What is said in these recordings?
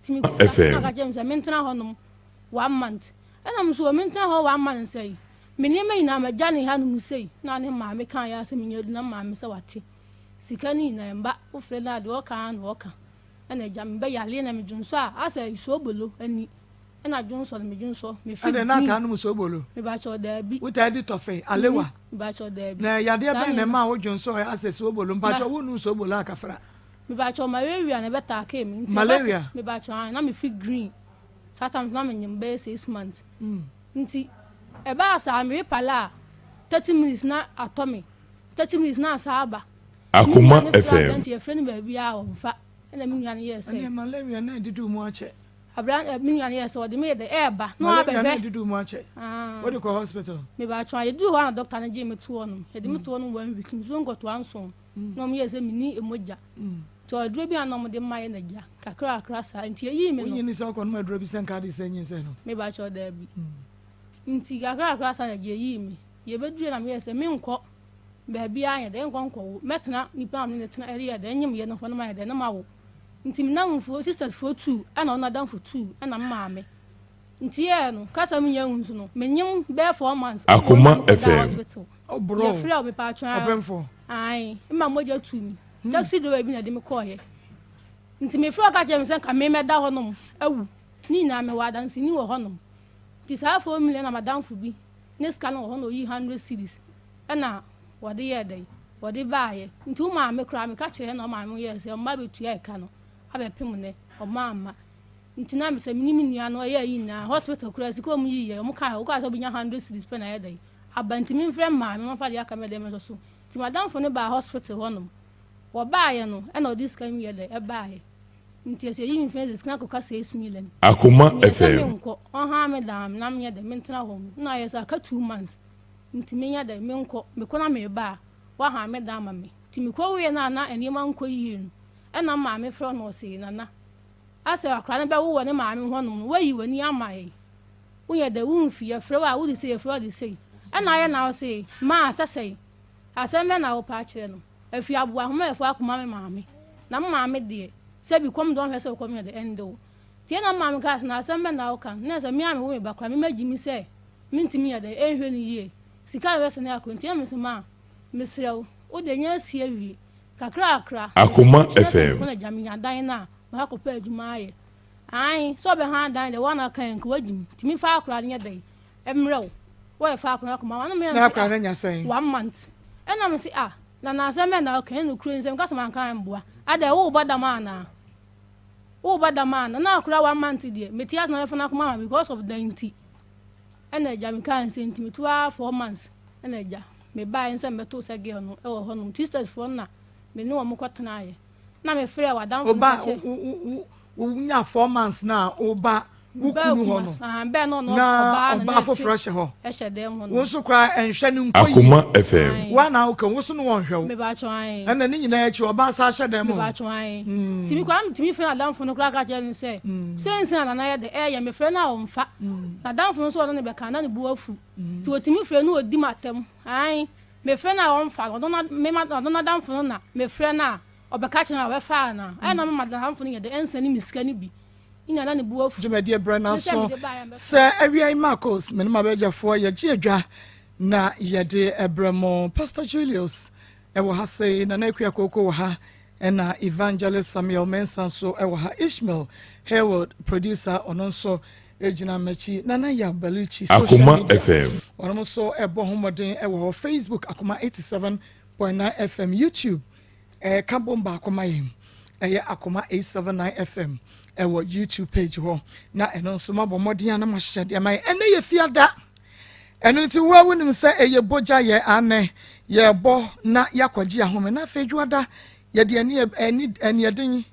Nti me sika na ɔka kyerɛ me sɛ mentena hɔnom one month. Ɛna me nso mentena hɔ one month sɛi. Me nneɛma nyinaa magya ne hanom sei. Na ne maame kaa yɛ asɛm nyɛ adu na maame sɛ wate. Sika no nyinaa mba, wofrɛ no a deɛ ɔka ara na ɔka. Ɛna agya mebɛ yareɛ na medwonsɔ a asɛ soobolo ani ɛna dwonsɔ no medwonsɔ mefi Ɛna na green. ataa nom soobolo? Mebakyɛw daabi. Wotaa di tɔfe, alewa? Mebakyɛw daabi. Na yadeɛ Saa bɛn na nneɛma. ɛmaa wo dwonsɔɔ asɛ soobolo? Mpakyɛw wonnom soobolo a kafra? Mebakyɛw malaria na ɛbɛtaakee me nti ɛba sɛ Malaria? mebakyɛw ae na mefi green saa time no na menyem bɛyɛ 6 months nti ɛbaa saa mewe pala a 30 minutes na atɔ me, 30 minutes na asa aba. Me nua Akoma no frɛ FM. aberante yɛfrɛ no baabiara a ɔmfa ɛna me nua no yɛɛ sɛ Ɛneɛ malaria na ɛdidi wo mu akyɛ. Me nua no yɛɛ sɛ ɔde me yɛ dɛ ɛɛba na Malaria na wabɛhwɛ. ɛdidi wo mu akyɛ. Ah. Wode kɔ hospital? Mebakyɛw a yɛduru hɔ a na doctor no gyee me too hɔnom. Yɛde me too hɔnom one week nsuo nkɔtoa nson na ɔmo yɛɛ sɛ menni mogya. Nti aduro bi a na ɔmo de ma yɛ na gya kakra kakra saa nti yɛyii me no. Wonyini sɛ wokɔnom aduro bi sɛ nka ade sɛ nyinsɛn no? Mebakyɛw daabi. Nti kakra kakra saa na gya yɛyii me. Yɛbɛduru na meyɛɛ sɛ menkɔ baabiara nyɛ dɛ nkɔ nkɔwo. Mɛtena nipa a mene no tena ɛyɛ dɛ nyem yɛ no hɔ no mayɛ dɛ na mawo. Nti me namfoɔ sisters foɔ tuu ɛna ɔno adamfo tuu ɛna me maame. Nti yɛɛ no kasa mu nyɛ nso no menyem bɛyɛ 4 months. Akoma Ɛna mekɔdaa FM. hospital. Ɔborɔ Yɛfrɛ wo mepatwa. ɔpemfo. Ae, mma mogya tu mi. Taxi driver bi na de me kɔɔyɛ. Nti mefrɛ ɔka kyerɛ me sɛ nka me mɛda hɔnom awu. Ne nyinaa mewɔ adanseni wɔ hɔnom. Nti saa 4 million na madamfo bi ne sika no wɔ hɔ na oyi 100 cedis ɛna wɔde yɛɛ dɛn wɔde baayɛ. Nti wo maame koraa meka kyerɛ na ɔmaame yɛɛ sɛ ɔmma bɛtua ɛka no abɛpem nɛ ɔma amma. Nti na mesɛ mene me nua no ɛyɛ yi nyinaa hospital koraa sika ɔmo yi yɛ ɔmo kaa ɔkaa sɛ ɔbɛnya 100 cedis pɛ na ɛyɛ dɛn aba nti memfrɛ maame mafa deɛ aka mɛdɛ mɛsɔ so. Nti madamfo no baa hospital hɔnom. Wɔbaayɛ no ɛna ɔde sika no yɛ dɛ ɛbaayɛ. Nti ɛsɛ yɛyi me fɛn sɛ sika no akɔka 6 million. Akoma Nti yɛ sɛ FM. menkɔ ɔha me daa na menyɛ dɛ mentena hɔ na ayɛ sɛ aka 2 months nti menyɛ dɛ menkɔ mekɔ na meba a waha me da ama me. Nti mekɔ wie no a na nneɛma nkɔ yie no ɛna maame frɛ no ɔse nana asɛ akora no bɛwo wɔ ne maame hɔnom no wayi w'ani ama yɛ wonyɛ dɛ womfi yɛfrɛ wo a wode sei yɛfrɛ wo de sei ɛna ayɛ na ɔse maa sɛ sɛe asɛm bɛ na wopɛ akyerɛ no afi aboa ahoma yɛfo akoma me maame na me maame deɛ sɛbi kɔm dɔn hwɛ sɛ wokɔm yɛ dɛ ɛnde wo tie na maame kaa sɛ na asɛm bɛ na woka na sɛ me a mewo me ba koraa memagyi mi sɛ mentumi yɛ dɛ ɛnhwɛ no yie sika a mebɛsɛ ne akoro nti na mesɛ maa mesrɛ wo wode nya asi awie kakra kakra. Akoma FM. Kɔ na gya menya dan no a makɔpɛ adwuma ayɛ ae sɛ ɔbɛha dan deɛ woana ka nka wagyim nti memfa akora no nyɛ dɛn mmerɛ wo wɔyɛ fa akora no akoma wa na meyɛ Na akora no anya sɛn? One month ɛna me se ah na nansɛm bɛn na ɔka ɛna kuro nsɛm kasa manka mboa adɛ wowobɔ dam anaa wowobɔ dam anaa na akora one month deɛ mete ase na mɛfa no akoma ama because of dan nti ɛna agya mekaa nsɛ nti meto ara 4 months ɛna agya mebaeɛ sɛ mebɛto sɛ girl no ɛwɔ hɔnom sisters foɔ no na me ne wɔn kɔtenaeɛ na mefrɛ w'adamfo no Woba ka kyerɛ wonya 4 months na woba wo kunu hɔ no bɛɛ no ɔno na ɔbaa na ɔbaa foforɔ hyɛ hɔ. Ɛhyɛ dɛm hɔ Wo no. nso koraa ɛnhwɛ no nkɔ yie. Akoma FM. Woa na woka wo so no wɔnhwɛ wo. Mebakyɛ ae. Ɛna ne nyinaa akyi ɔbaa sa hyɛ dɛm hɔ. Mebakyɛ ae. Timi koraa timi frɛ n'adamfo no koraa ka kyerɛ no sɛ sɛnsi na nana yɛ de ɛyɛ mefrɛ no a ɔmfa n'adamfo no nso ɔno ne bɛka na ne bu afu nti wɔtumi frɛ no ɔdi m'atɛm ae mefrɛ no a ɔmfa ɔno na mema ɔno n'adamfo no na mefrɛ no a ɔbɛka kyerɛ no a ɔbɛfa ana ɛna mema n'adamfo no yɛ de ɛnsɛne me sika no bi nya na ne bu afu. Dwumadie berɛ no Ne sɛ so mede baeɛ a mɛfa. Sɛ awia yi Marcos me ne mabɛgyafoɔ yɛgye adwa na yɛde ɛbrɛ mo. Pastor Julius ɛwɔ ha sei, Nana Akua Koko wɔ ha, ɛna Evangelist Samuel Mensa nso ɛwɔ ha, Ishmael Hayward producer ɔno nso gyina m'akyi, Nana Yaw Baluchi social Akoma media FM. ɔno nso ɛbɔ ho mmɔden ɛwɔ hɔ, Facebook Akoma 87.9 FM, YouTube ɛka bom baako ma yɛn ɛyɛ Akoma 879 FM ɛwɔ YouTube page hɔ na ɛno nso mabɔ mmɔden a na mahyɛ deɛ ma yɛ. Ɛnɛ yɛ fiada ɛno nti wo a wonim sɛ ɛyɛ bogya yɛ anɛ yɛbɔ na yɛakɔgye ahome na afei dwoada yɛde ani ani aniɛden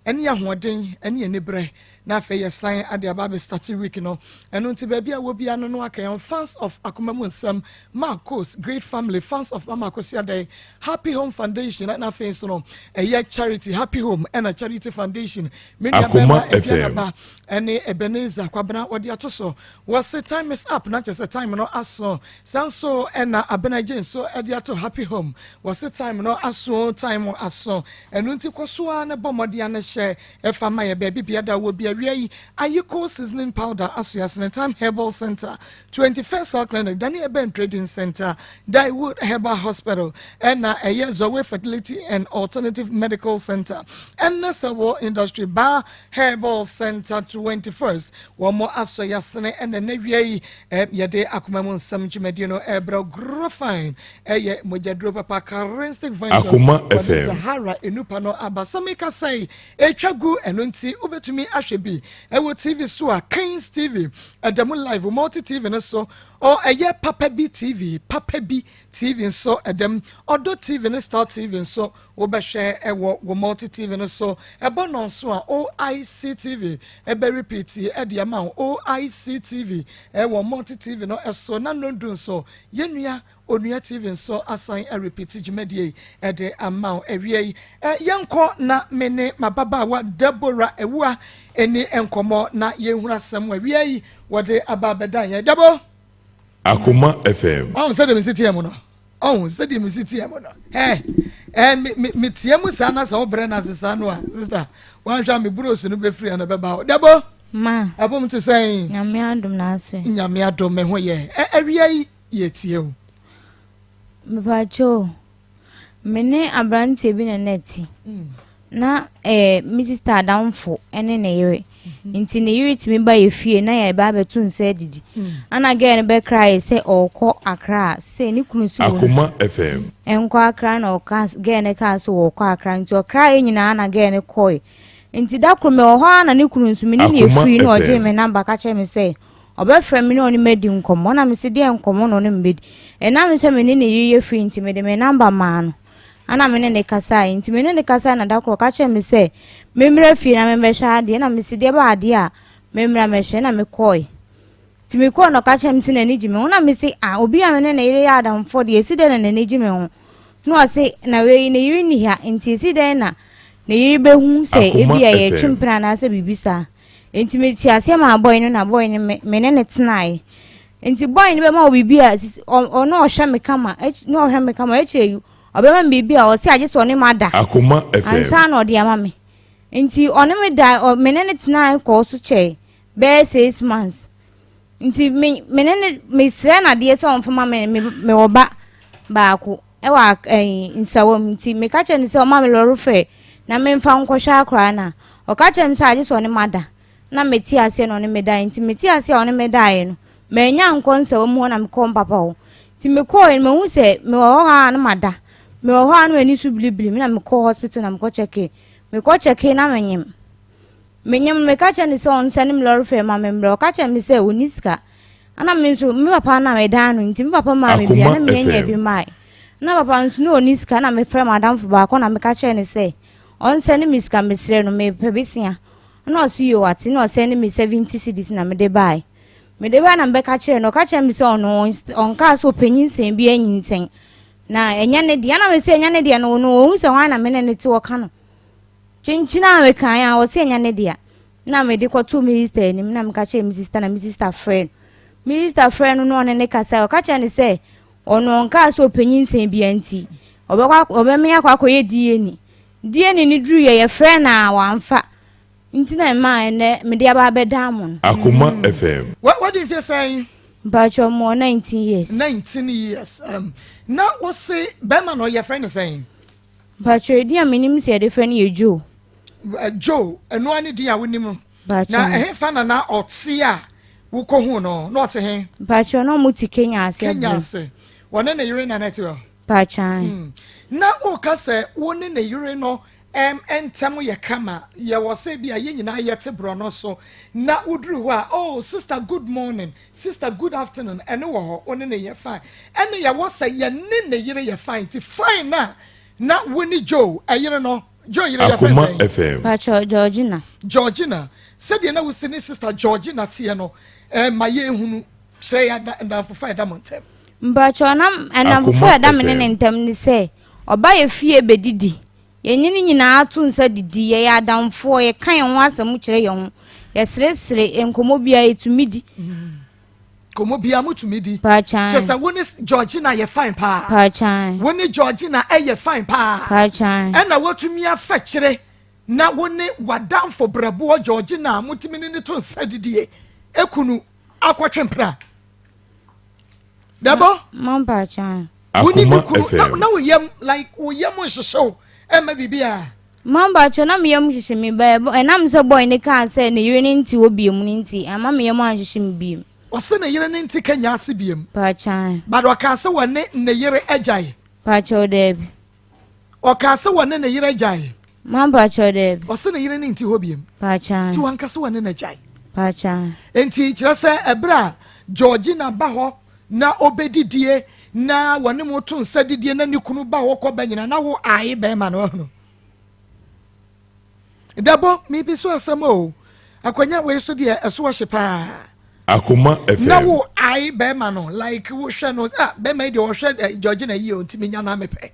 ɛne ahoɔden ɛne aniberɛ na afei yɛsan ade aba abɛstart week no. Ɛno nti baabi a wɔ bia no no aka yɛn fans of Akoma Mu Nsɛm, Marcos Great Family, fans of Mama Akosi Adai, Happy Home Foundation, ɛna afei nso no ɛyɛ Charity Happy Home ɛna Charity Foundation. Me nua Akoma bɛrima FM. Aduanaba ɛne Ebenezer Kwabena wɔde ato so wɔse time is up na kyerɛ sɛ time no aso. Saa nso ɛna Abenagye nso ɛde ato Happy Home wɔse time no aso, time aso. Ɛno nti kɔ so ara ne bɔ mmɔden a ne hyɛ. hyɛ ɛfa ma yɛ baabi bia da wɔ bi awia yi. Ayiko Seasoning Powder, Asoasene Time Herbal Center, 21st Cell Clinic, Daniel Ben Trading Center, Diewood Herbal Hospital, ɛna ɛyɛ Zoe Fertility and Alternative Medical Center, ɛne Sɛwɔ Industry Bar Herbal Center 21st. Wɔn asɔ yasene ɛna ɛnɛ wia yi yɛde akoma mu nsɛm dwumadie no ɛbrɛ Grofine, ɛyɛ mogyaduro papa, Charistic Ventures. Akoma wɔde FM. Zahara enupa no abasɛm kasa yi etwa gu. Ɛno nti wobɛtumi ahwɛ bi ɛwɔ TV so a, Kings TV ɛda live, Multi TV no so, ɔ ɛyɛ Papa Bi TV, Papa Bi TV nso ɛdɛm, Ɔdɔ TV ne Star TV nso wobɛhwɛ ɛwɔ wɔ Multi TV no so. Ɛbɔ nɔnso a, OIC TV ɛbɛ repeat ɛde ama wo. OIC TV ɛwɔ Multi TV no ɛso na nondu nso yɛnua Onua TV nso asan ɛrepeat dwumadie yi ɛde ama wo. Awie yi yɛnkɔ na me ne m'ababaawa Deborah Ewua ɛni nkɔmmɔ na yɛnhunu asɛm. Awie yi wɔde aba abɛdan yɛn. Debo. Akoma FM. Ɔhun sɛdeɛ mesi teɛ mu no, ɔhun sɛdeɛ mesi teɛ mu no, ɛ ɛ me me me teɛ mu saa na sɛ ɔbrɛ na sesa no a, sister, wɔahwɛ a me burosi no bɛfiri ɛna bɛba hɔ. Debo. Ma. Ɛbom te sɛn? Nyame adom na aso. Nyame adom, me ho yɛ. Awia yi yɛtie o. Mepakyɛw, me ne aberanteɛ bi na na ɛte. Na me sister adamfo ne ne yere. Nti ne yere tumi ba yɛ fie na yɛba abɛto nsa adidi. Ana girl no bɛkra yɛ sɛ ɔrekɔ Accra, sɛ ne kunu si wɔ Akoma FM. nkɔ Accra, na ɔka girl no kaa sɛ wɔrekɔ Accra, nti ɔkra yɛ nyinaa na girl no kɔe. Nti da koro mewɔ hɔ a, na ne kunu nso me ne ne Akoma efiri na ɔgye FM. me number ka kyerɛ me sɛ ɔbɛfrɛ me na ɔne me adi nkɔmmɔ, na me sɛ deɛ nkɔmmɔ na ɔne me bɛdi? Ɛnam sɛ me ne ne yere yɛ firi nti mede me number maa no, ana me ne ne kasae. Nti me ne ne kasae na da koro ɔka kyerɛ me sɛ memmra fie na memmɛhwɛ adeɛ, na me sɛ deɛ ba adeɛ a memmra mɛhwɛ, na mekɔe. Nti mekɔɔ na ɔka kyerɛ me sɛ n'ani gye me ho, na me sɛ ah, obi a me ne ne yere yɛ adamfoɔ deɛ, esi dɛn na n'ani gye me ho? Na ɔse na wei ne yere nni ha, nti esi dɛn na ne yere bɛhu sɛ Akoma ebi a yɛtwe FM. mpena anaasɛ biribi saa? Nti mete aseɛ maa boy no, na boy no me ne ne tenaeɛ. Nti boy no bɛma wo biribi a ɔno ɔhwɛ me kama na ɔhwɛ me kama. Akyire yi ɔbɛma me biribi a ɔse agye sɛ ɔne ma da Akoma FM. ansa na ɔde ama me. Nti ɔne me da, me ne ne tenaeɛ kɔɔ so kyɛe bɛyɛ 6 months. Nti me ne ne mesrɛ nadeɛ sɛ ɔmfa ma me. Mewɔ ba baako ɛwɔ ɛyi Nsawam, nti meka kyerɛ no sɛ ɔma me lorry fare na memfa nkɔhwɛ akwaraa no a, ɔka kyerɛ me sɛ agye sɛ ɔne ma da, na mete aseɛ na ɔne me daeɛ. Nti mete aseɛ a ɔne me daeɛ no, manya nkɔ Nsawam hɔ na mekɔɔ mpapa hɔ. Nti mekɔɔ no, mahu sɛ mewɔ hɔ a na mada, mewɔ hɔ a na m'ani so bilibili me, na mekɔɔ hospital na mekɔ check. Mekɔ check na menyem. Menyem no, meka kyerɛ no sɛ ɔnsend me lorry fare ma me mmerɛ. Ɔka kyerɛ me sɛ ɔnni sika, ana me nso me papa na medan no, nti me papa maa me bia na Akoma menyanya FM. bi mae, na papa nso na ɔnni sika, na mefrɛ m'adamfo baako na meka kyerɛ no sɛ ɔnsend me sika, mesrɛ no, mepɛ besia, na ɔse yo, ate, na ɔsend me 70 cedis na mede bae. Mede bae na mebɛka kyerɛ no, ɔka kyerɛ me sɛ ɔno ɔnkaa sɛ ɔpɛ nyinsɛn bi anyinsɛn na ɛnyɛ ne deɛ, na me sɛ ɛnyɛ ne deɛ no, ɔno ɔhu sɛ hwan na me ne ne te, ɔka no kyenkyen a mekae a ɔsɛ ɛnyɛ ne dea. Na mede kɔtoo me sister anim na meka kyerɛ me sister, na me sister frɛ no. Me sister frɛ no na ɔne ne kasa, ɔka kyerɛ ne sɛ ɔno ɔnkaa sɛ ɔpɛ nyinsɛn bia, nti ɔbɛkɔ ɔbɛme akɔ akɔyɛ DNA. DNA ne duru yɛ yɛfrɛ no a wamfa, nti na mmaa ɛnɛ mede aba abɛdan mo no. Akoma FM. Wadi mfe sɛn? Mpakyɛ, mɔ 19 years. 19 years. Na wose bɛrima no yɛfrɛ no sɛn? Mpakyɛ, edi a menim sɛ yɛde frɛ no yɛ Joe. Joe, ɛno ani din a wonim? Mpakyɛ. Na ɛhefa na ɔte a wokɔhu no na ɔte he? Mpakyɛ, na ɔmo te Kenya ase. Kenya aburo ase. Wɔne ne yere na ɛte hɔ? Mpakyɛ. Na woka sɛ wo ne ne yere no ntɛm yɛ kama, yɛwɔ sɛ bi a yɛn nyinaa yɛte borɔ no so na woduru hɔ a, "Oh sister, good morning, sister, good afternoon," ɛne wɔ hɔ, wo ne ne yɛ fine, ɛne yɛwɔ sɛ yɛne ne yere yɛ fine. Nti fine na wo ne Joe ɛyere no, Joe yere yɛfrɛ Akoma sɛn? FM. Mpakyɛ, Georgina. Georgina. Sɛdeɛ na wosi ne sister Georgina teɛ no, ma yɛhunu kyerɛ yɛ ndamfofa a ɛda mo ntɛm. Mpakyɛ, nam ɛnamfo Akoma a ɛda me ne FM. ne ntam ne sɛ ɔba yɛ fie bɛdidi, yɛne ne nyinaa to nsa didi, yɛyɛ adamfoɔ, yɛka yɛn ho asɛm kyerɛ yɛn ho, yɛseresere, nkɔmmɔ biara yɛtumi di. Kɔmmɔ biara motumi di? Mpakyɛ. Kyerɛ sɛ wo ne Georgina yɛ fine paa? Mpakyɛ. Wo ne Georgina ɛyɛ fine paa? Mpakyɛ. Ɛna wotumi afa kyerɛ. Na wo ne w'adamfo brɛboɔ Georgina a motumi ne no to nsa didie ekunu akɔtwe mpena. Dɛbɔ. Mampa kyan. Wo ne ne Akoma kunu na FM. na wo yam like wo yam nhyehyew ɛmma biribi a. Mampa kyɛw na me yam hyehye me ba ɛnam sɛ boy ne kaa sɛ ne yere ne nte hɔ biom no nti amma me yam anhyehye me biom. Ɔse ne yere ne nte Kenya ase biom. Paakyan. But ɔkaa sɛ wɔne ne yere agyae. Paakyɛw daabi. Ɔkaa sɛ wɔne ne yere agyae. Mampakyɛw daabi. Ɔse ne yere ne nte hɔ biom. Paakyan. Nti wanka sɛ wɔne no agyae. Paakyan. Nti kyerɛ sɛ ɛberɛ a Georgina ba hɔ na ɔbɛdidie na wɔne mo to nsa didie na ne kunu ba hɔ kɔ ba nyina na wo ae bɛrima no ahunu. Dabo, mebi so asɛm o. Akwanya wei so deɛ ɛso ɔhye paa. Akoma FM. Na wo ae bɛrima no like wo hwɛ no ah bɛrima yi deɛ ɔhwɛ eh, Georgina yie o nti menya na mepɛ.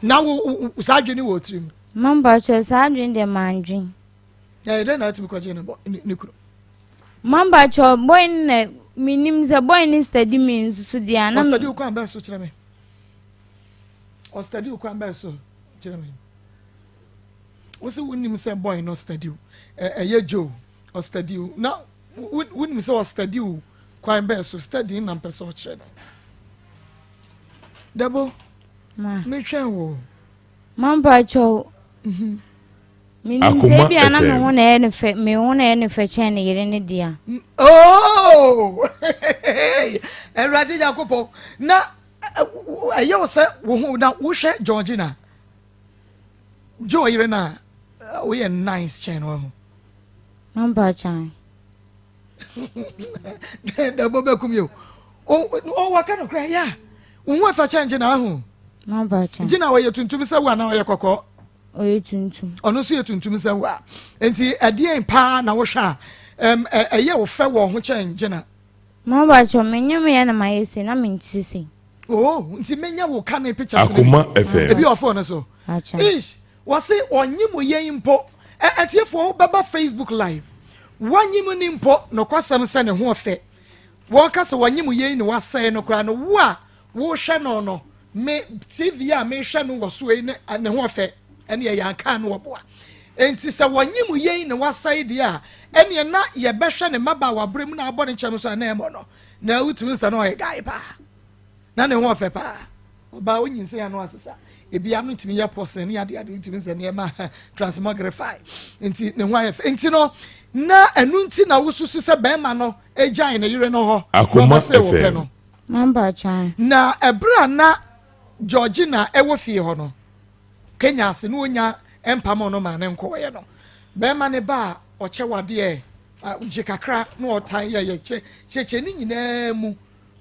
Na wo saa adwene wɔ tirim. Mamba kyerɛ saa adwene deɛ mandwen. Na yɛ dɛn na atumi kɔgye ne bɔ ne kunu. Mamba kyerɛ boy no na menim sɛ boy no study me nso so deɛ ana. Ɔstudy wo kwan bɛɛ so kyerɛ me. Ɔstudy wo kwan bɛɛ so kyerɛ me. Wo se wonim sɛ boy no study wo ɛyɛ Joe ɔstudy wo na wonim sɛ ɔstudy wo kwan bɛɛ so study na mpɛ sɛ ɔkyerɛ no. Dabo metwɛn wo. Mampa kyɛw. Mhm. Menim sɛ ebia na me ho na ɛyɛ ne fɛ me ho na ɛyɛ ne fɛ kyɛn ne yere ne dea. Oh! Awurade Nyankopɔn na ɛyɛ wo sɛ wo ho na wohwɛ Georgina Joe yere no a woyɛ nice kyɛn no ho. Mampa kyan. Dɛbɔ bɛkum yɛ o. O waka no kora ya. Wo ho afa kyɛn gyina ho. Mampa kyan. Gyina ɔyɛ tuntum sɛ wo anaa ɔyɛ kɔkɔɔ? Ɔyɛ tuntum. Ɔno nso yɛ tuntum sɛ wo a. Nti ɛdeɛn paa na wohwɛ a ɛyɛ wo fɛ wɔ ho kyɛn gyina? Mampa kyɛw menyɛ meyɛ na mayɛ sei na mente sei. Oh, nti menya wo ka ne pictures ne Akoma FM. Ebi wɔ phone no so. Ish, wɔse ɔnye mu yɛn mpo. Atiefoɔ wobɛba Facebook live. Wɔnye mu ni mpo nokwasɛm sɛ ne ho ɔfɛ. Wɔka sɛ wɔnye mu yɛn ne wasɛe no koraa no wo a wohwɛ no no me TV a mehwɛ no wɔ so yi ne ne ho ɔfɛ ɛne ɛyɛ anka no wɔboa. Enti sɛ wɔnye mu yɛn ne wasɛe deɛ a ɛneɛ na yɛbɛhwɛ ne mmabaawa berɛ mu na abɔ ne kyɛm so a na ɛmmɔ no. Na wotumi sɛ na ɔyɛ guy paa. Na ne ho ɔfɛ paa. Ɔbaa onyinsɛn ano asesa. Ebi ano ntumi yɛ pɔsɛn ne ade ade ntumi sɛ nneɛma transmogrify. Nti ne ho ayɛ fɛ. Nti no na ɛno nti na wosusu sɛ bɛrima no agyae ne yere no hɔ. Akoma FM. No. Mamba kyan. Na ɛberɛ a na Georgina ɛwɔ fie hɔ no, Kenya ase na onya mpam no ma ne nkɔɔyɛ no. Bɛrima ne ba a ɔkyɛ wadeɛ gye kakra na ɔtan yɛ yɛ kyɛ kyerɛkyerɛ ne nyinaa mu.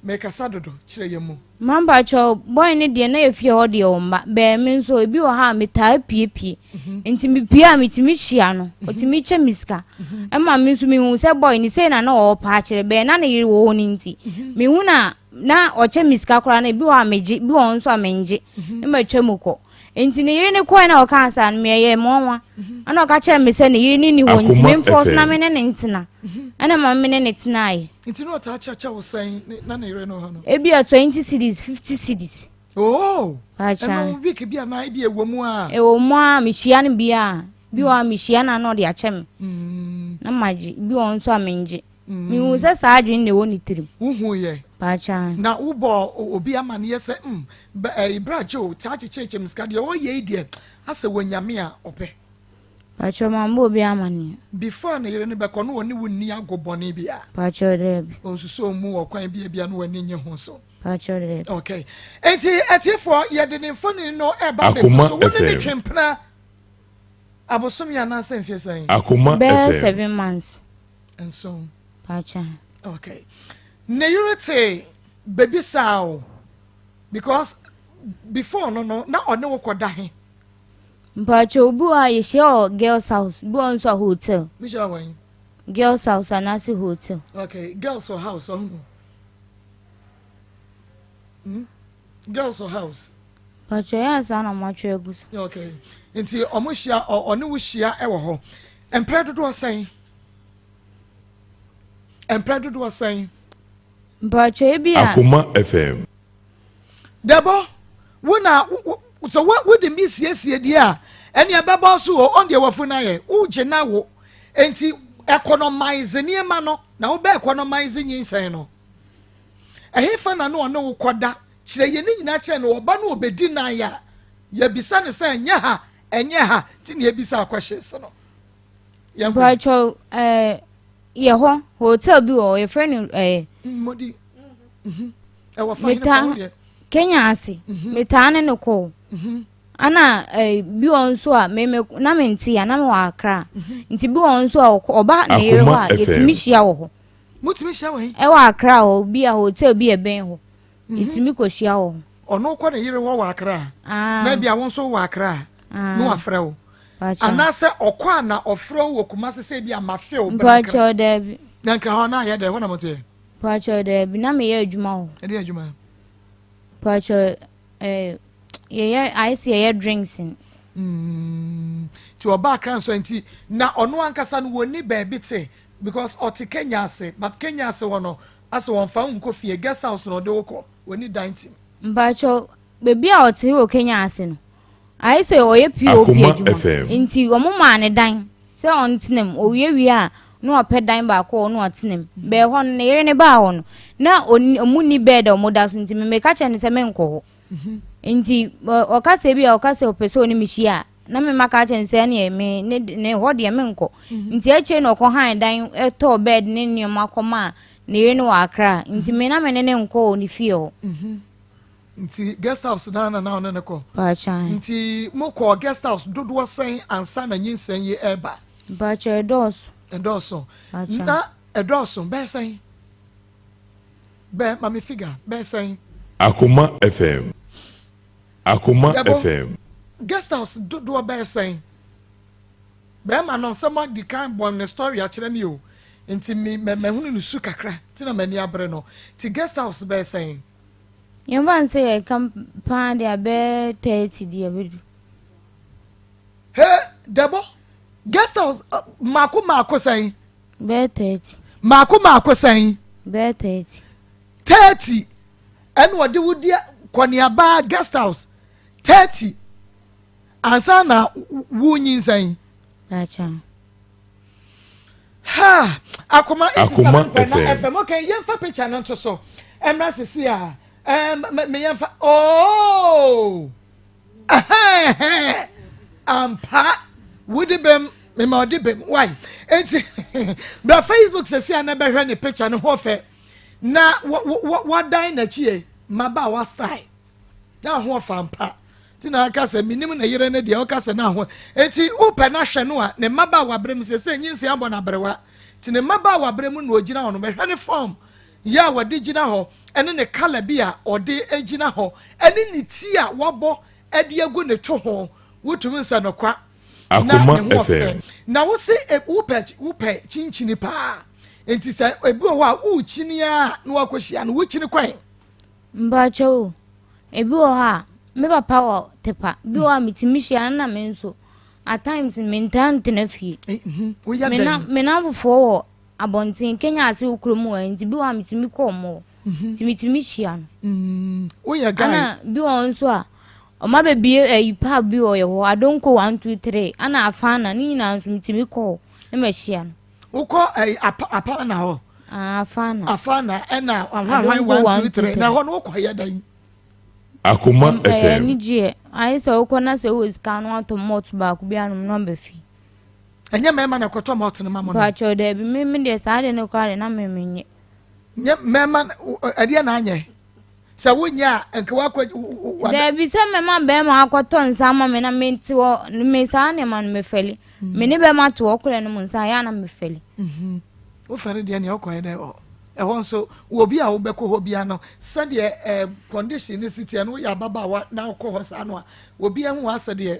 Mekasa dodo, kyerɛ yɛn mu. Ma mpakyɛw boy no deɛ na efie hɔ deɛ ɔmma bɛɛ me nso ebi wɔ ha a metaa pie pie nti me pie a metumi hyia no ɔtumi kyɛ me sika ɛma me nso mehu sɛ boy no sei na na ɔwɔ paa kyerɛ bɛɛ na ne yere wɔ hɔ no nti mehu na na ɔkyɛ me sika koraa na ebi wɔ a megye bi wɔ hɔ nso a mengye na matwa mu kɔ Nti ne yere no kɔe na ɔkaa saa no, meyɛɛ mmoawa. Ɛna ɔka kyerɛɛ me sɛ ne yere no nni hɔ nti memfɔɔ so na me ne no ntena. Ɛna ma me ne no tenaeɛ. Nti na ɔtaa kyɛkyɛ wo sɛn na ne yere no hɔ no? Ebia 20 cedis, 50 cedis. Oh! Ɛno week bi anaa ebi ɛwɔ mu a? Ɛwɔ mu a mehyia no bi a, bi wɔ a mehyia no a na ɔde akyɛ me. Na magye, bi wɔ nso a mengye. Mehuu sɛ saa adwene na ɛwɔ ne tirim. Wohuiɛ? Paakyaa. Na wobɔɔ obi amaneɛ sɛ, mm, ɛyi, bra Joe taa kyekyɛkyɛ me sika, deɛ ɔyɛ yi deɛ, asɛ wanya me a ɔpɛ. Pakyɛw, mammɔ obi amaneɛ. Before ne yere no bɛkɔ no ɔne wo nni ago bɔne biara? Pakyɛw, daabi. Ɔnsusuo mmu wɔ kwan bi a ebia na w'ani nnye ho so? Pakyɛw, daabi. Okay. Enti atiefoɔ, yɛde ne mfonini no ɛreba abɛgu so. Wo ne ne twe mpena abosome anaasɛ mfeɛ sɛn? Akoma FM. Bɛyɛ 7 months. Nson. Pacha. Okay. Ne yere te baby saa o because before no no na ɔne wo kɔda he. Mpacho obi wɔ a yɛhyia wɔ girls house bi wɔ nso a hotel. Bi hyia wɔn. Girls house anaasɛ hotel. Okay, girls wɔ house ɔho. Hmm? Girls wɔ house. Pacho yɛ asa na ɔmo atwerɛ agu so. Okay, nti ɔmo hyia ɔne wo hyia wɔ hɔ. Mprɛ dodoɔ sɛn? Mprɛ dodoɔ sɛn? Mpacho ebi a. Akoma FM. Dɛbɔ, wo na sɛ wode me siesie deɛ a, Ɛne ɛbɛbɔ so o, ɔn deɛ wafu no ayɛ, wogye na wo. Enti economize nneɛma no, na wobɛ economize nyinsɛn no. Ɛhefa na ne ɔne wo kɔda? Kyerɛ yɛn ne nyinaa kyerɛ no, ɔba no ɔbɛdi nan a, yɛbisa no sɛ ɛnyɛ ha, ɛnyɛ ha, nti na yɛbisa questions no. Yɛnkɔ. Mpakyɛw, ɛɛ, yɛ hɔ, hotel bi wɔ hɔ, yɛfrɛ no ɛɛ. Mmɔdi. Ɛwɔ fa hene fa wo deɛ. Kenya ase. Metaa ne no kɔ. Ana ɛɛ bi wɔ nso a me me na me nte ya na me wɔ Accra. Nti bi wɔ nso a ɔba ne yere hɔ a yɛtumi hyia wɔ hɔ. Mutumi hyia wɔ he? Ɛwɔ Accra hɔ bi a hotel bi ɛbɛn hɔ. Yɛtumi kɔ hyia wɔ hɔ. Ɔno kɔ ne yere hɔ wɔ Accra. Na bi a wo nso wɔ Accra. Na wafrɛ wo. Anaasɛ ɔkɔ a na ɔfrɛ wo wɔ Kumasi sɛ bi a ma fe wo brɛ Nkran. Mpakyɛw daabi. Na Nkran hɔ na ayɛ dɛ hɔ na mo teɛ? Mpakyɛw daabi na meyɛ adwuma wɔ hɔ. Ɛdeɛ adwuma? Mpakyɛw ɛɛ yɛyɛ ayɛ sɛ yɛyɛ drinks. Nti ɔba Accra nso nti na ɔno ankasa no wɔnni baabi te because ɔte Kenya ase but Kenya ase hɔ no asɛ wɔmfa wo nkɔ fie, guest house na ɔde wo kɔ, wɔnni dan tim. Mpakyɛw baabi a ɔte wɔ Kenya ase no ayɛ sɛ ɔyɛ POP adwuma nti wɔn maa ne dan sɛ ɔntena mu, owie wie a na wapɛ dan baako a ɔno atena mu. Bɛɛ hɔ no ne yere ne baa hɔ no na ɔmu ni bed a ɔmo da so nti meka kyerɛ no sɛ menkɔ hɔ. Nti ɔka sɛ bi a ɔka sɛ ɔpɛ sɛ ɔne me hyia a na me maka kyerɛ no sɛ ɛneɛ me ne ne hɔ deɛ menkɔ. Nti akyire na ɔkɔ han dan tɔɔ bed ne nneɛma kɔmaa ne yere no wɔ Accra. Nti me na me ne ne nkɔ wɔ ne fie hɔ. Nti guest house na na na ɔne ne kɔ. Mpakyɛ. Nti mo kɔ guest house dodoɔ sɛn ansa na nyinsɛn yi ɛreba? Mpakyɛ ɛdɔɔso. Ɛdɔɔso. Na ɛdɔɔso bɛyɛ sɛn? Bɛɛ ma me figure bɛyɛ sɛn? Akoma FM. Akoma FM. Guest house dodoɔ bɛyɛ sɛn? Bɛrima no sɛ mo adi kan bɔ ne story akyerɛ mi o. Nti mi mɛ mɛhunu ne su kakra ti na m'ani abere no. Ti guest house bɛyɛ sɛn? Yɛmfa no sɛ yɛka paa deɛ bɛyɛ 30 deɛ bɛdu. He Dɛbɔ, guest house mako mako sɛn? Bɛyɛ 30. Mako mako sɛn? Bɛyɛ 30. 30 ɛna ɔde wo di kɔneaba guest house 30 ansa na wo nyinsɛn. Acha. Ha Akoma 87.9 FM. Okay, yɛmfa picture no nto so. Ɛmra sisi a me yɛmfa oh ampa wodi bɛm mema ɔde bɛm why enti bra Facebook sisi a na bɛhwɛ ne picture no ho fɛ na wadan n'akyi yɛ mmabaawa style na ho ɔfa mpa ti na aka sɛ menim ne yere ne deɛ ɔka sɛ na ho enti wopɛ no ahwɛ no a ne mmabaawa berɛ mu sɛ sɛ nyinsi abɔ no aberewa nti ne mmabaawa berɛ mu na ɔgyina hɔ no bɛhwɛ ne form yɛ a wɔde gyina hɔ ɛne ne colour bi a ɔde gyina hɔ ɛne ne ti a wabɔ ɛde agu ne to ho wotumi nsɛ no kwa na ne ho ɔfɛ na wose wopɛ wopɛ kyinkyini paa nti sɛ ebi wɔ hɔ a wokyini a na wakɔhyia no wokyini kwan. Mpakyɛw o, ebi wɔ hɔ a me papa wɔ Tepa, bi wɔ hɔ a metumi hyia no na me nso at times mentaa ntena fie. Woyɛ dɛn? Me namfofoɔ wɔ abɔnten, Kenya ase wɔ kurom hɔ nti bi wɔ hɔ a metumi kɔ wɔn hɔ nti metumi hyia no. Woyɛ guy? Ana bi wɔ hɔ nso a wɔn abɛbie ayi pub bi wɔ yɛ hɔ, Adonko 1 2 3 ana Afana ne nyinaa nso metumi kɔ hɔ na mahyia no. Wokɔ ɛyi Apana hɔ? Afana. Afana ɛna ahwanhwan 1 2 3 na ɛhɔ no wokɔ yɛ dɛn? Akoma FM. Ɛyɛ anigyeɛ ayɛ sɛ wokɔ na sɛ wowɔ sika no atɔ malt baako bi anom na ɔba fie. Ɛnyɛ mmarima na ɛkɔtɔ malt no ma mo no? Mpakyɛw daabi, me me deɛ saa deɛ no koraa deɛ na me menyɛ. Nyɛ mmarima ɛdeɛ na anyɛ sɛ wonyɛ a nka wakɔ. Daabi sɛ mɛma bɛrima akɔtɔ nsa ama me na mente hɔ me saa nneɛma no mefɛle. Me ne bɛrima te hɔ koraa no mu nsa ayɛ a na mefɛle. Wofɛre deɛ nea ɔkɔɛ dɛ ɛhɔ nso wɔ bi a wobɛkɔ hɔ bia no sɛdeɛ ɛɛ condition ne si teɛ no woyɛ ababaawa na wokɔ hɔ saa no a obi ahu wɔ asɛ deɛ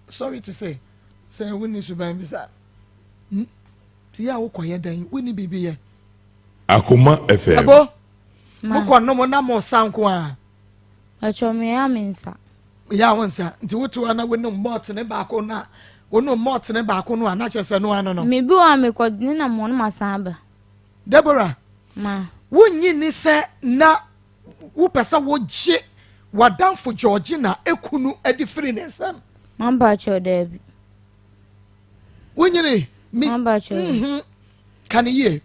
sorry to say sɛ wonni suban bi saa ti yɛ a wokɔyɛ dɛn wonni biribi yɛ. Akoma FM. Ɛbo mokɔ nom na mo sa nko a. Ɛkyɛ me ya me nsa. Yɛ a wo nsa nti woto a na wonom malt ne baako na wonom malt ne baako no a na kyerɛ sɛ no ano no. Me bi wɔ a mekɔ ne nam hɔ no ma san aba. Deborah. Ma. Wonnyi ni sɛ na wopɛ sɛ wogye w'adamfo Georgina ekunu de firi ne nsam. Mampakyɛw daabi. Wonyini mi. Mampakyɛw. Mhm. Ka ne yie.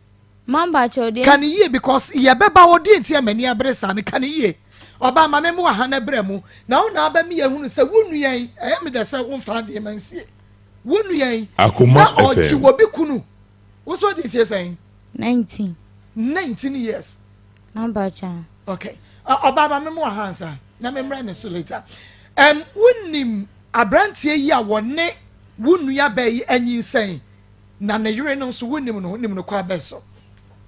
Mampakyɛw deɛ. Ka ne yie because yɛbɛba hɔ deɛ nti a m'ani abere saa no ka ne yie. Ɔbaa ma me mmoa ha na brɛ mu na wo na aba mi yɛhunu sɛ wo nua yi ɛyɛ me dɛ sɛ womfa adeɛ ma nsie wo nua yi Akoma na ɔkye FM. wɔ bi kunu wo so ɔdi mfie sɛn? 19. 19 years. Mampakyɛw. Okay. Ɔbaa ma me mmoa ha ansa na me mmerɛ ne so later. Um, wonim aberanteɛ yi a wɔne wo nua baa yi anyinsɛn na ne yere no nso wonim no wonim no kɔ abɛɛ so.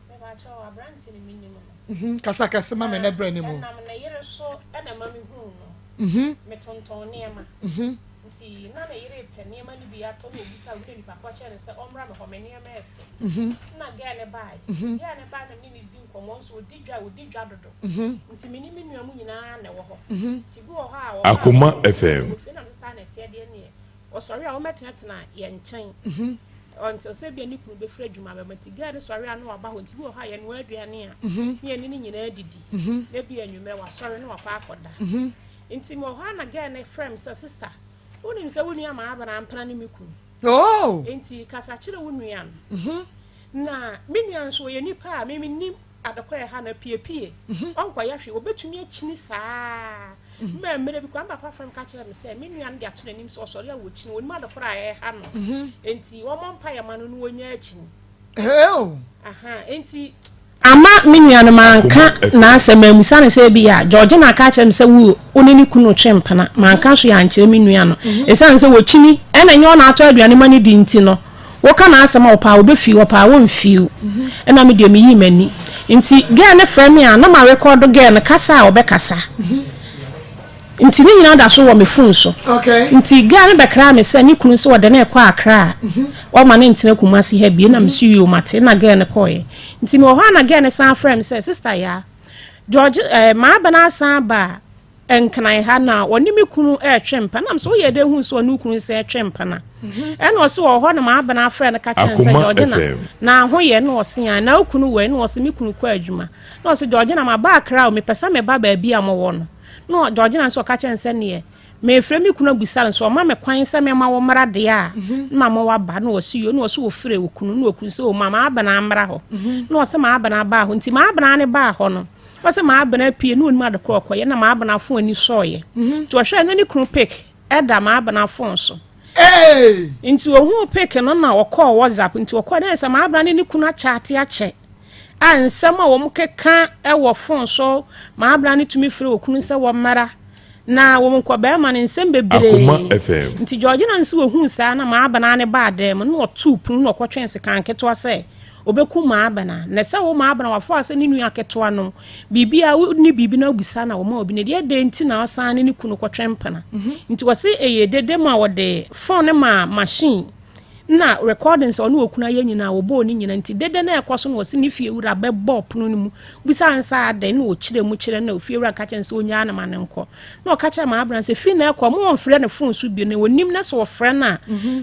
Mepakyɛw, aberanteɛ no menim no. Mhm, kasa kɛse ma me na brɛ ne mu. Ɛnam ne yere so na ɛma mehuu no. Metontɔn nneɛma. Nti na ne yere repɛ nneɛma no bi atɔ na obisaa obi na nipa korɔ kyerɛɛ no sɛ ɔmmra me hɔ, me nneɛma yɛ fɛ. Nna girl no bae. Nti girl no bae na me ne no di nkɔmmɔ nso ɔdi dwa a ɔdi dwa dodo. Nti me ne me nua mu nyinaa na ɛwɔ hɔ. Nti bi wɔ hɔ a ɔba a Akoma ɔsɛ ɔwɔ FM. fie na mese saa na ɛteɛ deɛ neɛ ɔsɔre a ɔmmɛtenatena yɛn nkyɛn until sɛ ebia ne kunu bɛfiri adwuma abɛba. Nti girl no sɔre a na waba hɔ. Nti bi wɔ hɔ a yɛnoa aduane a na yɛne no nyinaa didi. Na ebia anwummerɛ wasɔre na wakɔ akɔda. Nti mewɔ hɔ a na girl no frɛ me sɛ sister wonim sɛ wo nua Maabena ampena ne me kunu. Oh! Nti kasa kyerɛ wo nua no. Na me nua nso ɔyɛ nipa a me mennim adekɔ ɛha no apiepie ɔnkɔyɛ hwee ɔbɛtumi akyini saa ma mmerɛ bi koraa me papa frɛ me ka kyerɛɛ me sɛ me nua no de ato n'anim sɛ ɔsɔre a ɔkyini ɔnim adekorɔ a ɛha no nti ɔmmɔ mpaeɛ ma no na ɔnya akyini. Oh! Aha nti Amma me nua no manka n'asɛm, mammisa no sɛ ebia Georgina aka akyerɛ me sɛ wo wo ne ne kunu retwe mpena. Manka hwee ankyerɛ me nua no. Esiane sɛ okyini na ɛnyɛ ɔna atɔ aduane ma no di nti no, woka n'asɛm a ɔpɛ a obefi, ɔpɛ a omfi. Ɛnna me deɛ miyii m'ani. Nti girl no frɛ me a, na marekɔdo girl no kasa a ɔbɛkasa. Nti ne nyinaa da so wɔ me phone so. Nti girl no bɛkraa me sɛ ne kunu sɛ ɔde no rekɔ Accra a, ɔmma no ntena Kumasi ha bio. Ɛnna mese yoo mate. Ɛnna girl no kɔeɛ. Nti mewɔ hɔ a na girl no san frɛ me sɛ, Sister Yaa, George eh, m'abena asan aba Nkran ha na ɔne me kunu retwe mpena. Na mese woyɛ dɛn hu sɛ ɔne wo kunu nsan retwe mpena? Ɛna ɔse wɔ hɔ na m'abena afrɛ no ka kyerɛ no sɛ Akoma Georgina, FM. na ho yɛ? Na ɔse aane. Na wo kunu wɔ he? Na ɔse me kunu kɔ adwuma. Na ɔse Georgina maba Accra o, mepɛ sɛ meba baabi a mowɔ no. Na Georgina nso ɔka kyerɛ no sɛ neɛ merefrɛ me kunu abisa no sɛ ɔma me kwan sɛ mema wo mmra deɛ a, na mama woaba. Na ɔse yoo. Na ɔse ɔfrɛ okunu, na okunu sɛ o ma m'abena mmra hɔ. Na ɔse m'abena baa hɔ. Nti m'abena no baa hɔ no, ɔse m'abena apue na ɔnim ade korɔ ɔkɔyɛ, na m'abena fon ani sɔeɛ. Nti ɔhwɛɛ na ne kunu pic da m'abena fon so. Nti ohuu pic no na ɔkɔɔ WhatsApp. Nti ɔkɔɔ na ayɛ sɛ m'abena ne ne kunu akyate akyɛ. A nsɛm a wɔkeka wɔ fon so, m'abena no tumi frɛ okunu sɛ wɔmmra na wɔnkɔ bɛrima no nsɛm bebree. Akoma FM. Nti Georgina nso ohuu saa na m'abena no baa dan mu na ɔtoo pono na ɔkɔtwee sekan ketewa sɛ ɔbɛkum m'abena. Na sɛ wo m'abena wafoa sɛ ne nua ketewa no biribi a wonni biribi na wobisa na wɔma obi no deɛ dɛn nti na ɔsan ne ne kunu kɔtwe mpena. Nti wɔse ɛyɛ dede ma wɔde fon no maa machine na recordings a ɔne okunu ayɛ nyinaa wɔbɔɔ ne nyinaa nti dede na ɛkɔ so no wɔse ne fiewura bɛbɔɔ pono no mu bisaa no sɛ adɛn na ɔkyerɛ mu kyerɛ na ofiewura ka kyerɛ no sɛ ɔnyaa no ma no nkɔ na ɔka kyerɛ m'abena sɛ fii na ɛkɔ mo wɔmfrɛ no fon so bio na ɔnim na sɛ wɔfrɛ no a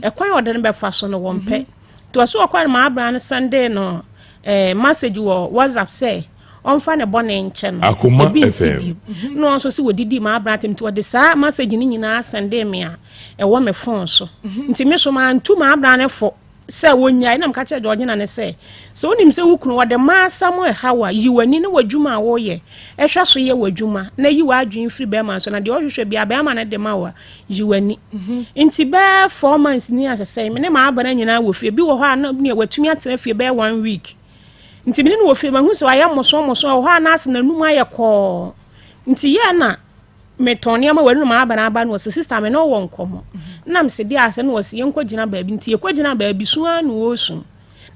ɛkwan a ɔde no bɛfa so no wɔmpɛ nti ɔse ɔkɔ no m'abena no sɛndee no eh, message wɔ WhatsApp sɛ ɔmfa ne bɔne nkyɛ no Akoma ebi nsi FM. bio na ɔno nso sɛ wɔdidi m'abena atɛm nti ɔde saa message no nyinaa sɛndee me a ɛwɔ me fon so. Nti me so mantu m'abran no fo sɛ wɔnnyae na meka kyerɛɛ Georgina no sɛ, sɛ wonim sɛ wo kunu ɔde mmaa asɛm reha wo a, yi w'ani ne w'adwuma a woreyɛ hwɛ so yɛ w'adwuma na yi w'adwene firi bɛrima no so na deɛ ɔhwehwɛ biara bɛrima no de ma wo a, yi w'ani. Nti bɛyɛ 4 months ni asesɛe me ne m'abran nyinaa wɔ fie. Bi wɔ hɔ a na nea watumi atena fie bɛyɛ one week. Nti me ne no wɔ fie mahu sɛ wayɛ mmosommoso ɛwɔ hɔ a na asɛ n'anum ayɛ kɔɔ. Nti yɛ na metɔn nneɛma wɔ ɛno aba na aba no ɔsɛ sister me ne wɔ nkɔmmɔ na me sɛ deɛ asɛ no ɔsɛ yɛnkɔ gyina baabi nti yɛkɔ gyina baabi su ara na ɔresu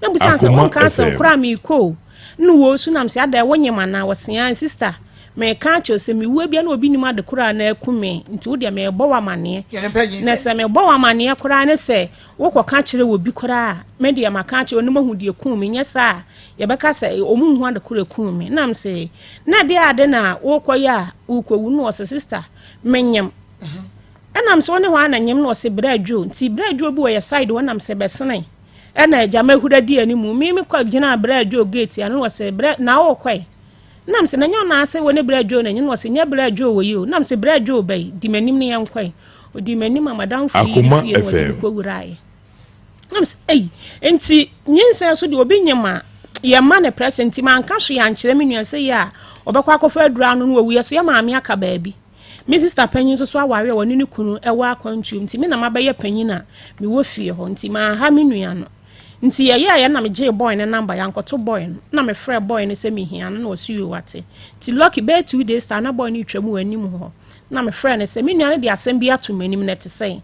na bisa sɛ Akoma wonka asɛm FM. koraa meekɔ o na ɔresu na me sɛ ada ɛwɔ nyem anaa ɔse an sister meka akyerɛ sɛ mewu abia na obi nim ade koraa na aku me nti wo deɛ merebɔ wo amaneɛ Yɛne mpɛ nyinsɛn. na sɛ mebɔ wo amaneɛ koraa ne sɛ Wokɔka kyerɛ obi koraa a, me deɛ maka akyerɛ wo na moahu deɛ ɛkuu me, nyɛ saa a, yɛbɛka sɛ wɔn nhu ade korɔ ɛkuu me. Na mese, na ɛdeɛ ade na worekɔyɛ a worekɔwu? Na ɔse, sister, menyem. Ɛna mese, wo ne hwan na nyem? Na ɔse, Bra Adwo. Nti Bra Adwo bi wɔ yɛ side hɔ na mese, bɛsene. Ɛna agya mahura di animu. Me mekɔ gyinaa Bra Adwo gate ano na ɔse, Bra, na worekɔe? Nna mese, Na nnyɛ ɔno ara sɛ wo ne Bra Joe na nye? Nna ɔse, Nnyɛ Bra Joe wɔ yi o. Nna mese, Bra Joe ba yi, di m'anim na yɛnkɔ yi. Ɔdii m'anim a m'adamfo yi ne fie na ɔde me kɔwuraeɛ. Na mesɛ ei, nti nyinsɛn so deɛ obi nyem a yɛma no pressure nti manka hwee ankyerɛ me nua sɛ yɛ a ɔbɛkɔ akɔfa aduro ano no wawu yɛ so yɛ maame aka baabi. Me sista panyin nso so aware a ɔne ne kunu wɔ akwantuo nti me na mabɛyɛ panyin a mewɔ fie hɔ nti manha me nua no. Nti yɛyɛeɛ na megyee boy no number, yɛankɔto boy no, na mefrɛɛ boy no sɛ mehia no na ɔse yoo wate. Nti lucky bɛyɛ 2 days time na boy no retwam wɔ anim hɔ na mefrɛɛ no sɛ me nua no de asɛm bi ato m'anim na ɛte sɛn?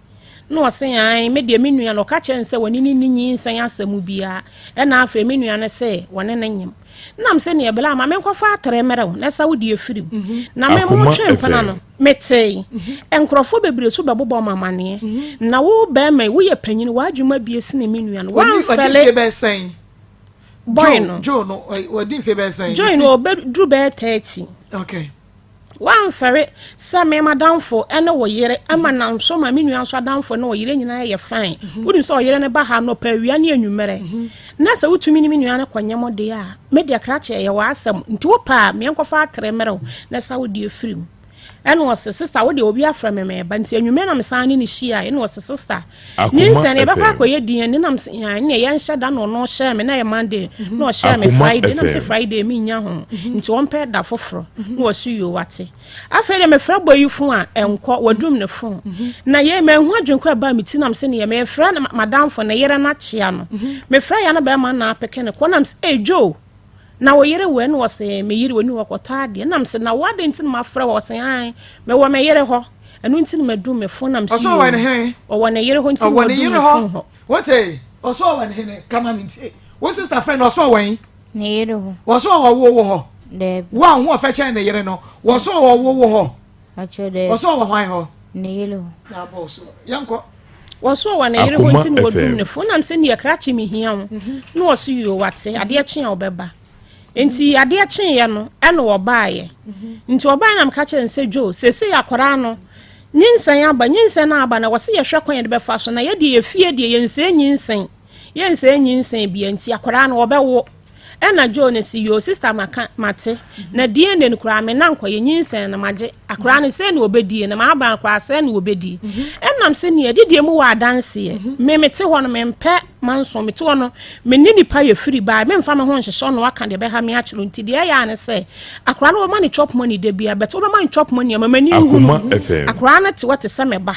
Na ɔse ae me deɛ me nua no ɔka kyerɛɛ no sɛ wɔne no nni nyinsɛn asɛm biara ɛna afei me nua no se wɔne no nyem. Nna mese neɛ bla ma menkɔfa atere mmerɛ wo na sa wo deɛ firi mu. Na me Akoma motwe mpena FM. no metee nkurɔfoɔ bebree so bɛbobɔ me amaneɛ. Na wo barima yi woyɛ panyini w'adwene mu abue sene me nua no Wadi wadi mfie woamfɛle bɛyɛ sɛn? boy Joe no. Joe no ɔ- wadi mfie bɛyɛ sɛn? Ne Joy ti. no ɔbɛduru bɛyɛ 30. Woamfɛre sɛ me m'adamfo ne wo yere ma nam so ma me nua nso adamfo ne ɔyere nyinaa yɛ fine. Wonim sɛ ɔyere no ba ha anɔpa, awia ne anwummerɛ. Na sɛ wotumi ne me nua no kɔnyɛ mo deɛ a, me deɛ krakye ɛyɛ w'asɛm. Nti wopɛ a meɛnkɔfa atere mmerɛ wo na sa wo deɛ firi mu. Ɛna ɔse sister wo deɛ obi afrɛ me meba. Nti anwummerɛ na mesan ne no hyiaeɛ. Ɛna ɔse sister nyinsɛn no yɛbɛkɔ akɔyɛ DNA. Na mese ɛneɛ yɛnhyɛ da na ɔno ɔhyɛɛ me na ɛyɛ Monday na ɔhyɛɛ me Friday. Na mese Friday mennya ho nti ɔmpɛ da foforɔ. Na ɔse yoo wate. Afei deɛ mefrɛ bɔ yi fon a ɛnkɔ wadum ne fon. Na yei manhu adwene kɔ ɛbaa me ti na mese neɛ mefrɛ madamfo ne yere no akyea no. Mefrɛ ya no bɛrima na apeke ne kɔ na mese ee Joe na wo yere wɔ ɛna ɔse me yere ɔni hɔ kɔtɔ adeɛ na mese na wo adɛn nti na mafrɛ wɔ ɔse ae mewɔ me yere hɔ ɛno nti na madum me fon na mese Ɔsɛ ɔwɔ ne he? Ɔwɔ ne yere hɔ nti na Ɔwɔ ne wadum yere ne hɔ. fon hɔ. Wote? Ɔsɛ ɔwɔ ne hene? Kama me ntie. Wo sister friend ɔsɛ ɔwɔ he? Ne yere hɔ. Wɔsɛ ɔwɔ wo wo hɔ? Daabi. Wo a wo ho ɔfɛ kyɛn ne yere no, wɔsɛ ɔwɔ wo wo hɔ? Akyerɛ daabi. Wɔsɛ ɔwɔ hwan hɔ? Ne yere hɔ. Na abɔ so. Yɛnkɔ. Wɔso ɔwɔ ne yere hɔ nti na wadum ne fon na mese neɛ krakye mehia wo na ɔse yoo wate adeɛ kye a ɔbɛba nti adeɛ kyeeɛ no ɛna ɔbaeɛ nti ɔbaeɛ na meka kyerɛ no sɛ Joe seesei akwadaa no nyinsɛn aba nyinsɛn no aba na wɔse yɛhwɛ kwan yɛde bɛfa so na yɛdeɛ yɛfie deɛ yɛnsɛe nyinsɛn yɛnsɛe nyinsɛn bia nti akwadaa no ɔbɛwo Ɛna Joe no se, Yoo sister maka, mate. Na DNA no koraa me na nkɔyɛ, nyinsɛn no magye. Akoraa no sɛn na ɔbɛdie, na m'aban koraa sɛn na ɔbɛdie. Ɛnam sɛ nea adidie mu wɔ adanseɛ, me mete hɔ no mempɛ manso, mete hɔ no me ne nipa yɛ firi baa, memfa me ho nhyehyɛ ɔno aka deɛ ɛbɛha me akyerɛ nti deɛ ɛyɛ a ne sɛ, akoraa no wɔma no chop money da biara, but wobɛma no chop money a ma m'ani nhunu. Akoraa no te hɔ te sɛ me ba.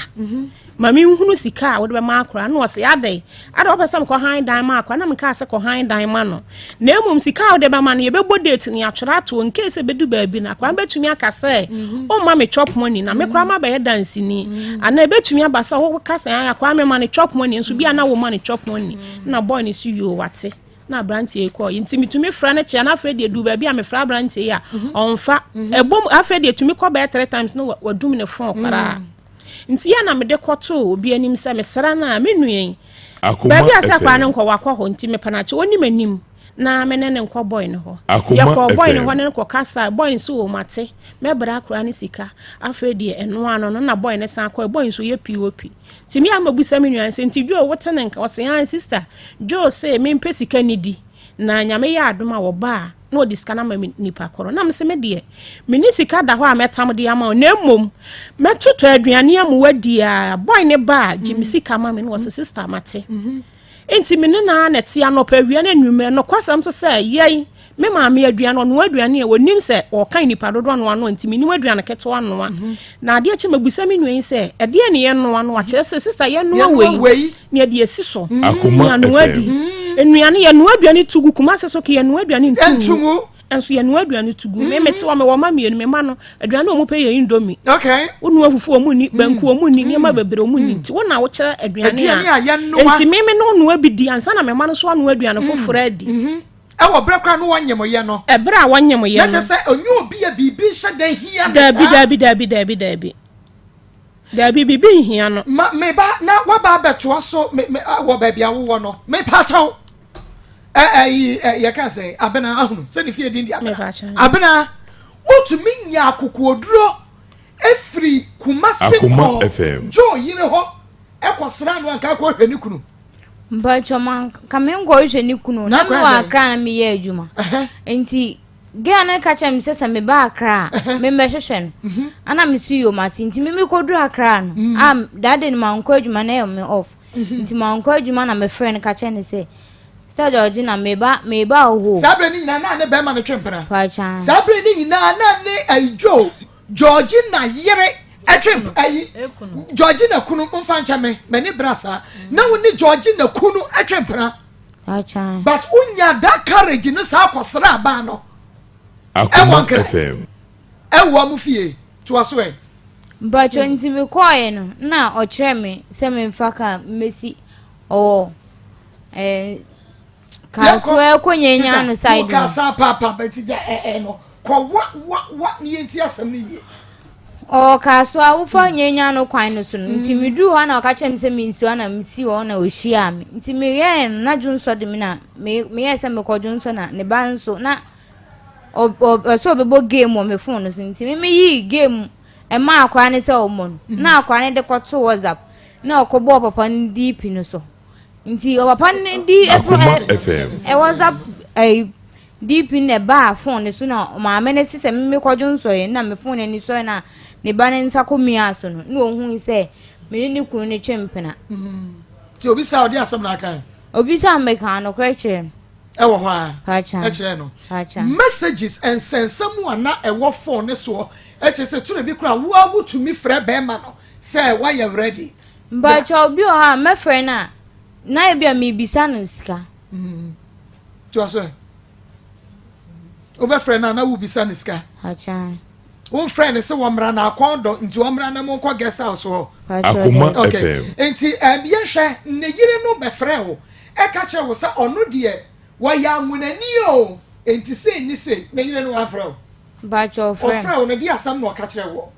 Ma menhunu sika a wode bɛma akora. Na ɔse, Adɛn? Adɛn wopɛ sɛ mekɔ han dan ma akora? Na mekaa sɛ, Kɔ han dan ma no. Na mmom sika a wode bɛma no, yɛbɛbɔ date na yɛatwerɛ ato hɔ in case ɛbɛdu baabi no, akora no bɛtumi aka sɛ, Womma me chop money, na me koraa mabɛyɛ danseni. Anaa ɛbɛtumi aba sɛ woka sɛ, Ae, akora mema no chop money, nso bi a na womma no chop money. Na boy no se, Yoo, wate. Na aberanteɛ yi kɔɔ. Nti metumi frɛ no kyea no, afei deɛ duu baabi a mefrɛ aberanteɛ yi a, ɔmfa. Ɛbom, afei deɛ ɛtumi kɔ bɛyɛ 3 times na wadum ne phone koraa. Nti yɛ na mede kɔtoo obi anim sɛ mesrɛ no a, me nua yi, baabi a sɛ akwadaa no nkɔ, wakɔ hɔ, nti mepɛ no akyɛ, ɔnni m'anim na me ne no nkɔ boy no hɔ. Yɛkɔɔ boy no hɔ ne no kɔkasae, boy no se o mate, mɛbrɛ akwadaa no sika. Afei deɛ ɛno ano no na boy no san kɔe, boy nso yɛ POP. Nti me a mabisa me nua no sɛ, nti Joe wote ne nka? Ɔse aane sister, Joe se mempɛ sika nnidi, na Nyame yɛ adom a wɔba a, na ɔde sika no ama me nipa korɔ. Na mese me deɛ, menni sika da hɔ a mɛtam de ama wo, na mmom mɛtotɔ aduane ama woadi a, boy ne ba a, gye me sika ma me. Na ɔse, sister, mate. Enti me ne no ara na ɛte anɔpa, awia ne anwummerɛ. Nokwasɛm nso sɛ, yɛn, me maame aduane, ɔnoa aduane a, ɔnim sɛ ɔreka nnipa dodoɔ anoa no, nti mennim aduane ketewa noa. Na adeɛ kye mabisa me nua yi sɛ, ɛdeɛn ne yɛnoa no? Wakyerɛ sɛ, sister, yɛnoa wei na yɛde asi so. Akoma Yɛanoa adi. Nnuane, yɛnoa aduane to gu. Kumase so ke yɛnoa aduane nto ngu. Nso yɛnoa aduane to gu. Me mete hɔ, mewɔ mma mmienu, me mma no, aduane a wɔpɛ yɛ indomie. Wonoa fufu wɔn nni, banku wɔn nni, nneɛma bebree wɔn nni. Nti wo na wokyerɛ aduane a. Nti me me no noa bi di ansa na me mma no nso anoa aduane foforɔ adi. Ɛwɔ berɛ koraa no wɔnyem yɛ no. Ɛberɛ a wɔnyem yɛ no. Na kyerɛ sɛ ɔnyɛ obi a biribi nhyɛ da hia no saa. Daabi, daabi, daabi, daabi, daabi. Daabi, biribi nhia no. Ma, me ba, na waba abɛtoa so me, me, wɔ baabi a wowɔ no. Mepa kyɛw. Ɛ, ɛyi, ɛ, yɛka sɛ, Abena, ahunu, sɛ ne fie din de Abena. Abena, wotumi nya akokoɔduro efiri Kumasi kɔ Joe yere hɔ ɛkɔsra no anka akɔhwɛ ne kunu. Mpatsɔ ma ka me nkɔhwɛ ne kunu na me wɔ Accra na meyɛ adwuma. Nti. Girl no ka kyerɛ me sɛ sɛ meba Accra a memmɛhwehwɛ no. Mhm. Ana me so yom ate nti me mekɔduru Accra no mm. a that day no mankɔ adwuma na ɛyɛ me off. Mhm. Nti mankɔ adwuma na mefrɛ no ka kyerɛ no sɛ Sister Georgina meba meba wo hɔ. Saa berɛ no nyinaa na ne bɛrima no twe mpena. Saa berɛ no nyinaa na ne ayo Georgina yere ɛtwe ayi Georgina kunu mfa nkyɛ me m'ani bra saa na wo ne Georgina kunu ɛtwe mpena. But wonya that courage no saa kɔsra abaa no. Akoma FM. Ɛwɔ ɔmo fie toa so ɛ. Mpakyɛ nti me kɔɔɛ no na ɔkyerɛ me sɛ memfa kaa mmɛsi ɔwɔ ɛɛ Kasoa ɛkɔ nyanya no side no. Kasa paapa bɛti gya ɛɛ no kɔ wa wa wa ne yɛn ti asɛm no yie. Ɔwɔ Kasoa wofa nyanya no kwan no so no nti mm. meduru hɔ na ɔka kyerɛ me sɛ mensi hɔ na mesi hɔ na ɔhyiaa me nti meyɛɛ no na dwonsɔ de me na meyɛɛ sɛ mekɔ dwonsɔ na ne ba nso na ɔsɛ ɔbɛbɔ game wɔ me phone no so nti me meyii game ɛma akora ne sɛ ɔmmɔ no mm. na akora ne de kɔto WhatsApp na ɔkɔbɔɔ papa no DP no so. Nti ɔpapa no di Akoma FM. WhatsApp ɛyi DP na ɛbaa phone ne so na maame no se sɛ me kɔdwo nsɔre na me phone ani sɔre na ne ba ne nsa kɔ mia so no na ohun sɛ me ne ne kunu no twe mpena. Nti obi sa ɔde asɛm na aka. Obi sa meka nokorɛ kyerɛ no. Ɛwɔ hɔ a. Ɛkyerɛ no. Messages nsɛnsɛm a na ɛwɔ phone ne soɔ ɛkyerɛ sɛ turo bi koraa wo a wotumi frɛ bɛrima no sɛ woayɛ ready. Mpakyɛw obi wɔ hɔ a mɛfrɛ no a na ebi a mebisa no sika. Mm. Toa so ɛ. Wobɛfrɛ no a na wobisa no sika. Akyɛn. Womfrɛ no sɛ wɔmmra na akɔn dɔ nti wɔmmra na monkɔ guest house hɔ. Akoma okay. FM. Nti yɛhwɛ ne yere no bɛfrɛ wo ɛka kyerɛ wo sɛ ɔno deɛ wɔyɛ anwonani o nti sei ne sei ne yere no wamfrɛ wo. Mpakyɛw ɔfrɛ. Ɔfrɛ wo no de asɛm na ɔka kyerɛ woɔ.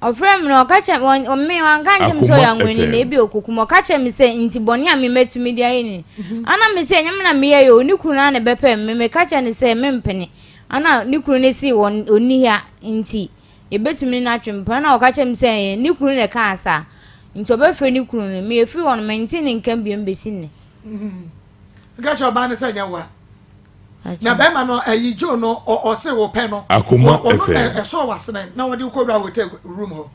Ɔfrɛɛ me no, ɔka kyerɛ me, me wanka nkyerɛ me sɛ ɔyɛ Akoma anwonani na FM. ebi okokum. Ɔka kyerɛ me sɛ nti bɔne a me mɛtumi de ayɛ ni. Ana me sɛ ɛnyɛ me na meyɛ yɛ o, ne kunu no ara na ɛbɛpɛ me. Meka kyerɛ no sɛ mempene. Ana ne kunu no se wɔn ɔnni ha nti yɛbɛtumi ne no atwe mpena. Ana ɔka kyerɛ me sɛ ɛɛ ne kunu na ɛkaa saa nti ɔbɛfrɛ ne kunu no. Me ɛfiri hɔ no mentee ne nka biom bɛsi nnɛ. Nka kyerɛ ɔbaa no sɛ ɛnyɛ wo a. Na bɛrima no ɛyi Joe no ɔse wo pɛ no. Akoma ɔno FM. ɛsɔɔ w'asene na wɔde wokɔ wura hotel room hɔ.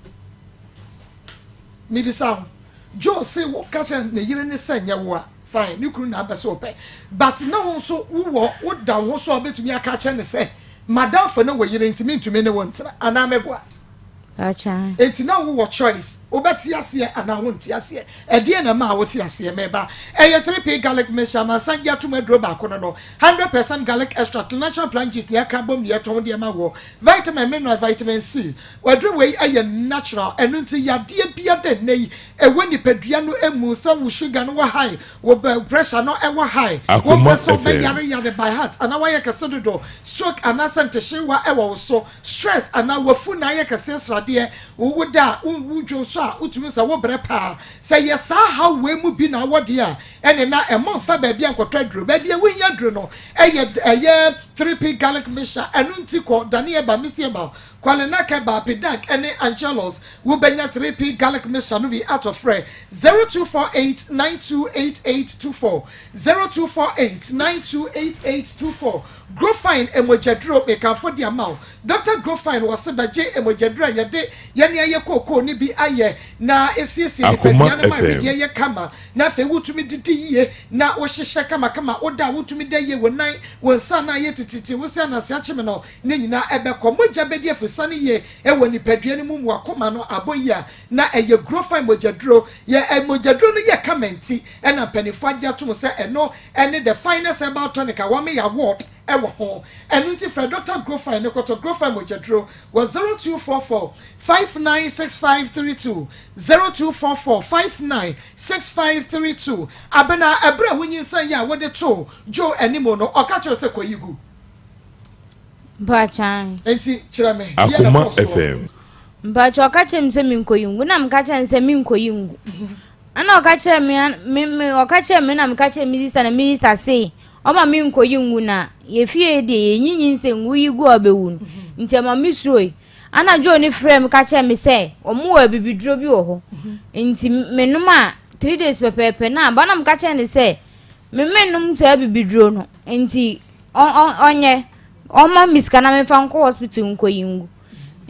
Mebisa wo, Joe se wo ka kyerɛ ne yere ne sɛ nyɛ wo a, fine, ne kunu na abɛ sɛ ɔpɛ. But na wo nso wowɔ, woda wo ho so a wobɛtumi aka akyerɛ ne sɛ, madamfo ne wo yere nti mentumi ne wo ntena, anaa meboa? Enti na wowɔ choice, wobɛte aseɛ anaa wonte aseɛ. Ɛdeɛn na ɛmaa wote aseɛ? Me ba, ɛyɛ 3P Garlic Mixture, amansan gye atom aduro baako no no, 100% garlic extract, natural plant juice na yɛaka abom na yɛtɔn de ama woɔ. Vitamin, minerals, vitamin C. Aduro wei yɛ natural, ɛno nti yadeɛ biara da nnɛ yi ɛwɔ nipadua no mu, sɛ wo sugar no wɔ high, wo pressure no wɔ high, Akoma wompɛ sɛ FM. wobɛyare yare by heart anaa woayɛ kɛse dodo, stroke anaasɛ ntehyeewa wɔ wo so, Stress anaa w'afu na ayɛ kɛseɛ sradeɛ, wo wo da a wo wo dwonsɔ a wotumi hu sɛ wo brɛ paa. Sɛ ɛyɛ saa haw wei mu bi na wowɔ deɛ a, ɛne na ɛmɔ mfa baabi a nkɔtɔ aduro. Baabi a wohia aduro no ɛyɛ ɛyɛ 3P garlic mixture. Ɛno nti kɔ Dani Herbal, Misty Herbal, Qualinak Herbal, Pedank ɛne Angelus. Wobɛnya 3P garlic mixture no bi atɔ. Frɛ 0248 928824, 0248 928824. Grofine mogyaduro, mekamfo de ama wo. Dɔkta Grofine wɔ se bɛgye mogyaduro a yɛde yɛne ayɛ kookoo no bi ayɛ na esiesie Akoma nipadua no ma FM. wedeɛ yɛ kama na afei wotumi didi yie na wohyehyɛ kamakama, woda a wotumi da yie, wo nan, wo nsa a na ayɛ titiritii, wo se ananse akyeme no, ne nyinaa ɛbɛkɔ. Mogya bɛdi afusane yie wɔ nipadua no mu ma w'akoma no abɔ yie a na ɛyɛ Grofine mogyaduro. Yɛ mogyaduro no yɛ kama nti na mpaninfoɔ agye atom sɛ ɛno ɛne the finest herbal tonic a wɔama yɛ award wɔ ho. Ɛno nti frɛ Dɔkta Grofine ne kɔtɔ Grofine mogyaduro wɔ 0244 596532, 0244 596532. Abena, ɛberɛ a wonyinsɛn yɛ a wode too Joe anim no, ɔka kyerɛɛ wo sɛ kɔyi gu. Mpakyɛw. Enti kyerɛ me, deɛ na Akoma ɛkɔɔ soɔ? FM. Mpakyɛw, ɔka kyerɛɛ me sɛ menkɔyi ngu, na meka kyerɛɛ no sɛ menkɔyi ngu. Ɛna ɔka kyerɛɛ me me me ɔka kyerɛɛ me na meka kyerɛɛ me sista na me sista se ɔma me nkɔyi ngu na yɛ fie deɛ yɛnyi nyinsɛn ngu yi gu a ɔbɛwu no nti ɛma me suroe. Ɛna Joe ne frɛɛ me ka kyerɛɛ me sɛ wɔn wɔ abibiduro bi wɔ hɔ nti menom a 3 days pɛpɛɛpɛ na aba na meka kyerɛɛ no sɛ me mennom saa abibiduro no nti ɔnyɛ. Ɔmma me sika na memfa nkɔ hospital nkɔyi ngu.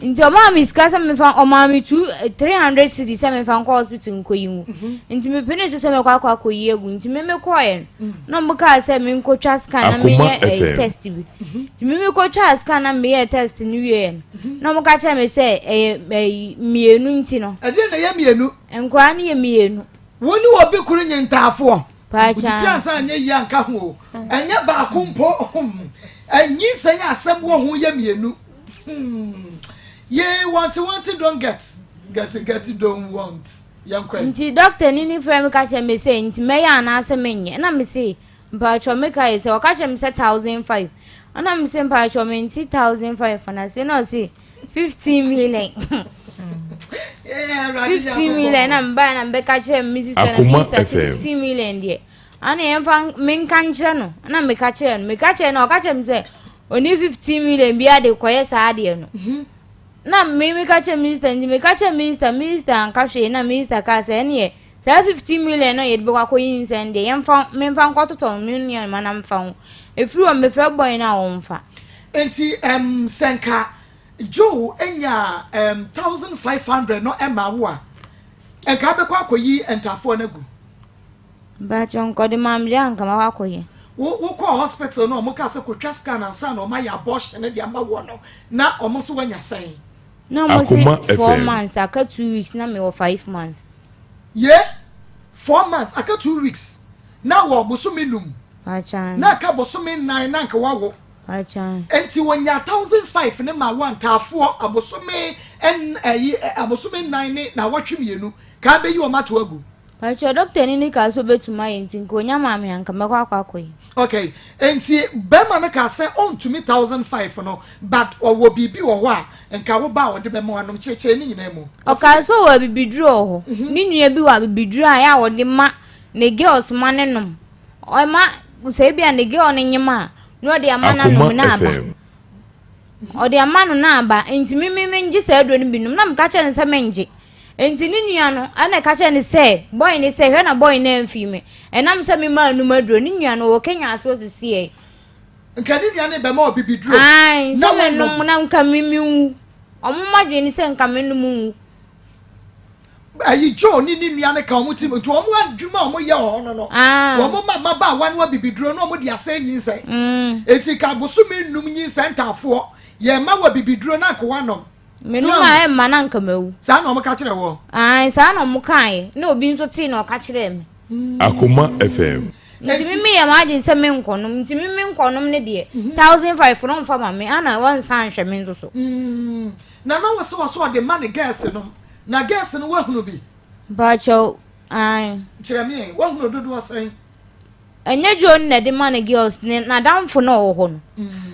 Nti ɔmaa me sika sɛ memfa ɔmaa me two 300 cedis sɛ memfa nkɔ hospital nkɔyi ngu. Nti mepene so sɛ mɛkɔ akɔ akɔyi agu. Nti me mekɔɔɛ no na ɔmo kaa sɛ menkɔtwa scan na Akoma menyɛ ɛyi FM. test bi. Nti me mekɔtwaa scan na meyɛɛ test no wieɛ no na ɔmo ka kyerɛɛ me sɛ ɛyɛ ɛyi mmienu nti no. Ɛdeɛn na ɛyɛ mmienu? Nkwadaa no yɛ mmienu. Wo ne obi koro nye ntaafoɔ. Paakyaa. Wotiti ansa anyɛ yie anka ho o. Ɛnyɛ baako mpo. Hmm. Nyinsɛn a asɛm wɔ ho yɛ mmienu. Hmm. Yee want want don't get. Get get don't want. Yɛnkɔ ɛ. Nti doctor ni no frɛ me ka kyerɛ me sɛ nti mɛyɛ anaasɛ menyɛ ɛna me se mpakyɛw me kae sɛ ɔka kyerɛ me sɛ 1005 ɛna me se mpakyɛw mente 1005 no ase ɛna ɔse 15 million 15 million na mbae na mbɛka kyerɛ me sister na me sister se 15 million deɛ ana yɛmfa menka nkyerɛ no na meka kyerɛ no meka kyerɛ no ɔka kyerɛ me sɛ ɔni 15 million bi ade kɔyɛ saa adeɛ no mhm. na me meka kyerɛ minister nti meka kyerɛ minister minister anka hwee na minister kaa sɛ ɛneɛ saa 15 million no yɛde bɛkɔ akɔyi nsɛn deɛ yɛmfa memfa nkɔtotɔ me nneɛma na mfa ho ɛfiri hɔ mefrɛ bɔn no a wɔmfa nti um, sɛ nka Joe nyaa um 1500 no maa wo a, nka wobɛkɔ akɔyi ntaafoɔ no agu? Mpakyɛ nka ɔde maa me deɛ a nka makɔ akɔyɛ. Wo wokɔɔ hospital no ɔmo kaa sɛ kɔtwa scan ansa na ɔmo ayɛ abortion no de ama woɔ no na ɔmo nso woanya sɛn? Na ɔmo Akoma se four FM. months aka 2 weeks na mewɔ 5 months. Ye? 4 months aka 2 weeks na wɔ bosome num Mpakyɛ na aka bosome nnan na nka woawo. Enti wɔnyaa 1005 no maa wɔn ntaafoɔ abosome nn ɛyi abosome nnan ne naawɔtwe mmienu kaa bɛyi wɔn ato agu. Pakyɛ doctor ni no kaa sɛ ɔbɛtumi ayɛ nti nka ɔnya maa me a nka mɛkɔ akɔ akɔyɛ. Ok enti bɛrima no kaa sɛ ɔntumi 1005 no but ɔwɔ biribi wɔ hɔ a nka wo ba a ɔde bɛma wo anom kyerɛkyerɛ ne nyinaa mu. Ɔkaa sɛ ɔwɔ abibiduro wɔ hɔ ne nua bi wɔ abibiduro a ɛyɛ a ɔde ma ne girls ma no nom Ɔma sɛ ebi a ne girl no nyem a na ɔde ama no anom Akoma na aba. FM. Ɔde ama no na aba nti me me mengye saa aduro no bi nom na meka kyerɛ no sɛ mengye. Nti ne nua no ɛna ɛka kyerɛ no sɛ boy no sɛ hwɛ na boy no amfi me. Ɛnam sɛ me maa num aduro ne nua no ɔwɔ Kenya ase ɔsisi yɛ. Nka ne nua no bɛma ɔbibiduro Ae na sɛ wanom. menom na nka me menwu. Ɔmo ma dwene sɛ nka menom nwu. Ayi Joe ne ne nua no ka wɔn tirim nti wɔn adwuma a wɔyɛ wɔ hɔ no no Ah. wɔn ma mmabaawa no abibiduro na wɔn de asɛn nyinsɛn Mm. eti ka bosome nnum nyinsɛn ntaafoɔ yɛn ma wɔ abibiduro na nkowa nom. Menom a ɛmma na nka mawu. Saa na wɔn ka kyerɛ wɔ. Ae saa na wɔn kaeɛ na obi nso tee na ɔka kyerɛɛ me. Akoma FM. Nti me meyɛ m'adwene sɛ menkɔnom nti me menkɔnom ne deɛ 1005 no mfa ma me ana wɔnsan nhwɛ me nso so. Mm. Na na wɔse wɔ so ɔde ma ne girls nom na girls no wahunu bi. Mpakyɛw ae. Kyerɛ me ɛ wahunu dodoɔ sɛn. Ɛnyɛ Joe no na ɛde ma ne girls ne n'adamfo na ɔwɔ hɔ no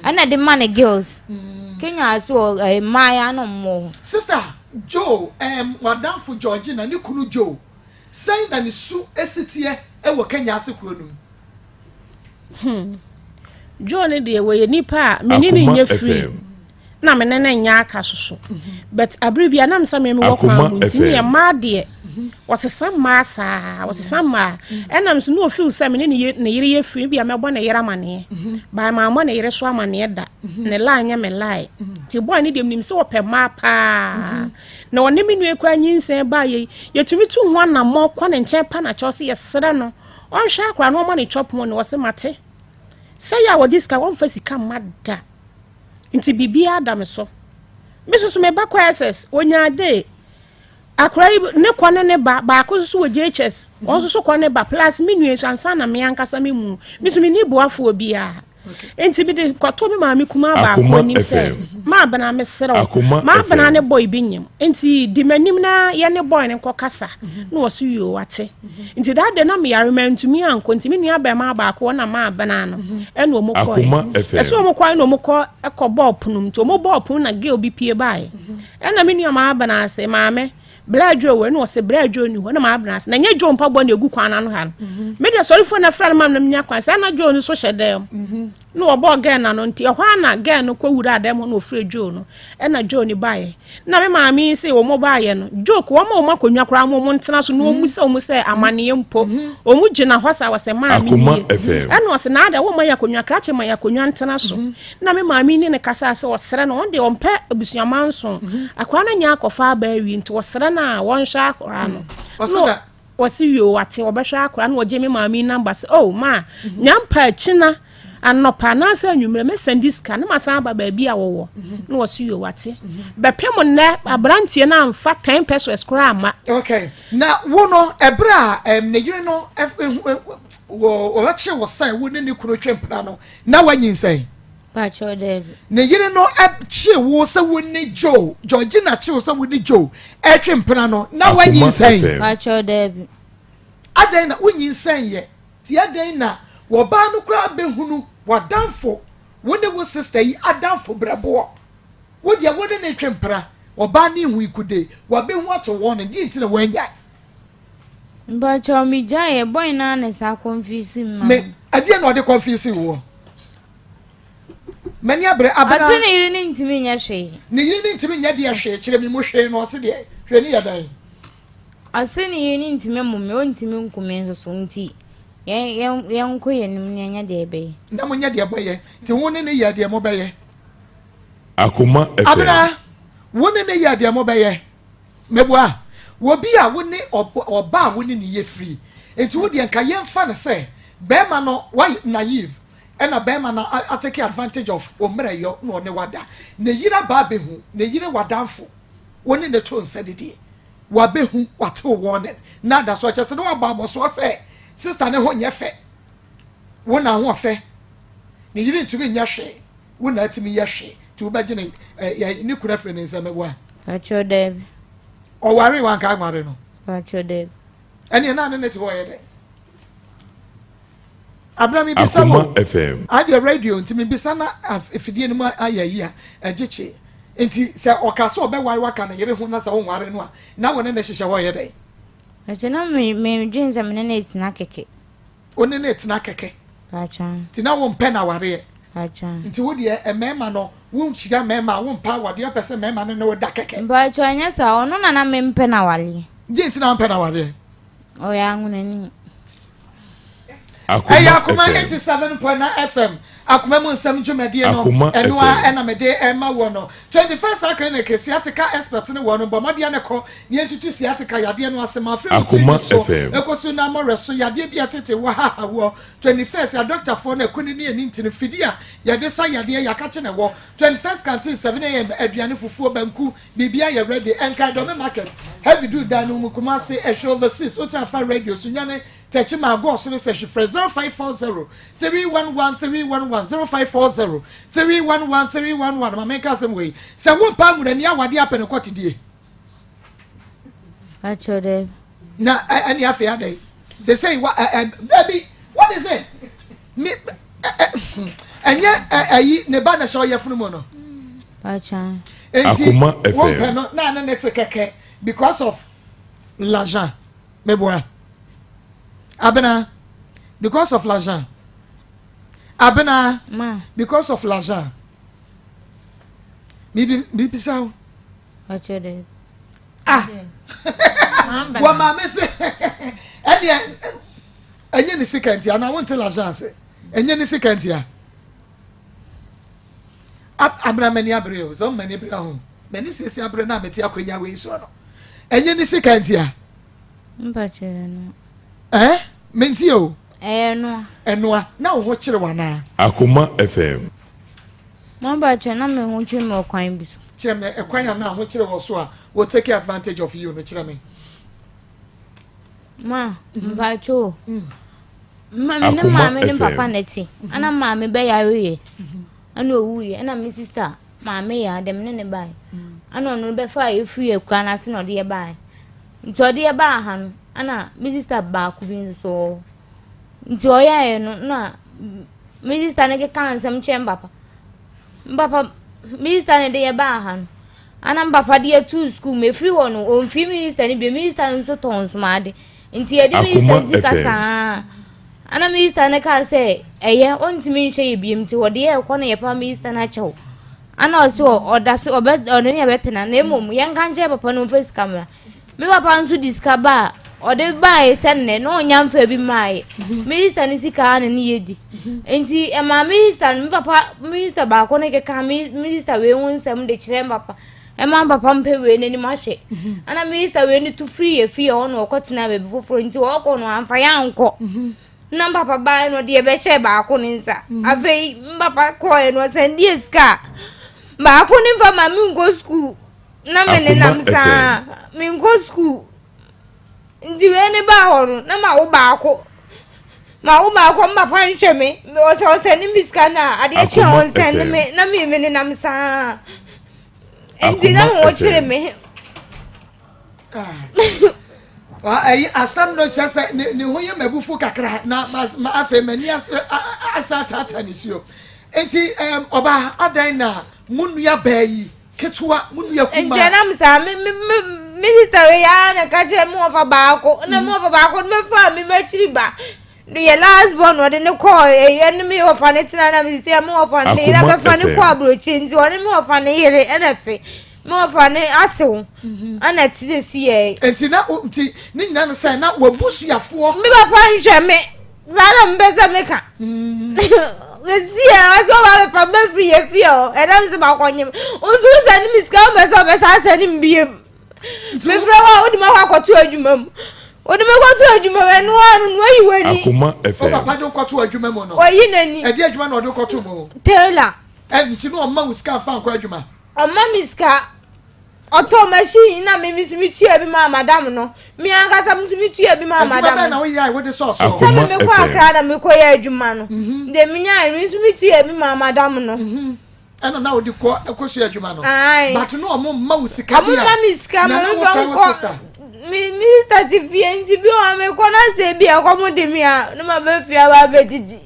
ɛna ɛde ma ne girls Kenya ase wɔ ɛɛ mmaayɛ na ɔmo wɔ hɔ. Sister Joe ɛɛm w'adamfo Georgina ne kunu Joe sɛn na ne su esi teɛ ɛwɔ Kenya ase kuro no mu. Hmm. Joe no deɛ wɔyɛ nipa a me ne no nyɛ free na me ne no nyɛ aka soso but abere bi a nam sɛ me mewɔ kwan mu nti ne yɛ mmaa deɛ wɔsesa mmaa saa wɔsesa mmaa ɛnam so ne ofeel sɛ me ne ne yere yɛ free bi a mɛbɔ ne yere amaneɛ by mammɔ ne yere so amaneɛ da ne lie nyɛ me lie nti boy ne deɛ menim sɛ wɔpɛ mmaa paa na ɔne me nua kura nyinsɛn baa yɛ yɛtumi tu ho anammɔ kɔ ne nkyɛn pa na kyɛw sɛ yɛsrɛ no Ɔnhwɛ akora no ɔma no chop money ɔse mate sɛ yɛ a wɔde sika wɔmfa sika mma da nti biribiara da me so me soso me ba kɔ SS onyaa day akora yi ne kɔ ne ne ba baako soso wɔ JHS wɔn soso kɔ ne ba plus me nua nso ansa na me ankasa me mu me so me ni boafoɔ biara Enti mede kɔtoo me maame kumaa baako anim sɛ, Maabena, mesrɛ wo, maabena ne boy bi nyem. Enti di m'anim na yɛne boy no nkɔkasa. Na ɔse, Yoo, wate. Nti that day na meyare, mantumi ankɔ. Nti me nua abarimaa baako, ɔna maabena no, ɛna ɔmo kɔe. Ɛsɛ ɔmo kɔe na ɔmo kɔ kɔbɔɔ pono mu. Nti ɔmo bɔɔ pono na girl bi pie baeɛ. Ɛna me nua maabena se, Maame, Bra Joe wɔ ɛna ɔsɛ bra Joe ni hɔ na maabena ase na nyɛ Joe mpaboa na egu kwan n'ano ha no mhm. me deɛ sɔrefoɔ na frɛ no ma na menya kwan saa na Joe no so hyɛ dan mu mhm. na ɔbɔɔ gɛn na no nti ɛhɔ a na gɛn no kɔ wura dan mu na ɔfrɛ Joe no ɛna Joe ni baeɛ na me maame yi sɛ wɔn baeɛ no Joe ko wɔn a wɔn akonnwa koraa wɔn ntena so na wɔn sɛ wɔn sɛ amaneɛ mpo wɔn gyina hɔ sa wɔsɛ maame nie ɛna ɔsɛ na adɛ wɔn ma yɛ akonnwa krakye ma yɛ akonnwa ntena so. Na me maame ne no kasaa sɛ ɔsrɛ no, ɔno deɛ ɔmpɛ abusuamanso. Akwadaa no anya akɔfa aba awie nti ɔsrɛ no a wɔnhwɛ akwadaa no. Ɔse da. Ɔse yoo wate ɔbɛhwɛ akwadaa no ɔgye me maame namba sɛ oh ma nya mpa akyina anɔpa anaasɛ anwummerɛ mɛsɛnde sika na masan aba baabi a wɔwɔ na ɔse yoo wate bɛpem nnɛ aberanteɛ no amfa 10 pesos koraa amma. Okay na wo no ɛberɛ a ne yere no wɔbɛkye wo sɛ wo ne ne kunu twe mpena no Na wanyinsɛn? Pakyɛw daabi. Ne yere no kyee wo sɛ wo ne Joe, Georgina kyee wo sɛ wo ne Joe ɛretwe mpena no, na wanyinsɛn? Pakyɛw daabi. Adɛn na wonyinsɛn yɛ? Ti adɛn na wɔbaa no koraa bɛhunu w'adamfo, wo ne wo sister yi adamfo brɛboɔ? Wo deɛ wo ne ne twe mpena, ɔbaa no nhui kude, wabɛhu ato wɔn no, deɛ nti na wanyae? Mpakyɛw me gyae yɛ boy naa na saa confuse me ma. Me ɛdeɛ na ɔde confuse woɔ. M'ani abere abena. Ɔse ne yere ne ntumi nyɛ hwee. Ne yere ne ntumi nyɛ deɛ hwee kyerɛ me mu hwee no ɔse deɛ hwee ne yɛ dɛn. Ɔse ne yere ne ntumi mmo me ɔntumi nku me nso so nti yɛn yɛn yɛn nkɔ yɛn nim na yɛnyɛ deɛ ɛbɛyɛ. Na mo nyɛ deɛ bɛyɛ nti wo ne ne yɛ deɛ mo bɛyɛ. Akoma FM. Abena wo ne ne yɛ deɛ mo bɛyɛ. Meboa? Wɔ bi a wo ne ɔba a wo ne no yɛ firi. Nti wo deɛ nka yɛnfa no sɛ bɛɛma no wayɛ naive ɛna bɛɛma no a take advantage of wo mmerɛyɔ na ɔne wo ada. Ne yere aba abɛhu, ne yere w'adamfo, wo ne no to nsa didie. Wabɛhu, wate wo warning na ada so. Ɛkyɛ sɛ na wabɔ abɔsoɔ sɛ sister no ho nyɛ fɛ, wo na ahoɔfɛ, ne yere ntumi nyɛ hwee. Wo na atumi yɛ hwee nti wobɛgye ne ɛ ne kunu afiri ne nsam meboa. Pakyɛw daabi. Ɔwaree wanka anware no. Pakyɛw daabi. Ɛneɛ na ne ne te hɔ ɔyɛ dɛn? Abena mi bisa wo. Adeɛ radio nti mi bisa na afidie no mu ayɛ ayi a ɛgye kye nti sɛ ɔka sɛ ɔbɛware waka ne yere ho na sɛ ɔnware no a na wo ne ne hyehyɛ hɔ ɔyɛ dɛn? Pakyɛw na me me dwen sɛ me ne ne tena kɛkɛ. Wo ne no retena kɛkɛ. Nti na wompɛ no awareɛ. Nti wo deɛ mmarima no wonhyia mmarima a wompɛ awadeɛ wopɛ sɛ mmarima no ne wo da kɛkɛ. Mpakyɛ ɛnyɛ saa ɔno na na mempɛ no awareɛ. Deɛ nti na wompɛ no awareɛ? Ɔyɛ anwonani. Ɛyɛ Akoma 87.9 FM Akoma mu nsɛm dwumadie no ɛno ara ɛna mede ɛma woɔ no. 21st Star Clinic sciatica expert ne wɔ no bɔ mmɔden ne kɔ na yɛntutu sciatica yadeɛ no ase ma afiri wo tiri so ɛkɔsi na mmɔwerɛ so yadeɛ bi a ɛtete wɔ haha woɔ 21st adɔktafoɔ no akuni ne ani ntini fidie a yɛde sa yadeɛ yɛakakye na ɛwɔ 21st canteen 7am aduane fufuo banku biribiara yɛ ready ɛnkae Dome market heavy du dan no mu Kumasi ɛhwɛ overseas wokyɛ afa radio so nyane Tɛkyi ma agɔɔ so no sɛ hwe frɛ 0540 311 311 0540 311 311 ma menka asɛm wei sɛ wompa anwunani awadeɛ apɛ no kɔtedie Akyerɛ dɛ. Na ɛne afei adɛn sɛ sɛ wa ɛ ɛ dabi what is it me ɛ ɛ ɛnyɛ ɛ ɛyi ne ba na hyɛ ɔyɛ funu mu no. Akyɛ. Enti wompɛ no na ne ne te kɛkɛ because of l'argent. Meboa. Abena, because of l'argent. Abena, Ma. because of l'argent. Mibisa wo. Ɔkyɛ dɛ. Ah. Wɔ maame se ɛdeɛ ɛnyɛ ne sika nti anaa wonte l'argent ase ɛnyɛ ne sika nti a. Abena m'ani abere o sɛ m'ani bere ho m'ani siesie abere na mete akonnwa wei soɔ no ɛnyɛ ne sika nti a. Mpakyɛ ɛnoa. Ɛɛ menti o. Ɛyɛ ɛnoa. Ɛnoa na wo ho kyere wo anaa. Akoma FM. Mo mpakyɛ na me ho kyere me wɔ kwan bi so. Kyerɛ me ɛkwan a na ho kyere wɔ so a wɔ take advantage of you no kyerɛ me. Ma mpakyɛ o. Ma me ne maame ne papa na ɛte. Ɛna maame bɛyareɛ. Ɛna owuiɛ. Ɛna me sista maame yɛ adɛm ne ne baeɛ. Ɛna ɔno bɛfa yɛ firi akura no ase na ɔde yɛ baeɛ. Nti ɔde yɛ baa ha no, ɛna me sista baako bi nso wɔ hɔ. Nti ɔyɛeɛ no na me sista no keka nsɛm kyerɛ me papa. Me papa, me sista no de yɛ baa ha no. Ana me papa de yɛ too sukuu mu. Ɛfiri hɔ no, ɔmfii minista no bio. Minista no nso tɔn nsomaade. Nti yɛde minista no sika saa. Ana minista no kaa sɛ ɛyɛ, ɔntumi nhwɛ yɛ biom nti wɔde yɛ kɔ na yɛpa minista no akyɛw. Ana ɔse ɔda so ɔbɛ ɔne yɛ bɛtena na mmom yɛnka nkyerɛ papa no ɔmfa sika mmra. Me papa nso de sika ba a, ɔde baeɛ sɛ nnɛ na ɔnya mfa bi maaeɛ. Minista no sika ara na ne yɛdi. Nti ɛmaa minista no, me papa minista baako no keka minista wei ho nsɛm de kyerɛ me papa. Ɛma me papa mpɛ wei n'anim ahwɛ. Ɛna minista wei no tu firi yɛ fie hɔ na ɔkɔtena baabi foforɔ nti ɔkɔ no amfa yɛ ankɔ. Na me papa baeɛ no ɔde yɛbɛhyɛɛ baako no nsa. Afei me papa kɔɛ no ɔsan di sika a baako no mfa ma menkɔ sukuu. Na me nenam saa menkɔ sukuu nti wei ne baa hɔ no na ma wo baako ma wo baako m papa nhwɛ me ɔsɛ ɔsɛ ne me sika no a adeɛ kye a ɔnsɛn ne me na me me nenam saa nti na ho kyere me. Ɛyi asɛm no kyerɛ sɛ ne ne ho yɛ m'abufu kakra na ma afei m'ani asa ataataa ne suo nti ɔbaa adan na mo nua baa yi ketewa mo nua kumaa. Nti ɛnam saa me me me me sista wei ara na ɛka kyerɛ me wɔfa baako na me wɔfa baako no bɛfaa me m'akyiri ba yɛ last born ɔde ne kɔɔ ɛyɛ ne me wɔfa ne tena na me sisi me wɔfa ne yere bɛfa ne kɔ aburokyi nti ɔne me wɔfa ne yere ɛna te me wɔfa ne asew mhm. ɛna te sisi yɛ. Nti na nti ne nyinaa no sɛ na wɔbusuafoɔ. Me papa nhwɛ me. Saa na mepɛ sɛ meka. Mesi ɛ ɔsɛ ɔba bɛpa mɛfiri yɛ fie hɔ ɛnam sɛ makɔnyem nso wosɛne me sika wopɛ sɛ ɔbɛsa asɛne me biem mefrɛ hɔ a wode makɔ akɔto adwuma mu wode me kɔto adwuma mu ɛno ara no no ayi w'ani Akoma FM. Wo papa de wokɔto adwuma mu no ɔyi n'ani ɛde adwuma na ɔde wokɔto mu tailor nti na ɔma wo sika mfa nkɔ adwuma ɔma me sika Ɔtɔɔ machine na me nso metua bi maa madam no. Me ankasa nso metua bi maa madam no. Adwuma bɛn na woyɛ a wode sɔɔ soɔ? Sɛ me mekɔ Accra na mekɔyɛ adwuma no. Mhm. Deɛ menyaeɛ no nso metua bi maa madam no. Mhm. Ɛna na wode kɔ kɔsua adwuma no. Ae. But na ɔmo mma wo sika bi a. Ɔmo mma me sika ma me fɛ nkɔ. Me me sister te fie nti bi wɔ mekɔ na sɛ bi ɛkɔm de me a na ma bɛ fie aba abɛdidi.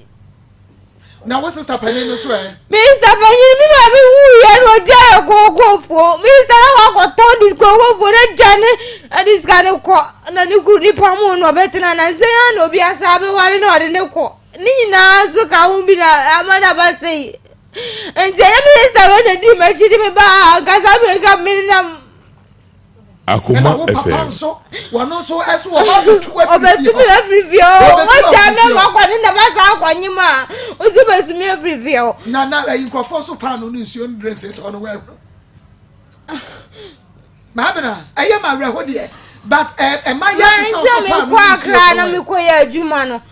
Na wo sista panyin no nso ɛ? Me sista panyin mi maame wuiɛ na ɔgya yɛ kookofoɔ. Me sista na wakɔtɔ de kookofoɔ na dwane ɛde sika no kɔ na ne kuru nipa mu na ɔbɛtena na nsɛn ara na obi asa abɛware na ɔde ne kɔ. Ne nyinaa nso ka ho bi na ama na ba sɛyi. Nti ɛyɛ me sista wei na di m'akyi de me baa ankasa Amerika me nam. Akoma Ɛna wo papa FM. nso wɔno nso ɛso wɔba abɛtu afiri fie Ɔbɛtumi hɔ. afiri fie hɔ. Ɔbɛtu Wogya afiri me fie ma hɔ. ɔkɔ ne nam asa akɔnye mu a, nso bɛtumi afiri fie hɔ. Na na ɛyi nkurɔfoɔ nso paano ne nsuo ne drinks tɔ no wɔahu. Maabena ɛyɛ ma awerɛho deɛ but ɛ ɛma yɛ te sɛ Nti a ɔsɔ paano mekɔ ne nsuo Accra na tɔ ɛ. mekɔyɛ adwuma no.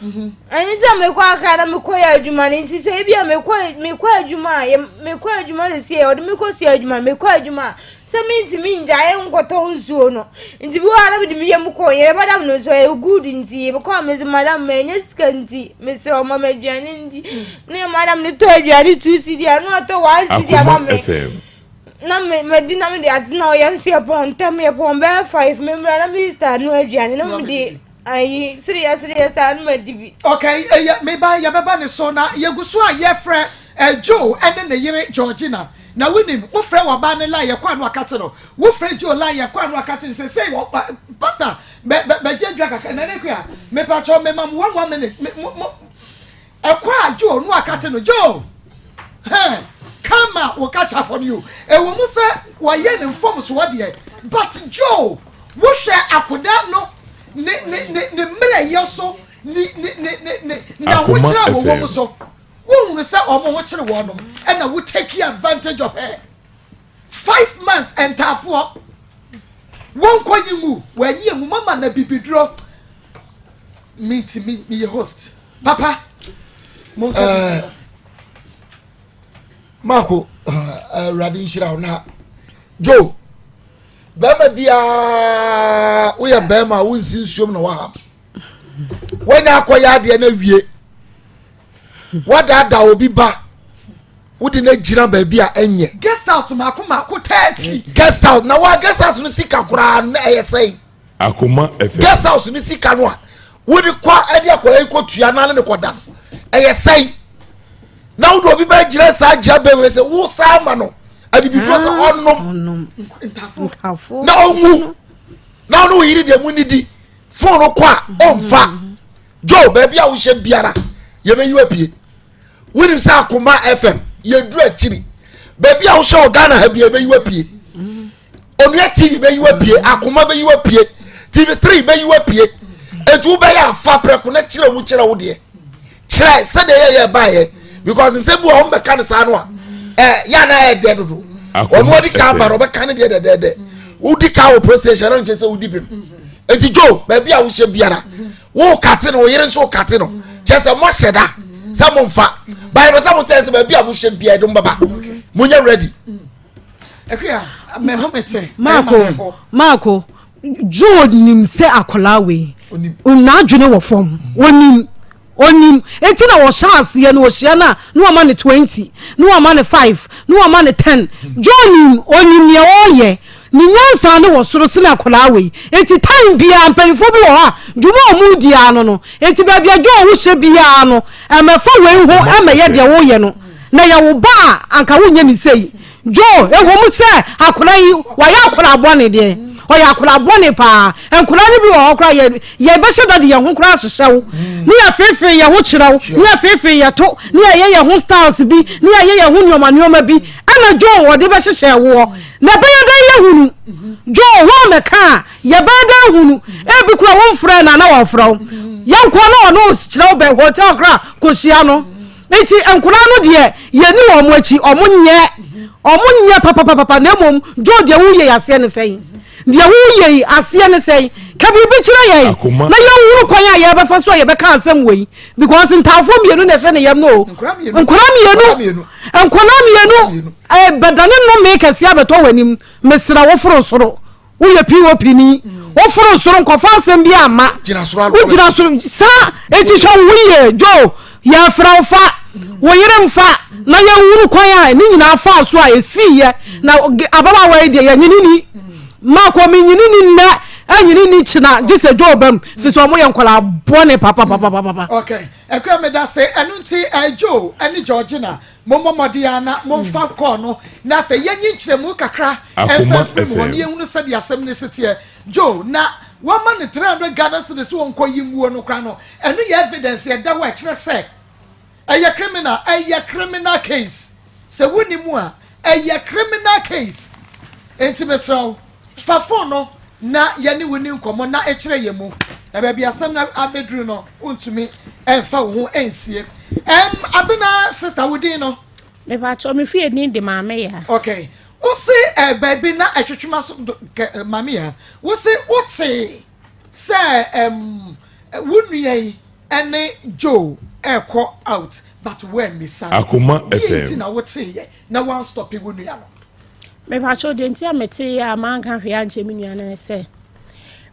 Ɛno nti a mekɔ Accra na mekɔyɛ adwuma no nti sɛ ebi a mekɔ mekɔ adwuma a yɛ mekɔ adwuma sɛsie ɔde mekɔ sua adwuma mekɔ adwuma a sɛ mentumi ngyae nkɔtɔ nsuo no nti bi wɔ hɔ a na mede me yam kɔ yɛ madam no nso ɛyɛ good nti mekɔ a me nso madam manya sika nti mesrɛ ɔma me aduane nti ne madam no tɔ aduane two cedi a na ɔtɔ one cedi ama Akoma me FM. na me madi na mede atena hɔ yɛn nso yɛpɔn ntɛm yɛpɔn bɛyɛ five me mmra na me sista no aduane na mede ayi sereɛ sereɛ saa na madi bi. Okay, ɛyɛ meba yɛbɛba ne so na yɛgu so a yɛfrɛ eh, Joe ɛne ne yere Georgina na wonim wofrɛ wɔba ne line yɛkɔ ano akate no wofrɛ Joe line yɛkɔ ano akate no sɛsɛi wɔ pastor bɛ bɛ bɛgye adwa kakra na ne kua mepakyɛw mema mo one one minute me mo mo Ɛkɔ a Joe no akate no Joe hɛn kama wo catch up on you ɛwɔ mu sɛ wɔyɛ ne mfomsoɔ deɛ but Joe wohwɛ akoda no ne ne ne ne mmerɛyɛ so ne ne ne ne ne n'ahokyerɛ a wɔwɔ mu so wohunu sɛ wɔn ho kyere wɔn ɛna wo take advantage of her five months ntaafoɔ wɔnkɔ yi ngu wɔanyi emu mama na bibiduro mintimi meyɛ host. Papa, monka eh, bi. Mako, eh, Awurade nhyira wo na Joe, bɛrima biara woyɛ bɛrima a wonsi nsuom na waham. Woanya akɔyɛ adeɛ no awie. Wadaadaa obi ba. Wode no agyina baabi a ɛnyɛ. Guest house mako mako 30. Guest house na wa guest house no sika koraa na ɛyɛ sɛn. Akoma FM. Guest house ne sika no a wode kɔ ɛde akwadaa yi kɔ tua na ne ne kɔ da no ɛyɛ sɛn na wode obi bɛ gyina saa gyina bɛn wei sɛ wo saa ma no. Abibiduro sɛ ɔnom na ɔnwu na ɔne wo yere deɛ mu nidi fon no kɔ a ɔmfa. Joe, baabi a wohyɛ biara yɛbɛyi wapie. Wonim sɛ Akoma FM yɛduru akyiri. Baabi a wohyɛ wɔ Ghana ha bia yɛbɛyi wapie. Onua TV bɛyi wapie, Akoma bɛyi wapie, TV3 bɛyi wapie. Eti wobɛyɛ afa prɛko na kyerɛ mu kyerɛ wo deɛ. Kyerɛ sɛdeɛ yɛyɛ baeɛ because nsɛm bi wɔ hɔ mbɛka no saa no a ɛ yɛ ana ɛyɛ dɛ dodo. Ɔno ɔdi kan ba no ɔbɛka ne deɛ dɛdɛɛdɛ. Wodi kan wɔ police station no nkyɛn sɛ wodi bem. Eti Joe, baabi a wohyɛ biara wo kate no, wo yere nso kate no, kyerɛ sɛ moahyɛ da sɛ momfa bayɛ sɛ mokyerɛ sɛ baabi a mohyɛ biara de mbaba monyɛ ready. Maako, Maako, Joe nim sɛ akwadaa wei n'adwene wɔ fam, onim onim eti na wɔhyɛ aseɛ no, wɔhyia no a na wɔma no 20, na wɔma no 5, na wɔma no 10. Joe nim, onim nea ɔreyɛ. Ne nyansa no wɔ soro sene akwadaa wei. Enti time biara mpanyinfoɔ bi wɔ hɔ a dwuma a wɔn di ara no no. Enti baabi a Joe wohyɛ biara no, ɛmɛfa wei ho ɛmɛyɛ deɛ woyɛ no. Na yɛ wo ba a anka wonyɛ ne sei. Joe, ɛwɔ mu sɛ akwadaa yi wayɛ akwadaa bɔne deɛ, ɔyɛ akwadaa bɔne paa. Nkwadaa no bi wɔ hɔ koraa yɛ yɛbɛhyɛ da de yɛn ho koraa ahyehyɛ wo. Ne yɛfeefee yɛn ho kyerɛ wo, ne yɛfeefee yɛ to, ne yɛyɛ yɛn ho styles bi, ne yɛyɛ yɛn ho nneɛma nneɛma bi. Ɛna Joe ɔde bɛhyehyɛ woɔ. Na ɛbɛyɛ dɛn yɛahunu? Joe, woammɛka a, yɛbɛyɛ dɛn ahunu? Ebi koraa womfrɛɛ no a na wɔafrɛ wo. Yɛnkɔ na ɔne wo kyerɛ wo bɛ hotel koraa kɔhyia no. Nti nkwadaa no deɛ yɛni wɔn akyi, wɔn nyɛ, wɔn nyɛ papapapa. Na mmom Joe deɛ woyɛ yi aseɛ ne sɛn? Deɛ woyɛ yi aseɛ ne sɛn? Ka biribi kyerɛ yɛn na yɛnhunu kwan a yɛbɛfa so a yɛbɛka asɛm wei. Because ntaafoɔ mmienu na ɛhyɛ ne yam no o. Nkwadaa mmienu. Nkwadaa mmienu bɛdane nnome kɛseɛ abɛtɔ w'anim. Mesrɛ wo foro soro. Woyɛ POP ni. Woforo soro nkɔfa asɛm bi amma. Wogyina soro saa eti hwɛ wo ho yie Joe. Yɛfrɛ wo fa wo yere mfa na yɛnhunu kwan a ne nyinaa faa so a ɛsiiɛ. Na ababaawa yi deɛ yɛnyini ni. Maakɔ menyini ni nnɛ ɛnyini ni kyena gye sɛ Joe bam fi sɛ ɔmo yɛ nkwadaa bɔne papapapapa. Okay. Akua meda se ɛno nti eh, Joe ɛne Georgina mommɔ mmɔden ara na momfa kɔɔ no na afei yɛnyi nkyerɛmu kakra ɛmfa mfiri mu hɔ na yɛnhunu sɛdeɛ asɛm no si teɛ. Joe, na wama no 300 Ghana cedis sɛ ɔnkɔyi nguo no koraa no, ɛno yɛ evidence ɛda hɔ a ɛkyerɛ sɛ ɛyɛ criminal, ɛyɛ criminal case. Sɛ wonni mu a, ɛyɛ criminal case. Enti mesrɛ wo, fa phone no na yɛne wo nni nkɔmmɔ na kyerɛ yɛn mu. Na baabi asɛm no abɛduru no, wontumi mfa wo ho nsie. Ɛm, Abena sister, wo din no? Mepakyɛw, me fie din de Maame Yaa. Okay. Wo se eh, baabi na ɛtwetwe m'aso do, kɛ, eh, Maame Yaa, wo se wotee sɛ ɛm, wo nua yi ɛne Joe ɛrekɔ out but woammisa no. Akoma Deɛ nti FM. na woteeɛ na woanstɔpe wo nua no? Mepakyɛw, deɛ nti a meteeɛ a manka hwee ankyerɛ me nua no ne sɛ,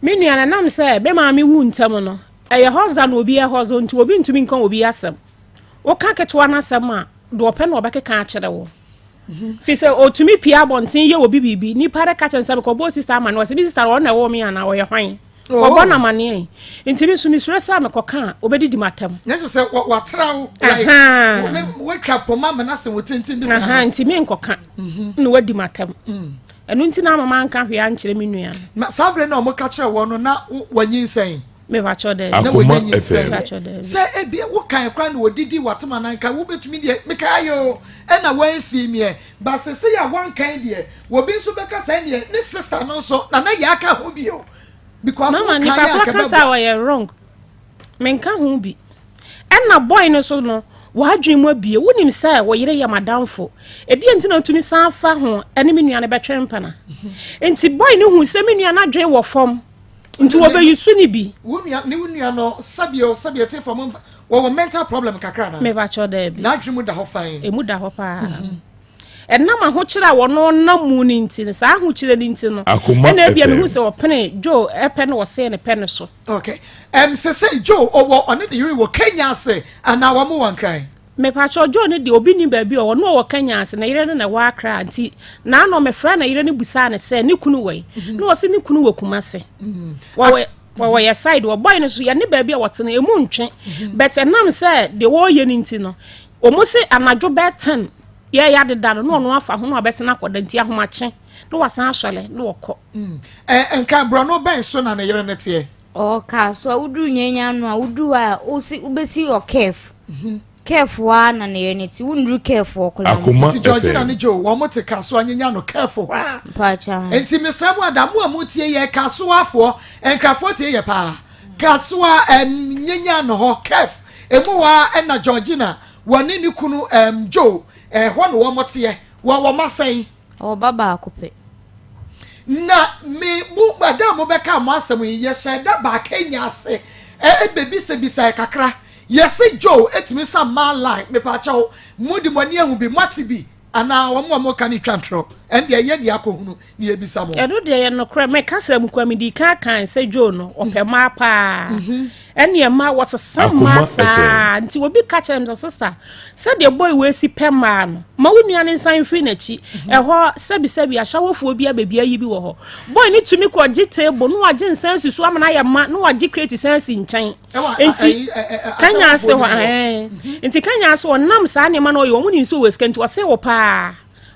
me nua no, ɛnam sɛ me maame wuu ntɛm no, ɛyɛ hɔza na obi yɛ hɔza nti obi ntumi nka obi asɛm. Woka ketewa no asɛm a, deɛ ɔpɛ na ɔbɛkeka akyerɛ wo. Fi sɛ ɔtumi pie abɔnten yɛ obi biribi, nipa reka kyerɛ no sɛ mekɔbɔɔ sista amanneɛ, ɔsɛ me sista no ɔno na ɛwoo me anaa ɔyɛ hwan? Wɔbɔ no amanneɛ yi. Nti me nso mesuro sɛ mekɔka a, ɔbɛdidi m'atɛm. Nyɛ sɛ sɛ watra wo, like, watwa pɔma ama no ase wo tenten bi saa no. Nti menkɔka na wadi m'atɛm. Ɛno nti na ama manka hwee ankyerɛ me nua no. Na saa berɛ no a wɔka kyerɛ wɔn no na wanyinsɛn? Mepakyɛw daabi. Na Akoma wɔnya FM. Mepakyɛw daabi. Sɛ ebia wokae koraa na wɔdidi w'atem anaa nka wobɛtumi deɛ mekae ayɛ o ɛna wɔamfii meɛ ba sesei a wɔankan deɛ wɔbi nso bɛka sɛ ɛneɛ ne sister no nso na na yɛ aka ho bio because Mama wokae nipa a koro nka ka sɛ bɛboa. ɔyɛ wrong. Menka ho bi. Ɛna boy no so no w'adwene mu abie. Wonim sɛ wo yere yɛ m'adamfo. Ɛdeɛn nti na wotumi san fa ho ɛne me nua no bɛtwe mpena? Nti boy no hu sɛ me nua no adwene wɔ fam. Nti wɔbɛyi su no bi. Wo nua ne wo nua no sɛdeɛ sɛdeɛ ɛte fam mfa wɔwɔ mental problem kakra anaa? Mepakyɛw daabi. N'adwene mu da hɔ fann. Emu da hɔ paa. Ɛnam ahokyerɛ a wɔn nam mu no nti no, saa ahokyerɛ no nti no, Akoma ɛna ebia mehu FM. sɛ ɔpene Joe ɛpɛ na ɔsee ne pɛ no so. Okay. Um, sese Joe ɔwɔ ɔne ne yere wɔ Kenya ase anaa wɔn wɔ Nkran? Mepakyɛw, Joe no deɛ obi nnim baabi a ɔwɔ, na ɔwɔ Kenya ase, ne yere no na ɛwɔ Accra, nti naano mefrɛɛ ne yere no bisaa no sɛ ne kunu wɔ he, na ɔse ne kunu wɔ Kumasi. Wɔwɔ wɔwɔ yɛ side wɔ boy no so yɛne baabi a wɔte no emu ntwe, but ɛnam sɛ deɛ wɔreyɛ no nti no, wɔn se anadwo bɛyɛ 10. Yɛyɛ adeda no na ɔno afa ho na wabɛsen akɔda nti ahomakye na wasan asɔre na wɔkɔ. Mm. Eh, nka borɔno bɛn so na ne yere no teɛ? Ɔka so a woduru nyanya no a woduru a wosi wobɛsi ɔkɛf. Mhm. Kɛf hɔ a na ne yere no te wonduru kɛf hɔ koraa. Akoma Nti Georgina ne Joe wɔn te kasoa nyanya no kɛf hɔ a. Mpacha. Nti mesrɛ mo ada mo a motie yɛ kasoafoɔ nkrafoɔ tie yɛ paa. Kasoa nyanya no hɔ kɛf emu hɔ a ɛna Georgina Wɔne ne kunu um, Joe, ɛhɔ na wɔn teɛ. Wɔ wɔn asɛn. Ɔwɔ ba baako pɛ. Na me mo ɛda a mobɛka mo asɛm yi, yɛhyɛ da baa Kenya ase ɛbɛbisabisae kakra. Yɛse Joe etumi sa mmaa line, mepaakyɛw, mo de mo ani ahu bi, moate bi anaa wɔn a wɔka no twa ntorɔ? Ɛndeɛ yɛn deɛ akɔhunu. na yɛbisa mo. Ɛno deɛ yɛ nokorɛ, me kasa mu koraa medii kan kae sɛ Joe no ɔpɛ mmaa paa, ɛneɛ mmaa wɔsesa mmaa saa, nti obi ka kyerɛ me sɛ sista sɛdeɛ boy wei si pɛ mmaa no ma wo nua no nsan mfiri n'akyi, ɛhɔ sɛbisɛbi ahyɛwofoɔ bi abɛbi ayi bi wɔ hɔ, boy no tumi kɔ gye table na wagye nsa asi so ama no ayɛ ma na wagye crate san asi nkyɛn, nti kanya ase hɔ ɛɛ nti kanya ase hɔ nam saa nneɛma no ɔyɛ wɔn nim sɛ ɔwɔ sika nti ɔse wo paa.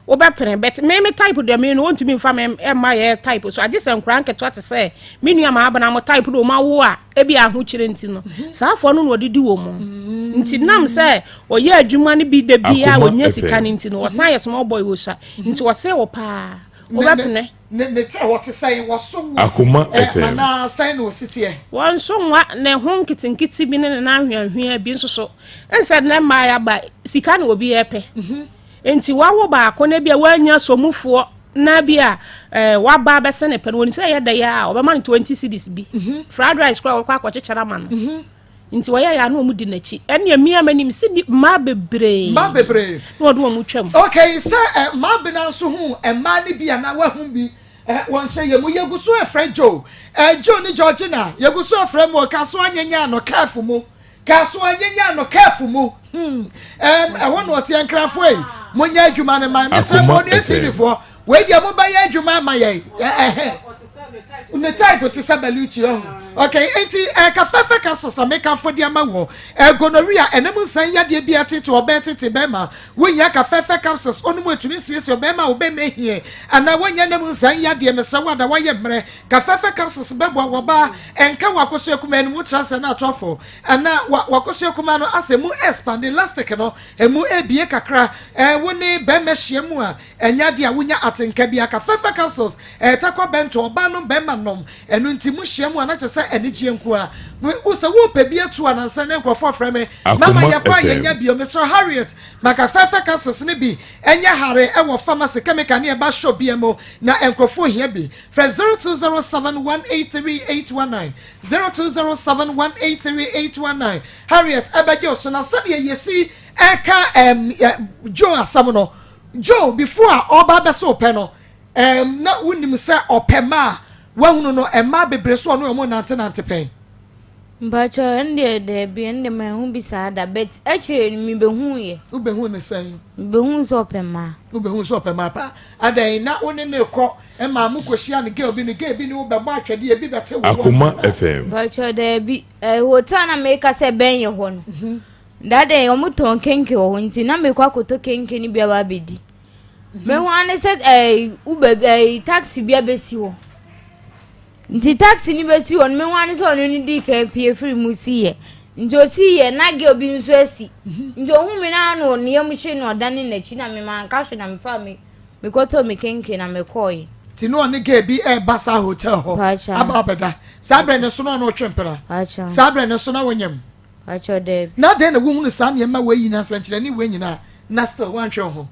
Wobɛpene but me me type deɛ me no wɔntumi nfa me mma yɛ type so agye sɛ nkoraa nketewa te sɛ me nua maa abena mo type de wɔn awo a ebi ahokyere nti no mhm. saa afoɔ no na ɔde di wɔn mhm. nti nam sɛ ɔyɛ adwuma no bi da bi a ɔnya sika no nti no ɔsan yɛ small boy wɔ sa mhm. nti ɔse wɔ paa wobɛpene ne te wɔte sɛn wɔso wo Akoma FM anaa sɛn na ɔsi teɛ wɔn nso nwa ne ho nketenkete bi ne ne nan hweahwea bi nso so nsɛ ne mmaa yaba sika na obi yɛ pɛ Enti wawo baako na ebia wannya somufoɔ na bi a eh, waba abɛsɛ ne pɛ no, wɔnim sɛ ɛyɛ dɛ a ɔbɛma no 20 cedis bi. Mhm. Fried rice koraa wɔkɔ akɔkyekyere ama no. Mhm. Nti wɔyɛ yɛ a na wɔn di n'akyi. Ɛnna mmea m'anim si ni mmaa bebree. Mmaa bebree. Na wɔde wɔn twam. Okay, sɛ eh, mmaa bena nso hu mmaa no bi anaa wahu bi eh, wɔn nkyɛn yɛ mu yɛgu so ɛfrɛ Joe eh, Joe ne Georgina yɛgu so ɛfrɛ mu ɔka so anyanya no kɛɛfo mu. Kasoa nyenya no kɛfo mu hmm ɛm ɛhɔ na ɔteɛ nkrafoɔ yi monyɛ adwuma no ma mesrɛ mo onua tv foɔ wei deɛ mobɛyɛ adwuma ama yɛn ɛhɛ ne type te sɛ Bellucci ɔho okay enti ɛka fɛfɛ capsules na mekamfo de ama wɔ gonorrhea ɛnam nsan yadeɛ bi atete ɔbɛn tete bɛrima wonya ka fɛfɛ capsules ɔno mu atumi nsiesie ɔbɛrima a ɔbɛrima ehie anaa wonya nam nsan yadeɛ mesrɛ wo ada wayɛ mmerɛ ka fɛfɛ capsules bɛboa wɔ baa Ɛnka w'akosua kumaa no mu tra sɛ na ato afɔ anaa wa w'akosua kumaa no asɛ mu expand elastic no emu ebie kakra ɛɛ wo ne bɛɛma hyia mu a ɛnyɛ adeɛ a wonya atenka biara ka fɛfɛ capsules ɛɛ takwa bɛnto ɔbaa nom bɛɛma nom ɛno nti mo hyia mu a na kyerɛ sɛ anigyeɛ nko a wo sɛ wo pɛ bi atu anansa ne nkurɔfoɔ frɛ me mama Akoma yɛkɔ a FM. yɛnya bio mesrɛ Harriet maka fɛfɛ capsules no bi ɛnyɛ hare ɛwɔ pharmacy chemical ne ɛba shop bia mu na nkurɔfoɔ hia bi Frɛ 0207 183 819, 0207 183 819. Harriet ɛbɛgye wo so na sɛdeɛ yɛsi ɛka ɛm Joe asɛm no, Joe before a ɔba abɛsɛ ɔpɛ no, ɛm na wonim sɛ ɔpɛ mmaa a wahunu no mmaa bebree so ɔne wɔn nantenante pɛn. Mpakyɛw ɛndeɛ daabi ɛndeɛ manhu bi saa da but akyire no mebɛhuu yɛ. Wobɛhuu no sɛn? Mebɛhuu sɛ ɔpɛ mmaa. Wobɛhuu sɛ ɔpɛ mmaa paa. Adɛn na wo ne no rekɔ ma mokɔhyia no girl bi no girl bi ne wo bɛbɔ atwɛdeɛ ebi bɛte wo Akoma FM. Mpakyɛw daabi eh, hotel na meka sɛ bɛn yɛ hɔ no mhm. that day wɔn tɔn kenke wɔ hɔ nti na mekɔ akɔtɔ kenke no bi aba abɛdi. Mhm. Mehu ane sɛ eh, Uber eh, taxi bi abɛsi hɔ. Nti taxi no bɛsi hɔ no, mehu ara ne sɛ ɔno no dii kan pue firi mu siiɛ. Nti ɔsiiɛ na girl bi nso asi. Nti ɔhu me no ara na ne yam hye na ɔdane n'akyi na me manka hwee na mefaa me mekɔtɔɔ me kenke na mekɔɔeɛ. Nti na ɔne girl bi reba saa hotel hɔ Paakya. aba abɛda. Saa berɛ no nso na ɔne wo twe mpena. Paakya. Saa berɛ no nso na wonyam. Paakya daabi. Na adɛn na wohunu saa nneɛma wei nyinaa, nsɛnkyerɛnne wei nyinaa na still woantwe wo ho?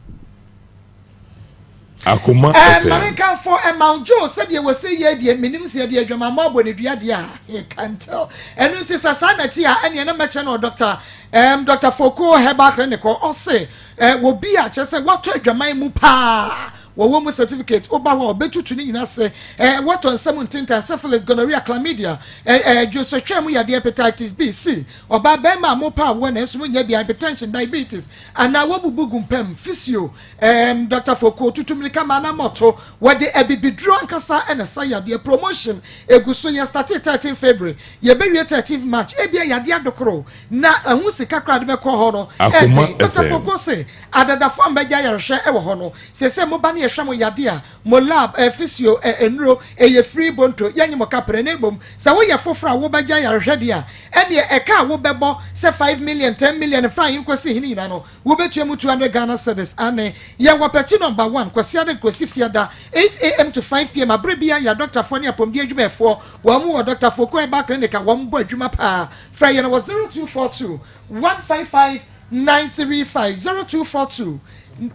Akoma Eh, FM. ma menkamfo ɛma wo Joe sɛdeɛ wɔsɛ yɛ deɛ menim sɛ yɛde adwamammɔ abɔ ne dua deɛ a I can tell ɛno nti sɛ saa na ɛte a ɛneɛ na mɛkyɛ no Dr. Um, Dr. Foko Herbal Clinic hɔ ɔse eh, wɔbi a kyerɛ sɛ watɔ adwaman mu paa Wɔwɔ mu certificate, woba hɔ a wɔbɛtutu ne nyinaa ase. Ɛɛ, wɔtɔ nsam ntintan, syphilis, gonorrhea, chlamydia, ɛ, ɛ, dwonsɔtwaa mu yadeɛ, hepatitis B, C, ɔbaa, barima a mopɛ awoɔ nanso monnya bi, hypertension, diabetes, anaa woabubu gu mpa mu, physio, ɛɛm, Dɔkta Fokuo, tutu mmirika ma anammɔto. Wɔde abibiduro ankasa na ɛsa yadeɛ. Promotion egu so, yɛ startee 13 February, yɛbɛwie 13 March. Ebia yadeɛ adokoro na ɛho sika koraa de bɛkɔ hɔ no Akoma ɛɛden. Dɔkta FM. Fokuo se adadafo a mbɛgye ayarehwɛ wɔ hɔ no, Seesei mo ba no yɛhwɛ mo yadeɛ a, mo lab, eh, physio, eh, nnuro, ɛyɛ free bonto, yɛnye mo kaprɛ, na mmom sɛ woyɛ foforɔ a wobɛgye ayarehwɛ deɛ a, ɛneɛ ɛka a wobɛbɔ sɛ 5 million, 10 million, fa he nkɔsi hene nyinaa no, wobɛtua mu 200 Ghana cedis. Aane, yɛwɔ Pɛkyi Nɔmba 1, Kwasiada nkosi Fiada, 8am to 5pm, aberɛ biara yɛ adɔktafoɔ ne apɔmuden adwumayɛfoɔ, wɔn wɔ Dɔktafoɔ Kuo Herbal Clinic a wɔn bɔ adwuma paa. Frɛ yɛn wɔ 0242 155 935, 0242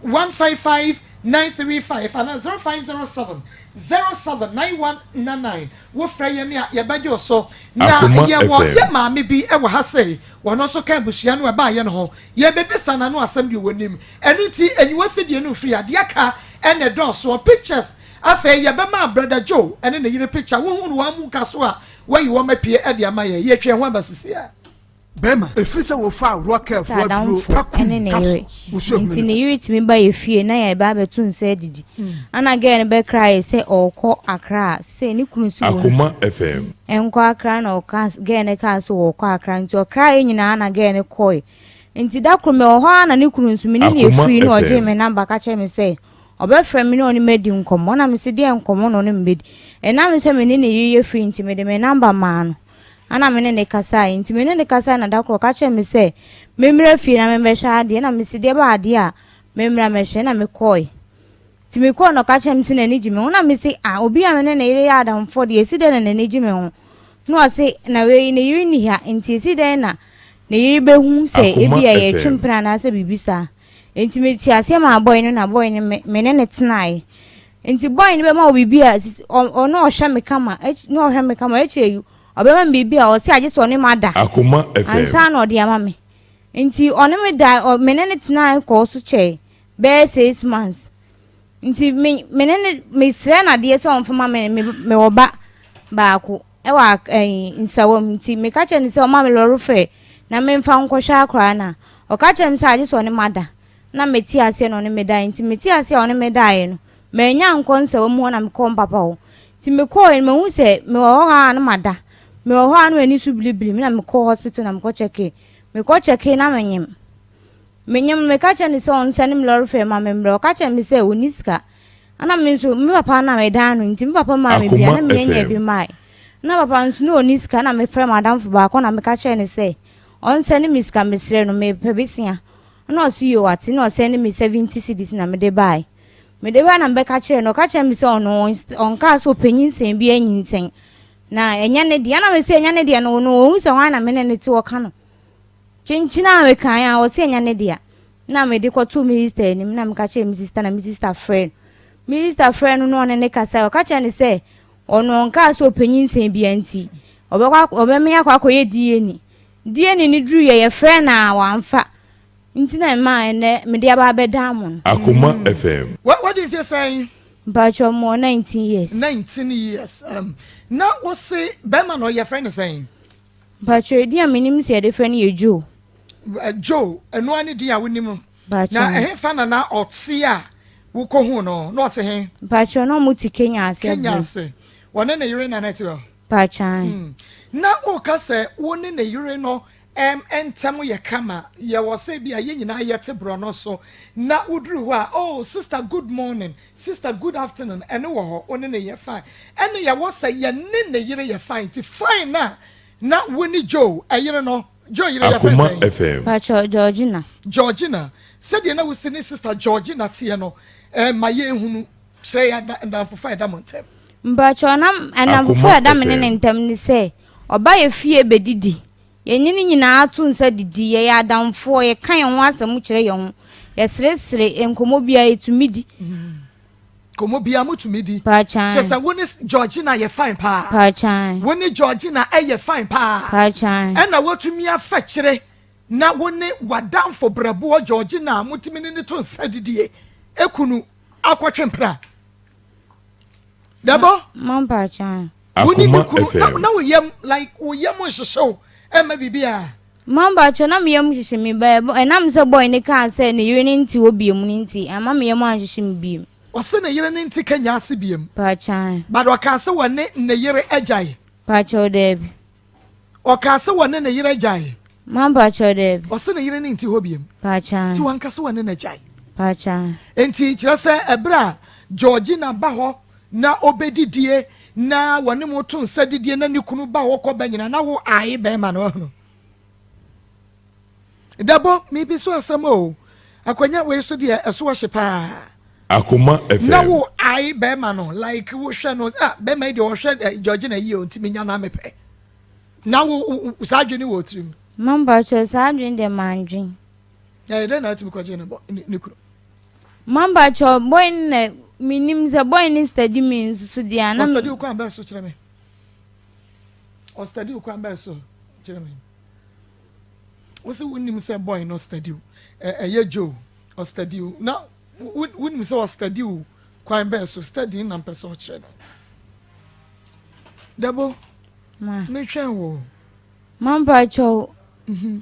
155 935 anaa 0507 07 9199. Wofrɛ yɛn a, yɛbɛgye wo so. Na Akoma yɛwɔ FM. yɛn maame bi wɔ ha sei, ɔno nso ka abusua no a ɛbaeɛ no ho. Yɛbɛbisa n'ano asɛm deɛ ɔnim. Ɛno nti, enyiwa fidie no mfiri adeɛ aka na ɛdɔɔsoɔ. Pictures Afei yɛbɛma Brother Joe ne ne yere picture. Wohu no wɔn mu ka so a, wɔayi wɔn apue de ama yɛn. Yɛtwe yɛn ho aba sisi a. Bɛrima, ɛfiri sɛ wɔfaa Rokel Sɛ foɔ aduro adamfo Pakum ne ne yere capsules wo suahunu nti ne ne sɛ. yere tumi ba yɛ fie na yɛ ba abɛto nsa adidi ana girl no bɛkra yɛ sɛ ɔɔkɔ Accra sɛ ne kunu si wɔn Akoma FM. nkɔ Accra na ɔka girl no kaa sɛ ɔɔkɔ Accra nti ɔkra yɛ nyinaa na girl no kɔe nti da koro mewɔ hɔ ara na ne kunu nso me ne no Akoma efiri na ɔgyee FM. me number ka kyerɛ me sɛ ɔbɛfrɛ me na ɔne me adi nkɔmmɔ na mese deɛ nkɔmmɔ na ɔne me bɛdi ɛnam sɛ me ne ne yere yɛ firi nti mede me number maa no Ɛnna me ne no kasae. Enti me ne no kasae na da koro ɔka kyerɛɛ me sɛ memmra fie na memmɛhwɛ adeɛ. Ɛnna mese deɛ ɛbɛyɛ adeɛ a memmra mmɛhwɛ. Ɛnna mekɔe. Nti mekɔe na ɔka kyerɛɛ me sɛ n'ani gye me ho. Ɛnna mese, ah, obi a me ne ne yere yɛ adamfoɔ deɛ, ɛsi dɛn na n'ani gye me ho? Na ɔse, na wei ne yere nni ha, nti ɛsi dɛn na ne yere bɛhu sɛ Akoma ebia yɛretwe FM. mpena anaasɛ biribi saa? Enti metee aseɛ maa bɔe no na bɔe no me me ne no tenaeɛ. Nti bɔe no bɛma wo biribi a ɔno ɔhwɛ me kama na ɔhwɛ me kama akyire yi ɔbɛma me biribi a ɔse agye sɛ ɔne ma da Akoma FM. ansa na ɔde ama me. Nti ɔne me da me ne no tenaeɛ kɔɔ so kyɛe bɛyɛ 6 months. Nti me me ne no mesrɛ no adeɛ sɛ ɔmfa ma me me mewɔ ba baako ɛwɔ ɛyi nsawam nti meka kyerɛ no sɛ ɔma me lɔre fare na memfa nkɔhwɛ akwaraa no a ɔka kyerɛ me sɛ agye sɛ ɔne ma da na mete aseɛ na ɔne me daeɛ nti mete aseɛ a ɔne me daeɛ no mannya ankɔ nsawam hɔ na mekɔɔ mpapa hɔ nti mekɔɔ no mahu sɛ mewɔ hɔ a na mada mewɔ hɔ a na m'ani so biribiri me na mekɔɔ hospital na mekɔ kyɛkee mekɔ kyɛkee na menyem menyem no meka kyerɛ no sɛ ɔnsɛne me lɔre fare ma me mmerɛ ɔka kyerɛ me sɛ ɔnni sika ana me nso me papa na medan no nti me papa maa me bia Akoma na menyanya FM. bi mae na papa nso na ɔnni sika na mefrɛ m'adamfo baako na meka kyerɛ no sɛ ɔnsɛne me sika mesrɛ no mepɛ besia na ɔse yo ate na ɔsɛne me 70 cedis na mede bae mede bae na mebɛka kyerɛ no ɔka kyerɛ me sɛ ɔno ɔnkaa sɛ ɔpɛ nyinsɛn bi anyinsɛn na ɛnyɛ ne deɛ na me sɛ ɛnyɛ ne deɛ no ɔno ɔhu sɛ hwan na me ne ne te ɔka no kyenkyen a mekae a ɔsɛ ɛnyɛ ne dea na mede kɔtoo me sister anim na meka kyerɛ me sister na me sister frɛ no me sister frɛ no na ɔne ne kasa ɔka kyerɛ ne sɛ ɔno ɔnkaa sɛ ɔpɛ nyinsɛn bia nti ɔbɛkɔ ɔbɛme akɔ akɔyɛ DNA DNA ne duru yɛ yɛfrɛ no a wamfa nti na mmaa ɛnɛ mede aba abɛdan mo no. Akoma FM. Wadi mfeɛ sɛn? Mpakyɛ mowɔ 19 years. 19 years. Na wose bɛrima no yɛfrɛ no sɛn? Mpakyɛ edin a menim sɛ yɛde frɛ no yɛ Joe. Joe, ɛno ara ne din a wonim no. Mpakyɛ. Na ɛhefa na na ɔte a wokɔhuu no? Na ɔte he? Mpakyɛ na ɔmo te Kenya ase. Kenya ase. Wɔne ne yere na na ɛte hɔ? Mpakyɛ. Na woka sɛ wo ne ne yere no ntɛm yɛ kama, yɛwɔ sɛ bi a yɛn nyinaa yɛte borɔno so, na woduru hɔ a, "Oh sister, good morning, sister, good afternoon," ɛne wɔ hɔ, wo ne ne yɛ fine. Ɛne yɛwɔ sɛ yɛne ne yere yɛ fine, nti fine na na wo ne Joe ɛyere no, Joe yere yɛfrɛ Akoma sɛn? FM. Mpakyɛ Georgina. Georgina, sɛdeɛ na wosi ne sister Georgina teɛ no, ma yɛnhunu, kyerɛ yɛ adamfofa a ɛda mo ntɛm. Mpakyɛ na adamfofa a ɛda me ne ne ntɛm ne sɛ ɔba yɛ fie bɛdidi, yɛne no nyinaa to nsa didi, yɛyɛ adamfoɔ, yɛka yɛn ho asɛm kyerɛ yɛn ho, yɛseresere, nkɔmmɔ biara yɛtumi di. Nkɔmmɔ biara motumi di. Mpakyɛ. Kyerɛ sɛ wo ne Georgina yɛ fine paa. Mpakyɛ. Wo ne Georgina ɛyɛ fine paa. Mpakyɛ. Ɛna wotumi afa kyerɛ na wo ne w'adamfo brɛboɔ Georgina a motumi ne ne to nsa didie ekunu. akɔtwe mpena. Dɛbɔ. Mampa kyan. Wo ne ne kunu na na wo yam like wo yam nhyehye wo ɛmma biribi a. Mampa kyɛ na me yam hyehye me ba ɛnam sɛ boy ne kaa sɛ ne yere ne nte hɔ biom no nti amma me yam anhyehye me biom. Ɔse ne yere ne nte Kenya ase biom. Paakyan. But ɔkaa sɛ wɔne ne yere agyae. Paakyɛw daabi. Ɔkaa sɛ wɔne ne yere agyae. Mampakyɛw daabi. Ɔse ne yere ne nte hɔ biom. Paakyan. Nti wanka sɛ wɔne no agyae. Paakyan. Nti kyerɛ sɛ ɛberɛ a Georgina ba hɔ na ɔbɛdidie na wɔne mo to nsa didie na ne kunu ba hɔ kɔ ba nyina na wo ae bɛrima no ahunu. Dabo mebi so asɛm o. Akwanya wei so deɛ ɛso ɔhye paa. Akoma FM. Na wo ae bɛrima no like wo hwɛ no ah bɛrima yi deɛ ɔhwɛ eh, Georgina yie o nti menya na mepɛ. Na wo saa adwene wɔ tirim. Mamba kyerɛ saa adwene deɛ mandwen. Na yɛ dɛn na atumi kɔgye ne bɔ ne kunu. Mamba kyerɛ boy no na menim sɛ boy no study me nso so deɛ ana. Ɔstudy wo kwan bɛɛ so kyerɛ me. Ɔstudy wo kwan bɛɛ so kyerɛ me. Wo se wonim sɛ boy no study wo ɛyɛ Joe ɔstudy wo na wonim sɛ ɔstudy wo kwan bɛɛ so study na mpɛ sɛ ɔkyerɛ no. Dabo metwɛn wo. Mampa kyɛw. Mhm.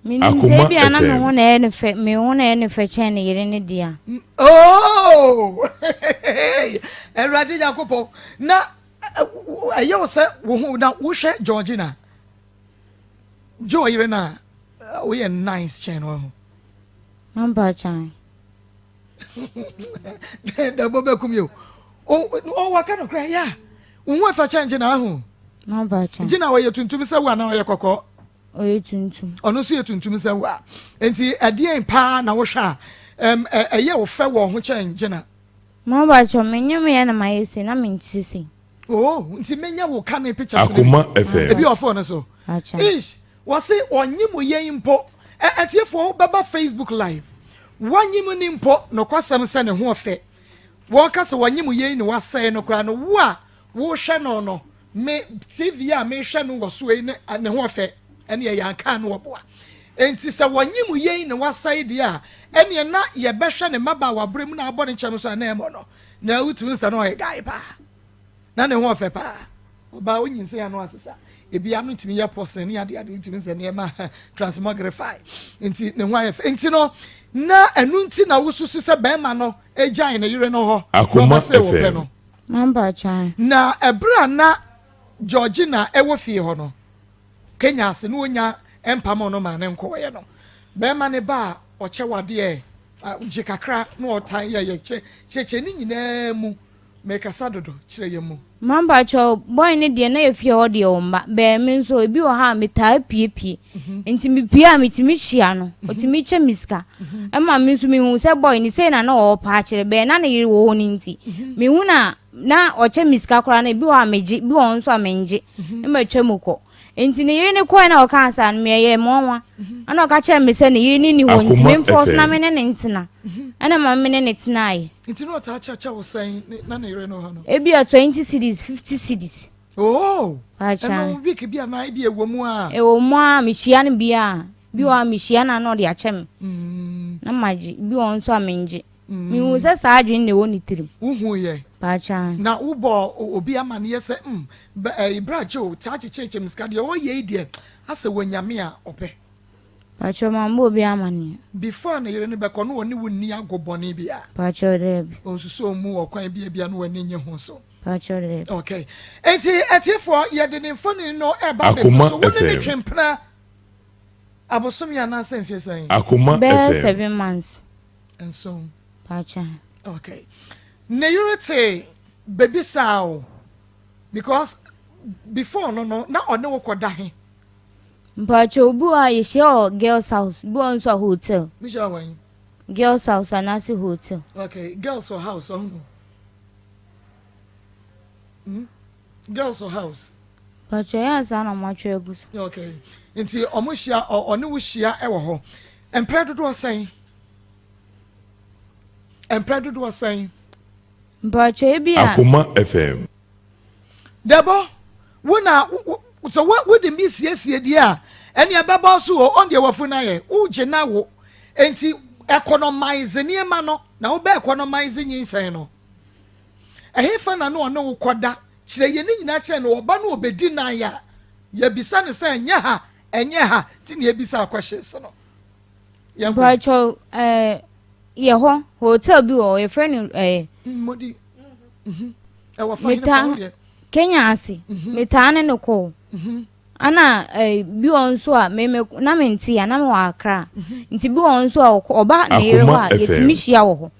Menim sɛ ebi a na me ho na ɛyɛ ne fɛ me ho na ɛyɛ ne fɛ kyɛn ne yere ne dea. Oh! Awurade Nyankopɔn na ɛyɛ wo sɛ wo ho na wohwɛ Georgina. Joe yere no a woyɛ nice kyɛn no ho. Mampa kyan. Dɛbɔ bɛkum yɛ o. O waka no kora ya. Wo ho ɛfa kyɛn gyina ho. Mampa kyan. Gyina ɔyɛ tuntum sɛ wo anaa ɔyɛ kɔkɔɔ? Ɔyɛ tuntum. Ɔno nso yɛ tuntum sɛ wo a. Nti ɛdeɛn paa na wohwɛ a ɛyɛ wo fɛ wɔ ho kyɛn gyina? Mampa kyan menyɛ meyɛ na mayɛ sei na mente sei. Oh, nti menya wo kane pictures Akoma FM. Ebi wɔ phone no so. Ish, wɔse ɔnye mu yɛn mpo. Atiefoɔ wobɛba Facebook live. Wɔnye mu ni mpo, nokwasɛm sɛ ne ho ɔfɛ. Wɔka sɛ wɔnye mu yɛn na wasɛe no koraa no, wo a wohwɛ no no, me TV a mehwɛ no wɔ so yi ne ne ho ɔfɛ. Ɛneɛ yɛanka no ɔboa. Enti sɛ wɔnye mu yɛn na wasɛe deɛ a, ɛneɛ na yɛbɛhwɛ ne mmabaawa berɛ mu na abɔ ne kyɛm so a na ɛmmɔ no. Na wotumi hu sɛ na ɔyɛ guy paa. Na ne ho ɔfɛ paa. Ɔbaa onyinsɛn ano asesa. Ebi ano tumi yɛ pɔsɛn ne ade ade wotumi sɛ nneɛma transmogrify. Nti ne ho ayɛ fɛ. Nti no na ɛno nti na wosusu sɛ bɛrima no gyae ne yere no hɔ na Akoma ɔbɛsɛe wɔ pɛ FM. no. Mampa kyan. Na ɛberɛ a na Georgina ɛwɔ fie hɔ no, Kenya ase na ɔnya mpamoo no maa ne nkɔɔeɛ no, bɛrima no ba a ɔkyɛ wo adeɛ gye kakra na ɔtan yɛ yɛ kyɛ kyerɛkyerɛ ne nyinaa mu mekasa dodo kyerɛ yɛn mu. Mampakyɛw boy no deɛ na efie hɔ deɛ ɔmma bɛɛ me nso ebi wɔ ha a metaa pie pie nti me pie a metumi hyia no ɔtumi kyɛ me sika ɛma me nso mehu sɛ boy no sei na na ɔɔpa akyerɛ bɛɛ na ne yere wɔ hɔ no nti mehu na na ɔkyɛ me sika koraa no ebi wɔ hɔ a megye bi wɔ hɔ nso a mengye na matwa mu kɔ Enti ne yere no kɔe na ɔkaa saa no, meyɛɛ nwanwa. Ɛna ɔka kyerɛɛ me sɛ ne yere no nni hɔ nti Akoma memfɔɔ so na FM. me ne no ntena. Ɛna ma me ne no tenaeɛ. Nti na ɔtaa kyɛkyɛ wo sɛn na ne yere no hɔ no? Ebia 20 cedis, 50 cedis. Oh! Pakyɛ. Ɛno week bi anaa ebi ɛwɔ mu a? Ɛwɔ mu a mehyia no bi a, bi wɔ hɔ a mehyia no a na ɔde akyɛ me. Na magye, bi wɔ hɔ nso a mengye. Mehuu sɛ saa adwene na ɛwɔ ne tirim. Wohuiɛ? Paakyaa. Na wobɔɔ obi amaneɛ sɛ, mm, bɛ, eh, bra Joe taa kyekyere me sika, deɛ ɔyɛ yi deɛ, asɛ wanya me a ɔpɛ. Pakyɛw, mammɔ obi amaneɛ. Before ne yere no bɛkɔ no ɔne wo nni ago bɔne biara? Pakyɛw, daabi. Ɔnsusuo mmu wɔ kwan bi a ebia na w'ani nnye ho so? Pakyɛw, daabi. Okay. Enti atiefoɔ, yɛde ne mfonini no reba abɛgu Akoma so. Wo ne no FM. twe mpena abosome anaasɛ mfeɛ sɛn? Akoma Bɛyɛ FM. seven months. Nson. Pacha. Okay. Ne yere te baby saa o because before no no na ɔne wo kɔ da he. Mpacho obi wɔ a yɛhyia wɔ girls house bi wɔ nso a hotel. Mi hyia wɔn. Girls house anaasɛ hotel. Okay, girls wɔ house ɔho. Hmm? Girls wɔ house. Mpacho yɛ ansa na ɔmo atwerɛ agu so. Okay, nti ɔmo hyia ɔne wo hyia wɔ hɔ. Mprɛ dodoɔ sɛn? Mprɛ dodoɔ sɛn? Mpakyɛ ebi a. Akoma FM. Dɛbɔ, wo na sɛ wo wode mi siesie deɛ a, ɛne ɛbɛbɔ so o, ɔn deɛ wafu no ayɛ, wogye na wo. Enti Economize nneɛma no na wobɛ economize nyinsɛn no. Ɛhefa na na ɔne wo kɔda? Kyerɛ yɛn ne nyinaa kyerɛ no. Ɔba no ɔbɛdi nan a, yɛbisa no sɛ ɛnyɛ ha, ɛnyɛ ha, nti na yɛbisa questions no. Yɛnkɔ. Mpakyɛw, ɛɛ yɛ hɔ hotel bi wɔ hɔ yɛfrɛ no ɛɛ. Mmodi. Mhm. Ɛwɔ fa hene fa wo deɛ. Kenya ase. Metaa ne no kɔ. Ana ɛɛ bi wɔ nso a me me na me nte ya na me wɔ Accra. Nti bi wɔ nso a ɔba ne yere hɔ a yɛtumi hyia wɔ hɔ.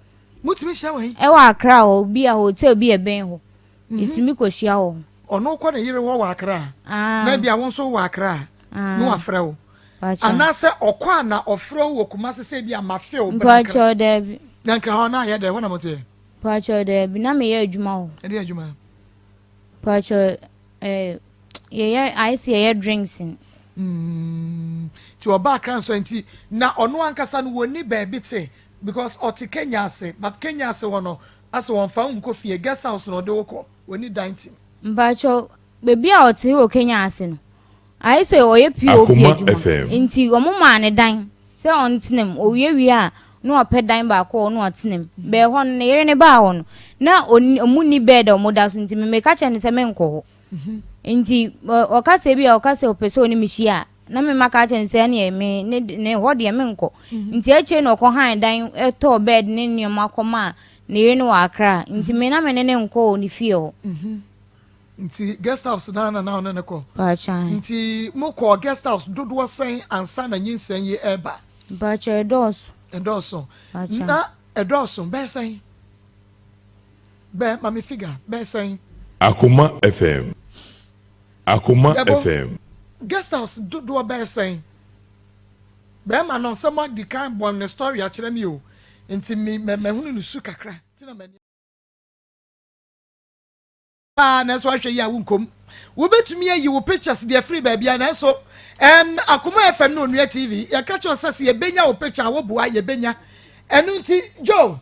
Motumi hyia wɔ he? Ɛwɔ Accra hɔ bi a hotel bi ɛbɛn hɔ. Yɛtumi kɔ hyia wɔ hɔ. Ɔno kɔ ne yere hɔ wɔ Accra. Na bi a wo nso wɔ Accra. Na wafrɛ wo. Anaasɛ ɔkɔ a na ɔfrɛ wo wɔ Kumasi sɛ bi a ma fe wo bra Nkran. Mpakyɛw daabi. Na Nkran hɔ na ayɛ dɛ hɔ na moteɛ? Mpakyɛw daabi na meyɛ adwuma wɔ hɔ. Ɛdeɛ adwuma? Mpakyɛw ɛɛ yɛyɛ ayɛ sɛ yɛyɛ drinks. Mm, nti ɔba Accra nso nti na ɔno ankasa no wɔnni baabi te because ɔte Kenya ase but Kenya ase hɔ no asɛ wɔmfa wo nkɔ fie guest house na ɔde wo kɔ wɔnni dan tim. Mpakyɛw baabi a ɔte wɔ Kenya ase no ayɛ sɛ ɔyɛ POP adwuma nti wɔn maa ne dan sɛ ɔntena mu owie wie a na wapɛ dan baako a ɔno atena mu bɛɛ hɔ no ne yere ne baa hɔ no na ɔmu nni bed a wɔn da so nti meka kyerɛ no sɛ menkɔ hɔ nti ɔka sɛ bi a ɔka sɛ ɔpɛ sɛ ɔne me hyia a na me maka kyerɛ no sɛ ɛneɛ me ne ne hɔ deɛ menkɔ nti akyire na ɔkɔ han dan tɔɔ bed ne nneɛma kɔmaa ne yere no wɔ Accra nti me na me ne ne nkɔ wɔ ne fie hɔ. Nti guest house na na na ɔne ne kɔ. Mpakyɛ. Nti mo kɔ guest house dodoɔ sɛn ansa na nyinsɛn yi ɛɛba? Mpakyɛ ɛdɔɔso. Ɛdɔɔso. Na ɛdɔɔso bɛyɛ sɛn? Bɛɛ ma me figure bɛyɛ sɛn? Akoma FM. Akoma Dɛbo, FM. Guest house dodoɔ bɛyɛ sɛn? Bɛɛma no sɛ mo adi kan bɔ ne story akyerɛ me o nti me mahunu ne su kakra nti na m'ani. Paa nanso ahwɛ yie a wonkɔ mu. Wobɛtumi ayi wo pictures deɛ firi baabia nanso ɛm Akoma FM ne Onua TV yɛka kyerɛ sɛ sɛ yɛbɛnya wo picture a woboa yɛbɛnya. Ɛno nti Joe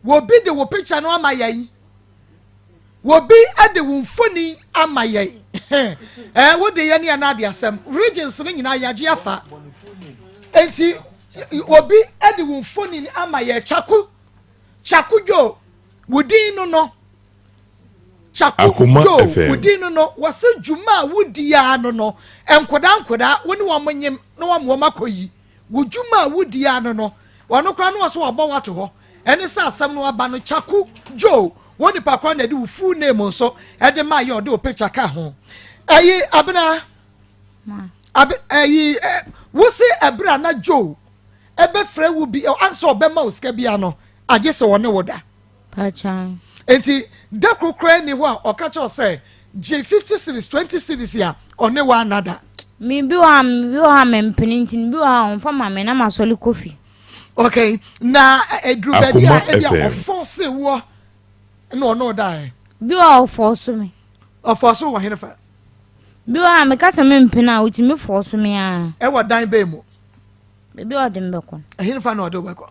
wɔbi de wo picture no ama yɛn. Wɔbi de wo mfoni ama yɛn. Ɛɛ wode yɛn ne yɛn ade asɛm. Regions no nyinaa yɛagye afa. Enti wɔbi de wo mfoni ama yɛn. Kyako Kyako Joe wo din no no. Kyako Akoma Joe, FM. wo din no no, wɔse dwuma a wodi ara no no, nkwadaa nkwadaa, wo ne wɔn nyem na wɔn wɔn akɔyi. Wo dwuma a wodi ara no no, wɔn koraa no wɔse wɔabɔ wo ato hɔ. Ɛne sɛ asɛm no aba no, Kyako Joe, wo nipa koraa na ɛde wo full name nso ɛde maa yɛ ɔde wo picture ka ho. Ɛyi, Abena, Abe, ɛyi, ɛ, wose ɛberɛ a na Joe ɛbɛfrɛ wo bi, ansa ɔbɛma wo sika bia no, agye sɛ ɔne wo da. Pakyɛw. Enti da koro koraa nni hɔ a ɔka kyerɛ wo sɛ gye 50 cedis, 20 cedis a ɔne wo anna da. Me bi wɔ hɔ a me bi wɔ hɔ a mempene nti no bi wɔ hɔ a ɔmfa ma me na masɔre kɔ fi. Okay, na ɛduru baabi a Akoma ebi a FM. ɔfɔɔse woɔ na ɔne wo daeɛ. Bi wɔ hɔ a ɔfɔɔso me. Ɔfɔɔso wɔ henefa? Bi wɔ hɔ a meka sɛ mempene a ɔtumi fɔɔso me ara. Ɛwɔ dan bɛn mu? Baabi a ɔde me bɛkɔ no. Ɛhenefa na ɔde wo bɛkɔ?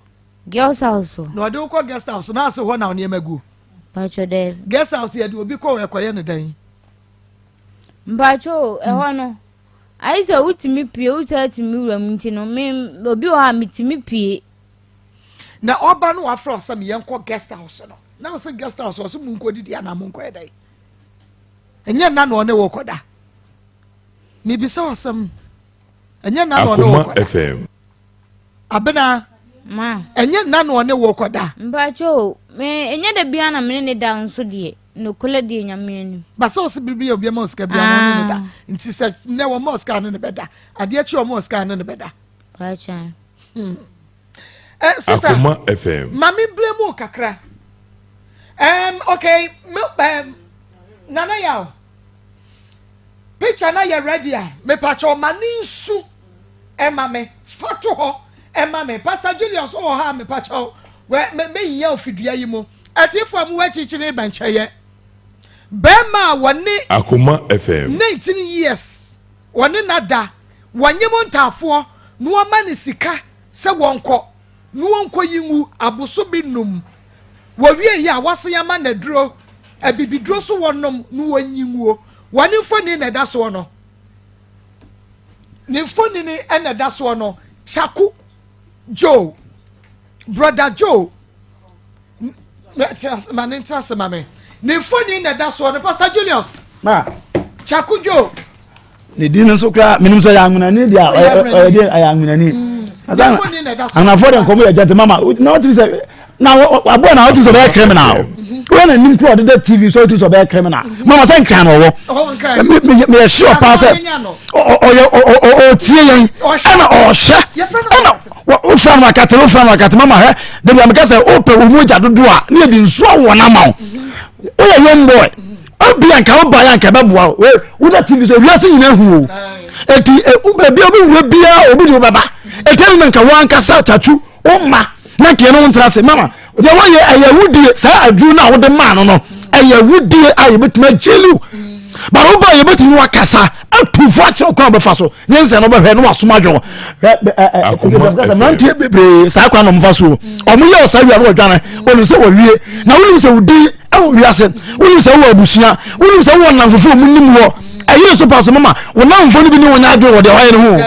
Guest house o. Na ɔde wo kɔ guest house na ase hɔ na nneɛma gu. Mpatsɔ dɛbi. Guest house yɛde obi kɔ hɔ ɛkɔyɛ ne dɛn? Mpatsɔ o ɛhɔ no ayɛ sɛ wotumi pie wosɛ tumi wura mu nti no me obi wɔ hɔ a metumi pie. Na ɔba no wafrɛ ɔsɛ me yɛnkɔ guest house no na ɔsɛ guest house ɔsɛ mu nkɔ didi anaa mu nkɔ yɛ dɛn? Ɛnyɛ nna na ɔne wo kɔda. Mebisa asɛm ɛnyɛ nna na ɔne wo Akoma kɔda. FM. Abena, Ma. ɛnyɛ nna na ɔne wo kɔda. Mpakyɛ o, me ɛnyɛ da biara na me ne ne da nso deɛ, nokorɛ deɛ Nyame anim. Ba sɛ ɔsɛ biribi yɛ obi ama osika biara na ɔne ne da. Ah. Nti sɛ nnɛ wɔma osika ne ne bɛda. Adeɛ kye wɔma osika ne ne bɛda. Mpakyɛ. Hmm. Eh, sister, Akoma FM. Ma me blame wo kakra. Um, okay, me, um, Nana Yaw, picture na yɛ ready a, mepakyɛ ɔma ne nsu. Ɛma me, fa to hɔ ɛma me. Pastor Julius wowɔ hɔ a mepa kyɛw wɛ me me hia ofidua yi mu. Atiefo a mowɔ akyirikyiri ne bɛnkyɛyɛ. Bɛrima a wɔne Akoma FM. 19 years wɔne na da wɔnye mo ntaafoɔ na wɔma ne sika sɛ wɔnkɔ na wɔnkɔ yi ngu abosome num wɔwie yi a wɔasan ama no aduro abibiduro so wɔnom na wɔnyi nguo wɔne mfoni na ɛda soɔ no. Ne mfonini na ɛda soɔ no, Kyaku Joe. Brother Joe, ma ne ntena ase ma me. Ne mfoni na ɛda soɔ no, Pastor Julius. Ma. Kyako Joe. Ne din no nso koraa menim sɛ ɔyɛ anwenani deɛ ɔyɛ deɛ ɔyɛ anwenani. Mm. Anwenafoɔ de nkɔmɔ yɛ gyɛnte mama na ɔtumi sɛ na aboa na ɔtumi sɛ ɔbɛyɛ criminal. Wọ́n na nim kura ɔdeda TV so ɔtumi sɛ ɔbɛyɛ criminal. Mm-hmm. Mama sɛ nkran na ɔwɔ. Meyɛ sure paa sɛ ɔyɛ ɔtie yɛn ɛna ɔhyɛ ɛna wofra no akate wofra no akate mama hɛ dabi ameka sɛ wopɛ wo mu gya dodo a ne yɛde nsuo awɔ no ama wo woyɛ young boy obia nka wobaeɛ anka ɛbɛboa wo woda tv so wiase nyina hu o ɛti baabi a wobɛwura biaa obi de wobɛba ɛti ɛno na nka woankasa kyakyu woma na nkeɛ no wo ntra ase mama deɛ wɔyɛ ɛyɛ wudie saa aduro no a wode maa no no ɛyɛ wudie a yɛbɛtumi agyeliw but woba yɛbɛtumi wakasa atu fo akyerɛ kwan bɛfa so ne nsɛ no bɛhwɛ ne wasom adwo hwɛ mmeranteɛ bebree saa kwan na ɔmfa so ɔmo yɛ ɔsaa wia no wɔdwane ɔnim sɛ wɔwie na wonim sɛ wodi ɛwɔ wiase wonim sɛ wowɔ abusua wonim sɛ wowɔ nnamfofo ɔmo nim wɔ ɛyere so pa so mama wo namfo no bi ne wɔnyɛ adwene wɔ deɛ wɔayɛ no ho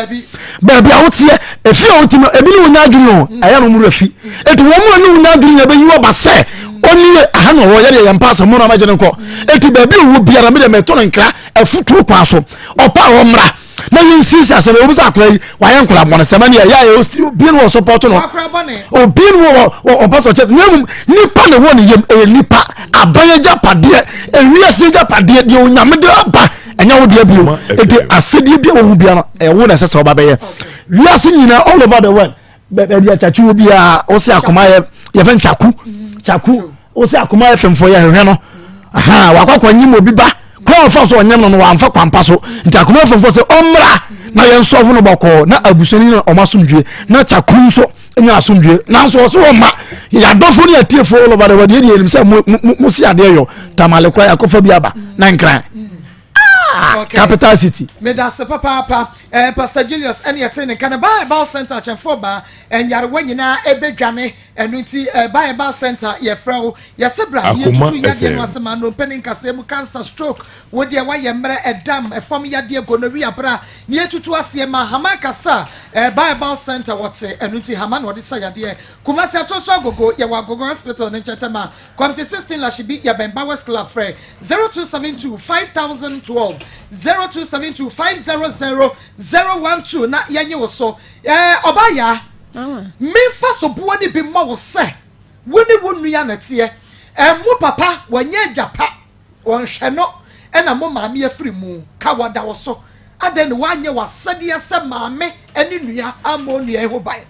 baabi a woteɛ efi a wote no ebi ne wɔnyɛ adwene o ɛyɛ no wɔn fi eti wɔn mu a ne wɔnyɛ adwene na ɛbɛyi wɔ ba sɛ ɔnie aha na ɔwɔ yɛdeɛ yɛn mpa asɛm mo na ɔmɛgye no nkɔ eti baabi a ɔwɔ biara mi deɛ mɛto no nkra afutuo kwan so ɔpa a ɔmmra na yɛn sisi asɛm ewu sɛ akora yi wayɛ nkora bɔne sɛm ɛne ɛyɛ ayɛ obi no wɔ sɔpɔtɔ no obi no wɔ ɔpɛ sɛ ɔkyɛ na mmom nipa na ɛwɔ ne yam ɛyɛ nipa aban agya padeɛ ewiase agya padeɛ deɛ onyame de aba ɛnyɛ wo deɛ bio eti asɛdeɛ bi a wɔhu bia no ɛwo na ɛsɛ sɛ ɔba bɛyɛ wiase nyinaa all over the world baabi a kyakyi wɔ biara wɔsi akoma yɛ yɛfɛ no kyaku kyaku wɔsi akoma yɛ fɛmfo yɛ hwehwɛ no wakɔ akɔ nyim obi ba kwan ɔfa so ɔnyam no no wamfa kwampa so nti akoma yɛ fɛmfo sɛ ɔmmra na yɛn sɔfo no bɔkɔɔ na abusua no nyina ɔmo asomdwie na kyaku nso nya asomdwie nanso ɔso wɔ ma yɛadɔfo ne yɛtiefo all over the world yɛdeɛ yɛnim sɛ mo mo mo si adeɛ yɔ tamale kora yɛakɔfa bi aba na nkran ah, okay. capital city. medase papaapa eh, pastor julius ɛne ɛte ne nka no bible center akyɛmfoɔ baa eh, nyarewa nyinaa ɛbɛdwane ɛno nti eh, bible center yɛfrɛ wo yɛsɛ bra yɛtutu yadeɛ no ase ma nnompe ne nkasɛɛ mu cancer stroke wo deɛ woayɛ mmerɛ ɛdam ɛfam yadeɛ gonorrhea bra ne yɛtutu aseɛ ma hama kasa eh, bible center wɔte ɛno nti hama na ɔde sa yadeɛ kumasi ato so agogo yɛwɔ agogo hospital ne nkyɛntɛm a Kwamte 16 Lashibi yɛbɛn Bowers Club frɛ 0272 5012 0272 500 012 na yɛnye wo so. Ɛɛ ɔbaa yaa memfa soboɔ no bi mmɔ wo sɛ wo ne wo nua na ɛteɛ. Ɛɛ mo papa wɔnyɛ agya pa wɔnhwɛ no ɛna mo maame afiri mu ka wɔda wo so adɛn na woanyɛ w'asɛdeɛ sɛ maame ne nua ammɔ onua yi ho ban.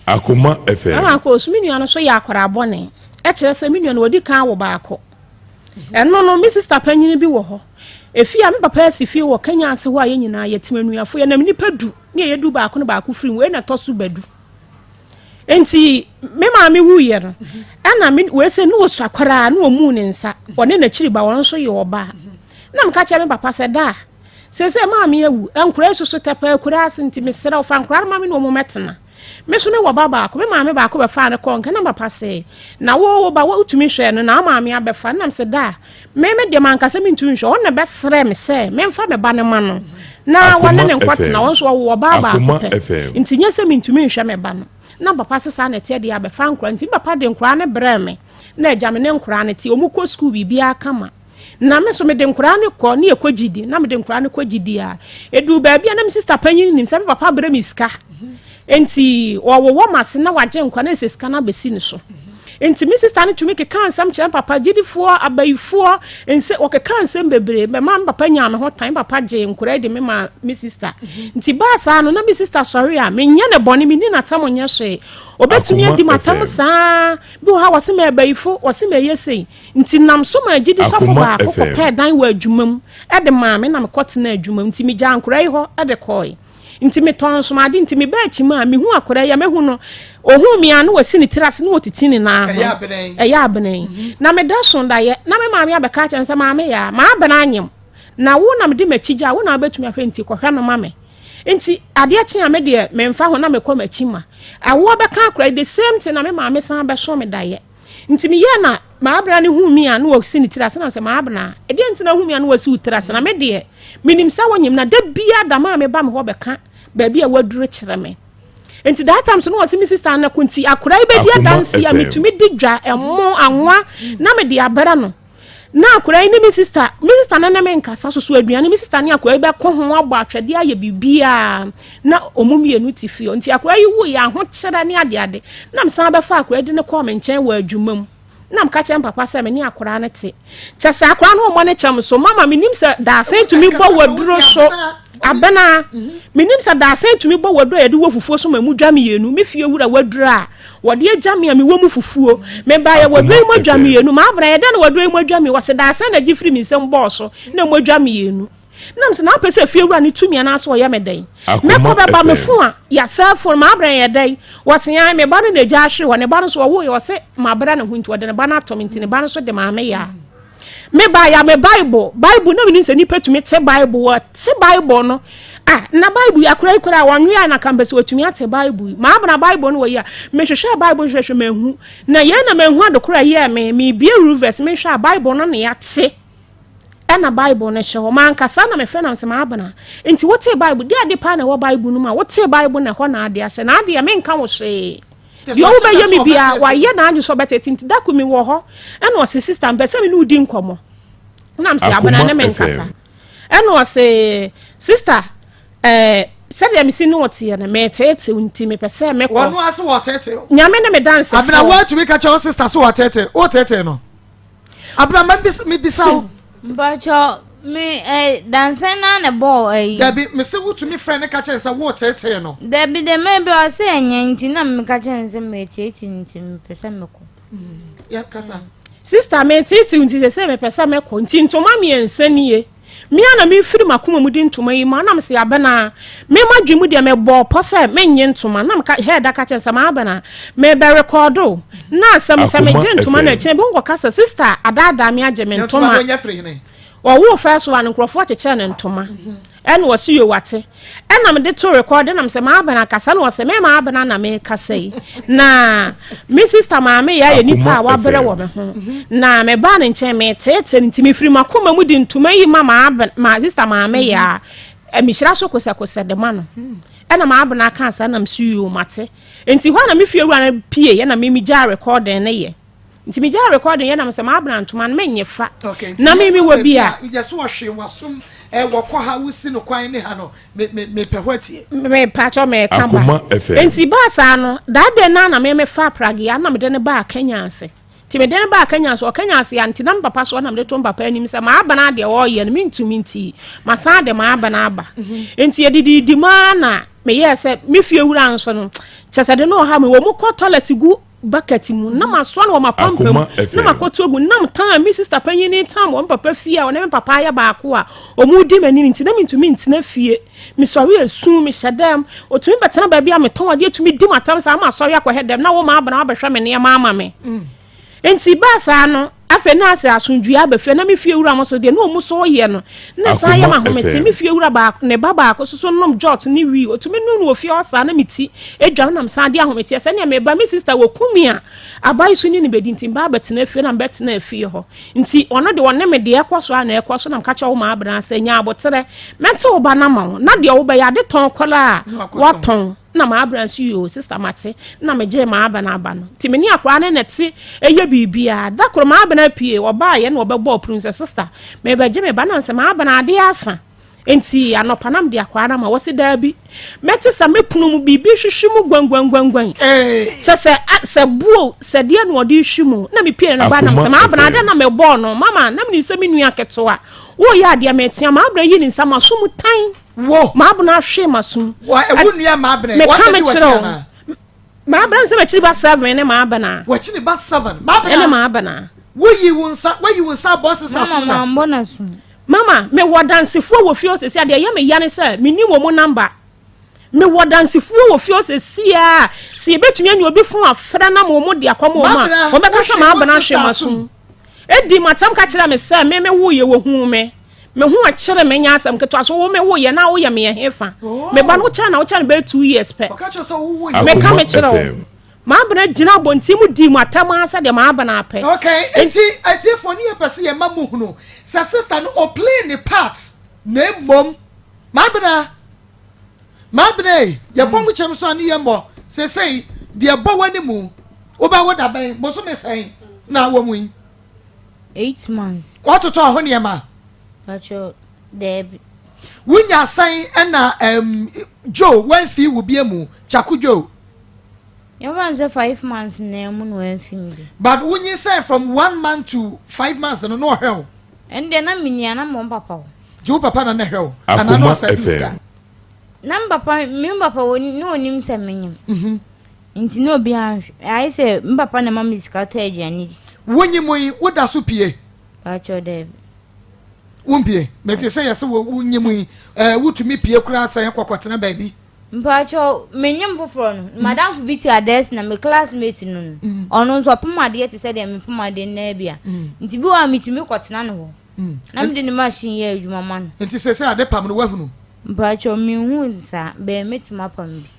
Akoma FM. Mama Koosu, me nua no nso yɛ akwadaa bɔne. Ɛkyerɛ sɛ me nua no wadi kan awo baako. Ɛno no, me sista panyin bi wɔ hɔ. Efie a me papa asi fie wɔ Kenya ase hɔ a yɛn nyinaa yɛte anuafo, yɛnam nnipa du ne ɛyɛ du baako no baako firi mu, wei na ɛtɔ so badu. Enti me maame wuiɛ no, ɛna me wei sɛ ne wɔsua koraa na wɔmuu ne nsa, ɔne n'akyiri ba, ɔno nso yɛ ɔbaa. Na meka kyerɛ me papa sɛ daa, Seesei maame awu, nkwadaa yi soso tɛpɛɛ akuraa ase nti mesrɛ wo fa nkwadaa no ma me ne wɔn mmɛtena. Me nso mewɔ ba baako, me maame baako bɛfaa no kɔɔ nka na papa se, na wo wo ba wotumi hwɛɛ no na wo maame abɛfa no na mese daa, me me deɛ manka sɛ mentumi nhwɛ, ɔno na ɛbɛsrɛɛ me sɛ memfa me ba no ma no na wɔne no nkɔtena, ɔno nso ɔwɔ ɔbaa baako pɛ nti nyɛ sɛ mentumi nhwɛ me ba no. Na papa se saa na ɛteɛ deɛ abɛfa nkwadaa nti me papa de nkwadaa no brɛɛ me na agya me ne nkwadaa no te, wɔkɔ sukuu biribiara kama. Na me nso mede nkwadaa no kɔ ne yɛkɔ gyidi na mede nkwadaa no kɔ gyidi a ɛduru baabi a na me sista panyin nim sɛ me papa brɛ me sika nti ɔwowɔ m'ase na wagye nkwadaa na ɛsɛ sika no abɛsi ne so nti me sista no tumi keka nsɛm kyerɛ me papa gyidifoɔ abayifoɔ nsɛ wɔkeka nsɛm bebree bɛma me papa nyaa me ho tan me papa gye nkwadaa de me ma me sista nti baa saa no na me sista sɔre a menyɛ ne bɔne menni n'atam nyɛ hwee ɔbɛtumi adi m'atam saa bi wɔ ha wɔse ma abayifo wɔse ma ɛyɛ sei Nti nam so maa gyidi sɔfo baako kɔpɛɛ dan wɔ adwuma mu de maa me na mekɔtenaa adwuma mu. Nti megyaa nkwadaa yi hɔ de kɔɔe. Nti metɔɔ nsomaade nti mebaa akyim a mehu akwadaa yi a mɛhu no, ɔhuu me a na wasi ne tiri ase na ɔtiti ne nan ho. Ɛyɛ abena yi. Na meda so daeɛ na me maame abɛka akyerɛ me sɛ maame yaa, m'abena anyem na wo na mede m'akyi gyaa wo na wobɛtumi ahwɛ nti kɔhwɛ no ma me. Nti adeɛ kye a me deɛ memfa ho na mekɔ m'akyi ma awoɔ bɛka akwadaa yi the same thing na me maame san bɛso me daeɛ. Nti meyɛɛ na m'abena no huu me a na wasi ne tiri ase na mesɛ m'abena ɛdeɛ nti na hu me a na wasi wo tiri ase na me deɛ menim sɛ wonyim na da biara da maa meba me hɔ bɛka baabi a waduro kyerɛ me. Nti that time so na wɔse me sister no ko nti akora yi bɛdi adanse a metumi di dwa ɛmo anwa na mede abɛrɛ no. Na akora yi ne me sister, me sister no ne me nkasa soso aduane, me sister ne akora yi bɛko ho abɔ atwɛdeɛ ayɛ biribiara na ɔmo mmienu te fie. Nti akora yi wuiɛ ahokyerɛ ne adeade na mesan bɛfa akora yi de no kɔɔ me nkyɛn wɔ adwuma mu. Na meka kyerɛ me papa sɛ me ne akwadaa no te. Kyɛ sɛ akwadaa no ɔmmɔ ne kyɛm so. Mama menim sɛ daasɛn tumi bɔ waduro so. Abena, menim sɛ daasɛn tumi bɔ waduro a yɛde wɔ fufuo so ma mu dwa mmienu. Me fie wura waduro a wɔde agya me a mewɔ mu fufuo. Mebaeɛ waduro yi mu adwa mmienu. Maabena yɛ dɛn na waduro yi mu adwa mmienu? Wɔse daasɛn na gye firi me nsam bɔɔ so na mu adwa mmienu. Nam sɛ na wopɛ sɛ fie wura no tu me anaasɛ ɔyɛ me dɛn? Mɛkɔ bɛba me fon a yɛasɛe fon mabrɛ yɛ dɛn? Wɔse ae me ba no na agya ahwe hɔ ne ba no nso ɔwoeɛ ɔse mabrɛ ne ho nti ɔde ne ba no ato me nti ne ba no nso de maame yɛ a me ba ya me bible bible na menim sɛ nipa tumi te bible wɔ te bible no ah na bible yi akora yi kora wɔnwe a na ka mpɛ sɛ wɔtumi ate bible yi maabena bible no wɔ yi a mehwehwɛ bible hwehwɛ mahu na yɛn na mahu adekora yɛ me mebie ruvers mehwɛ a bible no na yɛate Ɛna Bible no hyɛ hɔ. Mankasa na mefrɛ no sɛ Maabena. Nti wotee Bible, deɛ ade paa na ɛwɔ Bible no mu a, wotee Bible na ɛhɔ na ade ahyɛ. Na adeɛ menka wo hwee. Deɛ wobɛyɛ me biara, wayɛ n'adwene sɛ ɔbɛtete. Nti da ko mi wɔ hɔ, ɛna ɔse, sista, mpɛ sɛ me ne wo di nkɔmmɔ. Ɛna mese, Abena ne menkasa. Ɛna ɔse, sista, ɛɛ, sɛdeɛ mesi ne wo teɛ no, meteete wo nti mepɛ sɛ mekɔ. Wɔn ase wɔteete wo. Nyame ne me dansefoɔ. Abena, woatumi ka kyerɛ wo sista sɛ wɔteete, woteete no? Abena ma mebisa wo. Mpakyɛ me ɛ eh, dansɛn na na bɔɔ ɛyi. Dabi mese wotumi frɛ ne ka kyerɛ sɛ wo teetee no. Dabi dɛ mɛ bi ɔsɛ ɛnyɛ nti na meka kyerɛ ne sɛ meteetee nti mepɛ sɛ mekɔ. Yɛ kasa. Sista meteetee nti sɛ sɛ mepɛ sɛ mekɔ nti ntoma mmiɛnsa nie. Me ara na mefiri m'akoma mu de ntoma yi ma, na mese, Abena, me m'adwene mu deɛ mebɔɔ pɔ sɛ mennye ntoma, na meka, Heather ka kyerɛ me sɛ, M'Abena, merebɛrekɔɔdo wo, na asɛm sɛ megye ntoma no akyire bi wonkɔka sɛ sista adaadaa me agye me ntoma. Ɔwoo first one, nkurɔfoɔ kyekyɛɛ no ntoma, ɛna ɔse yoo wate. Ɛna mede to rekɔɔde na mesɛ Maabena kasa na ɔsɛ me Maabena na mekasa yi na me sista maame yɛ ayɛ nipa a wabrɛ wɔ me ho na mebaa ne nkyɛn meteete no nti mefiri makoma mu de ntoma yi ma maabena ma sista maame yɛ a mehyira so kosɛkosɛ de ma no ɛna maabena kaa saa na mesu yoo mate nti hɔ na me fie wura no pie yɛ na me megyaa rekɔɔden ne yɛ Nti me gyaa recording yɛ na me sɛ m'abena ntoma no me nye fa. Okay, na me me wɔ bi a. Yɛ so ɔhwe wasom eh, wɔkɔ ha wosi no kwan ne ha no me me me pɛ hɔ atie. Me pakyɛ me ka ba. Nti baa saa no that day na na me me fa pragea na me de ne baa Kenya ase. Nti me de ne baa Kenya ase ɔkenya ase a nti na me papa so na me de to me papa anim sɛ m'abena deɛ ɔyɛ no me ntumi nti masan de m'abena aba. Nti yɛdidi di mu ara na meyɛɛ sɛ me fie wura nso no kyɛ sɛ de no ɔha me wɔ mu kɔ toilet gu bucket mu na masoa no wɔ m'apampam na makɔto agu nam tan a me sista panyin ne tam wɔ me papa fie a ɔne me papa ayɛ baako a wɔn di m'anim nti na mentumi ntena fie mesɔre esu mehyɛ dɛm otumi bɛtena baabi a metɔn adeɛ tumi di m'atam saa ma asɔre akɔhɛ dɛm na wɔn abena abɛhwɛ me nneɛma ama me mm. nti baa saa no afei na asɛ asomdwoeɛ aba fie na me fie wura mo so deɛ na ɔmu so yɛ no na saa yɛ mahomete me fie wura baako ne ba baako so so nom jot ne wii ɔtumi nom no wɔ fie hɔ saa na me ti adwa no nam saa de ahometeɛ sɛnea meba me sister wɔ kumi a abae so ne ne bɛdi nti mbaa bɛtena fie na mbɛtena fie hɔ nti ɔno de ɔne me deɛ ɛkɔ so a na ɛkɔ so na mka kyerɛ wo maa abena sɛ nya aboterɛ mɛte wo ba no ama wo na deɛ wobɛyɛ ade tɔn kɔla a watɔn Na m'abra nso yoo sister mate na megyee m'aba no aba no nti me ne akwadaa no na ɛte ɛyɛ biribiara da koro m'aba no apue ɔbaeɛ na ɔbɛbɔɔ pono sɛ sister mebɛgye me ba na sɛ m'aba no adeɛ asa nti anɔpa na mede akwadaa no ama wɔse daabi mɛte sɛ me pono mu biribi hwehwe mu guanguanguanguan kyɛ sɛ sɛ buo sɛ deɛ na ɔde hwe mu na mepie no ba nam sɛ m'aba no adeɛ na mebɔɔ no mama na menim sɛ me nua ketewa woyɛ adeɛ metea m'abena yi ne nsa maso mu tan Wo. M'abena ahwe m'asom. Wa ewu nua m'abena. Meka me kyerɛ wo. M'abena nsɛ m'akyiri ba seven ne m'abena. W'akyiri ba seven. M'abena. Ɛne m'abena. Woyi wo nsa wayi wo nsa abɔ sista so na. Mama mambɔ n'asom. Mama mewɔ dansefoɔ wɔ fie hɔ sɛsi a deɛ ɛyɛ me ya ne sɛ mennim wɔn number. Mewɔ dansefoɔ wɔ fie hɔ sɛsi a sɛ yɛbɛtumi anya obi fon afrɛ na ma wɔn de akɔma wɔn a wɔbɛka sɛ m'abena ahwe m'asom. Edi m'atam ka kyerɛ me sɛ me me woyɛ wɔhuu me. Me ho ɛkyere me nyɛ asɛm ketewa so wo me wo yɛ na woyɛ me ɛhe fa me ba no wokyɛ na wokyɛ no bɛyɛ 2 years pɛ meka me kyerɛ wo maabena gyina abɔnten mu dii mu atɛm ara sɛdeɛ maabena apɛ. Okay, nti atiefoɔ ne yɛpɛ sɛ yɛma mu hunu sɛ sister no o play ne part na mmom maabena maabena yi yɛbɔ mo kyɛm so a ne yɛmmɔ. Seesei deɛ ɛbɔ w'anim, wobɛwo da bɛn? Bosome sɛn na wɔ mu yi? 8 months. Woatotɔ ho nneɛma? Patrɔ, daabi. Wonya sɛn ɛna ɛm Joe wamfi wo bia mu, Kyako Joe? Yɛmfa no sɛ 5 months na mu na wamfi me bi. But wonyinsɛn from 1 month to 5 months no na ɔhwɛ wo? Ɛno deɛ na menni a, na mewɔ me papa hɔ. Nti wo papa na na ɛhwɛ wo? Anaa na ɔsɛe wo sika? Na me papa, me papa na ɔnim sɛ menyem. Nti na obiara nhwɛ. Ayɛ sɛ me papa na ɛma me sika tɔ aduane di. Wonyim yi, woda so pie? Pakyɛ daabi. Wompie? Mete sɛ yɛsɛ wonyim yi, wotumi pie koraa sɛ kɔkɔtena baabi. Mpakyɛ menyim foforɔ no, madamfo bi te adɛs na me classmate no no, ɔno nso ɔpem adeɛ te sɛ deɛ mepem adeɛ no naa bi a. Nti bi wɔ a metumi kɔtena ne hɔ. Na mede ne machine yɛ adwuma ma no. Nti sɛ sɛ ade pam no woahunu? Mpakyɛ menhu saa, bɛn mɛtumi apam bi.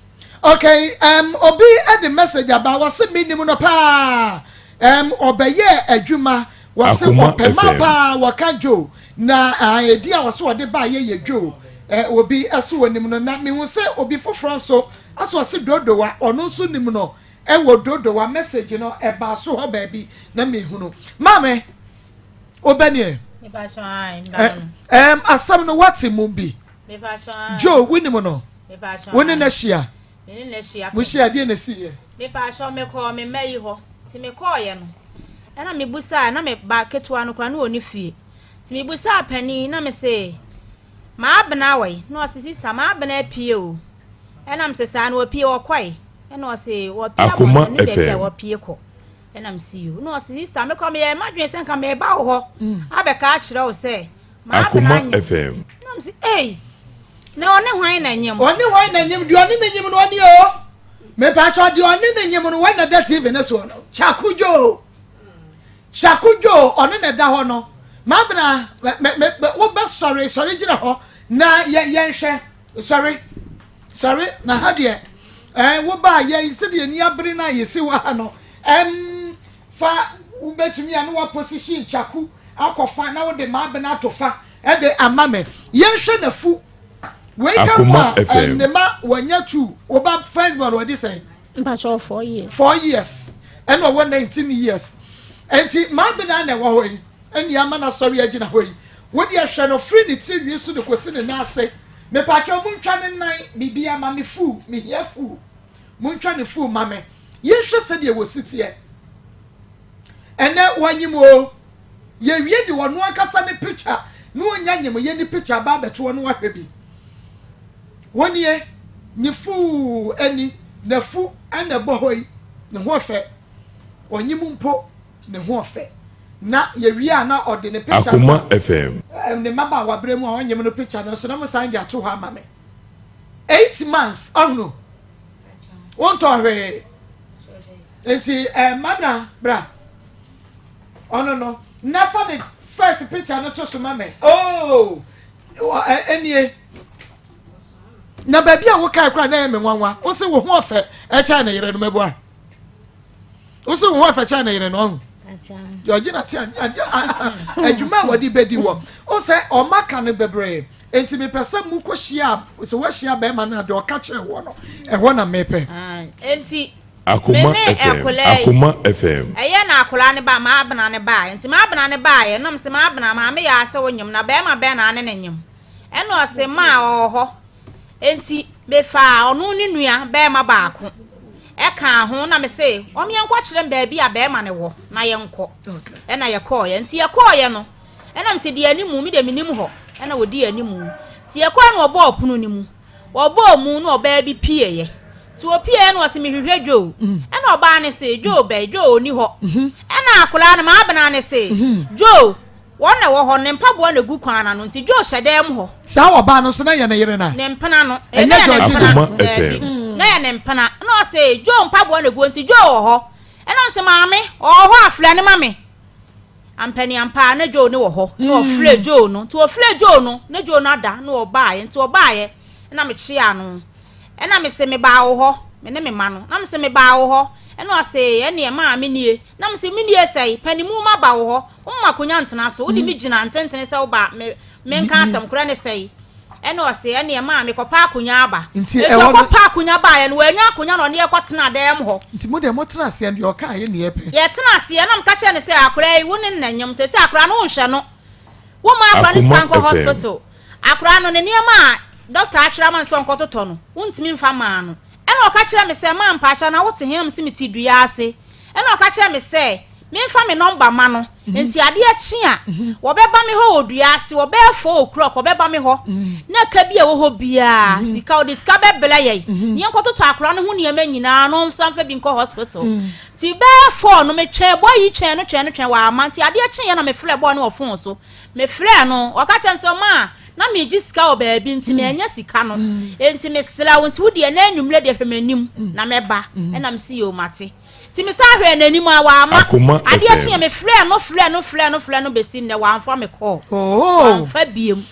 Okay, um, obi de message aba, wɔse menim no paa. Um, ɔbɛyɛɛ adwuma, wɔse ɔpɛ ma paa, wɔka Joe. Na uh, edi a wɔse ɔde ba yɛ yɛ Joe. Uh, obi ɛso wɔnim no, na mehu sɛ obi foforɔ nso aso ɔse Dodowa, ɔno nso nim no ɛwɔ Dodowa. Message no ɛbaa so hɔ baabi na mehunu. Maame, wobɛneɛ? Um, asɛm no wate mu bi. Joe, wonim no? Wo ne no ahyia? Mohyia deɛ na ɛsiiɛ? Mepaakyɛw, mekɔɔ me mma yi hɔ. Nti mekɔɔeɛ no, ɛna mebusaa, na me ba ketewa no koraa na ɔnni fie. Nti mebusaa panin na mese, Maabena wɔ yi? Na ɔse, sista, Maabena apue o. Ɛna mese, saa na wapue, ɔkɔe? Ɛna ɔse, wapue abɔnten ne baabi a wapue kɔ. Ɛna mese, yo. Na ɔse, sista, mekɔ meyɛɛ m'adwene sɛ nka meba wo hɔ abɛka akyerɛ wo sɛ Akoma FM. Na mese, ei, na ɔne hwan na nyem? Ɔne hwan na nyem? Deɛ ɔne ne nyem no ɔne o. Mepatwa deɛ ɔne ne nyem no wɔn na da TV ne soɔ no. Kyakodwo. Kyakodwo ɔne na da hɔ no. Mabena, me me me wobɛ sɔre sɔre gyina hɔ na yɛ yɛnhwɛ sɔre sɔre na ha deɛ ɛn woba yɛn sɛdeɛ ni abere na yɛsi wɔ ha no ɛm Fa wobɛtumi a na woaposition kyaku akɔ fa na wode m'abena ato fa de ama me. Yɛnhwɛ n'afu. Wei ka ho a ne ma wanya two. Wo ba first born wadi sɛn? Mpakyɛ 4 years. 4 years. Ɛna ɔwɔ 19 years. Enti m'abena na ɛwɔ hɔ yi. Ɛne ama no asɔre agyina hɔ yi. Wo deɛ hwɛ no firi ne tiri nwi so de kɔsi ne nan ase. Mepakyɛ montwa ne nan biribiara ma me fuu. Mehia fuu. Montwa ne fuu ma me. Yɛnhwɛ sɛdeɛ wɔsi teɛ. Ɛnɛ wanyim oo. Yɛwie de ɔno ankasa ne picture na ɔnya nyimyɛ ne picture aba abɛto hɔ na wahwɛ bi. Wɔnie, ne fuu ani, n'afu ɛna ɛbɔ hɔ yi, ne ho ɔfɛ. Ɔnyim mpo, ne ho ɔfɛ. Na yɛwie a na ɔde ne picture no, Akoma FM. ne mmabaawa berɛ mu a ɔnyim no picture no nso na mosan de ato hɔ ama me. 8 months, ɔhunu. Wontɔ hwee. Nti eh, mabra bra. Ɔno no, na fa ne first picture no to so ma me. Oh, ɛnie. Na baabi a wokae koraa na ɛyɛ me nwanwa. Wo se wo ho ɔfɛ ɛkyɛn ne yere no mɛboa. Wo se wo ho ɔfɛ kyɛn ne yere no ɔho. Georgina te adwuma a wɔde bɛdi wɔ. Wo sɛ ɔma ka no bebree. Enti mepɛ sɛ mokɔhyia a, sɛ woahyia bɛrima no a, deɛ ɔka kyerɛ woɔ no, ɛhɔ na mepɛ. Enti me Akoma ne FM, akwadaa yi, Akoma FM. ɛyɛ na akwadaa no ba, Maabena no baeɛ. Nti Maabena no baeɛ, na mese Maabena, maame yɛ asɛ wo nyem, na bɛrima bɛn na ane ne nyem? Ɛna ɔse maa ɔwɔ hɔ. Enti mefaa ɔno ne nua bɛrima baako ɛkaa ho, na mese wɔn yɛnkɔ kyerɛ me baabi a bɛrima no wɔ na yɛnkɔ. Ɛna yɛkɔɔyɛ. Nti yɛkɔɔyɛ no, Ɛna mese di animu, me deɛ menim hɔ. Ɛna wɔdii animu. Nti yɛkɔɛ na wɔbɔɔ pono no mu. Wɔbɔɔ mu na ɔbaa bi pieeɛ. Nti wɔpieeɛ na wɔse mehwehwɛ Joe. Ɛna ɔbaa no se Joe bɛn? Joe ɔni hɔ. Ɛna akwadaa no Maabena no se Joe wɔn na ɛwɔ hɔ, ne mpaboa na ɛgu kwan no ano nti Joe hyɛ dan mu hɔ. Saa ɔbaa no nso na yɛ ne yere no a? Ne mpena no. Ɛnyɛ Georgina. Akoma FM. Na yɛ ne mpena. Ɛna ɔse Joe mpaboa na ɛgu hɔ nti Joe wɔ hɔ. Ɛna ɔse maame ɔwɔ hɔ a frɛ no ma me. Ampaniampa ara na Joe no wɔ hɔ na ɔfrɛɛ Joe no. Nti ɔfrɛɛ Joe no, na Joe no ada na ɔbaeɛ. Nti ɔbaeɛ na mekyeaa no. Ɛna mese mebaa wo hɔ, me ne me mma no. Na mese mebaa wo hɔ. Ɛna ɔse ɛneɛ maa menie. Na mese menie sɛe, panimu maba wo hɔ, womma akonya ntena so, wode me gyina ntentene sɛ woba me menka asɛm korɛ ne sɛe. Ɛna ɔse ɛneɛ maa mekɔpɛ akonya aba. Nti Nti ɛhɔ no. ɔkɔpɛ akonya baeɛ no wannya akonya na ɔne yɛ kɔtena dan mu hɔ. Nti mo deɛ motena aseɛ no deɛ ɔkaeɛ ne yɛpɛ. Yɛtena aseɛ na meka kyerɛɛ no sɛ akwadaa yi wo ne no na nyem seesei akwadaa no wonhwɛ no womma akwadaa no sika Akoma nkɔ FM. hospital akwadaa no ne nneɛma a doctor atwerɛ ama no sɛ ɔnkɔtotɔ no wontumi mfa maa no ɛna ɔka kyerɛɛ me sɛ maa mpaakyɛw na wote he na mese mete dua ase Ɛnna ɔka kyerɛɛ me sɛ memfa me nɔmba mma no, enti adeɛ kye a, wɔbɛba me hɔ wɔ dua ase, wɔbɛyɛ 4 o'clock, wɔbɛba me hɔ, na ka bi a ɛwɔ hɔ biara, sika, ɔde sika bɛbrɛ yɛn, na yɛnkɔtotɔ akwadaa no ho nneɛma nyinaa, na ɔnsan mfa bi nkɔ hospital. Nti bɛyɛ 4 no, metwɛn boy yi twɛn no twɛn no twɛn, wamma. Nti adeɛ kyeeɛ na mefrɛɛ boy no wɔ phone so. Mefrɛɛ no, ɔka kyerɛɛ me sɛ, Ɔma, na meregye sika wɔ baabi, nti mannya sika no, enti mesrɛ wo, nti wo deɛ, nnɛ anwummerɛ deɛ hwɛ m'anim na mɛba. Ɛnna mese, Yoo, mate. Nti mesan hwɛɛ n'anim a, wamma. Akoma Adeɛ FM. kyeeɛ, mefrɛɛ no, frɛɛ no, frɛɛ no, frɛɛ no bɛsi nnɛ, wamfa me call. Oh. Wamfa biom.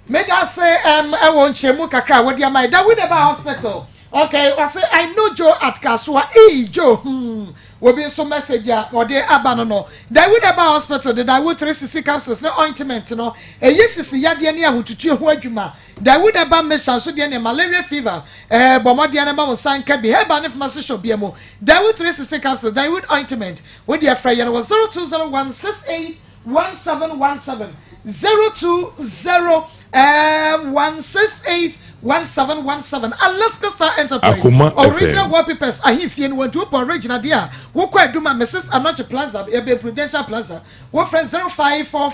Medase um, ɛwɔ nkyerɛmu kakra a wode ama yɛ. Dawid ɛbaa hospital. Okay, ɔse I know Joe at Kasoa. Ee Joe, hmm. Obi nso message a ɔde aba no no. Dawid ɛbaa hospital de Dawid 360 capsules ne ointment no. Ɛyi sisi yadeɛ ne ahotutuo ho adwuma. Dawid ɛba Mesha nso deɛ ne malaria fever. Ɛɛ bɔ mmɔden na ma wo nsa nka bi. Herbal ne pharmacy shop bia mu. Dawid 360 capsules, Dawid ointment. Wo deɛ frɛ yɛn wɔ 0201 68 1717 020 um, 168 1717 Alaska Star Enterprise Akoma Original FM. Wallpapers ahemfie no wɔntu wopɔ original deɛ a wokɔ aduma Mrs Anokye Plaza ɛbɛn Prudential Plaza wofrɛ 054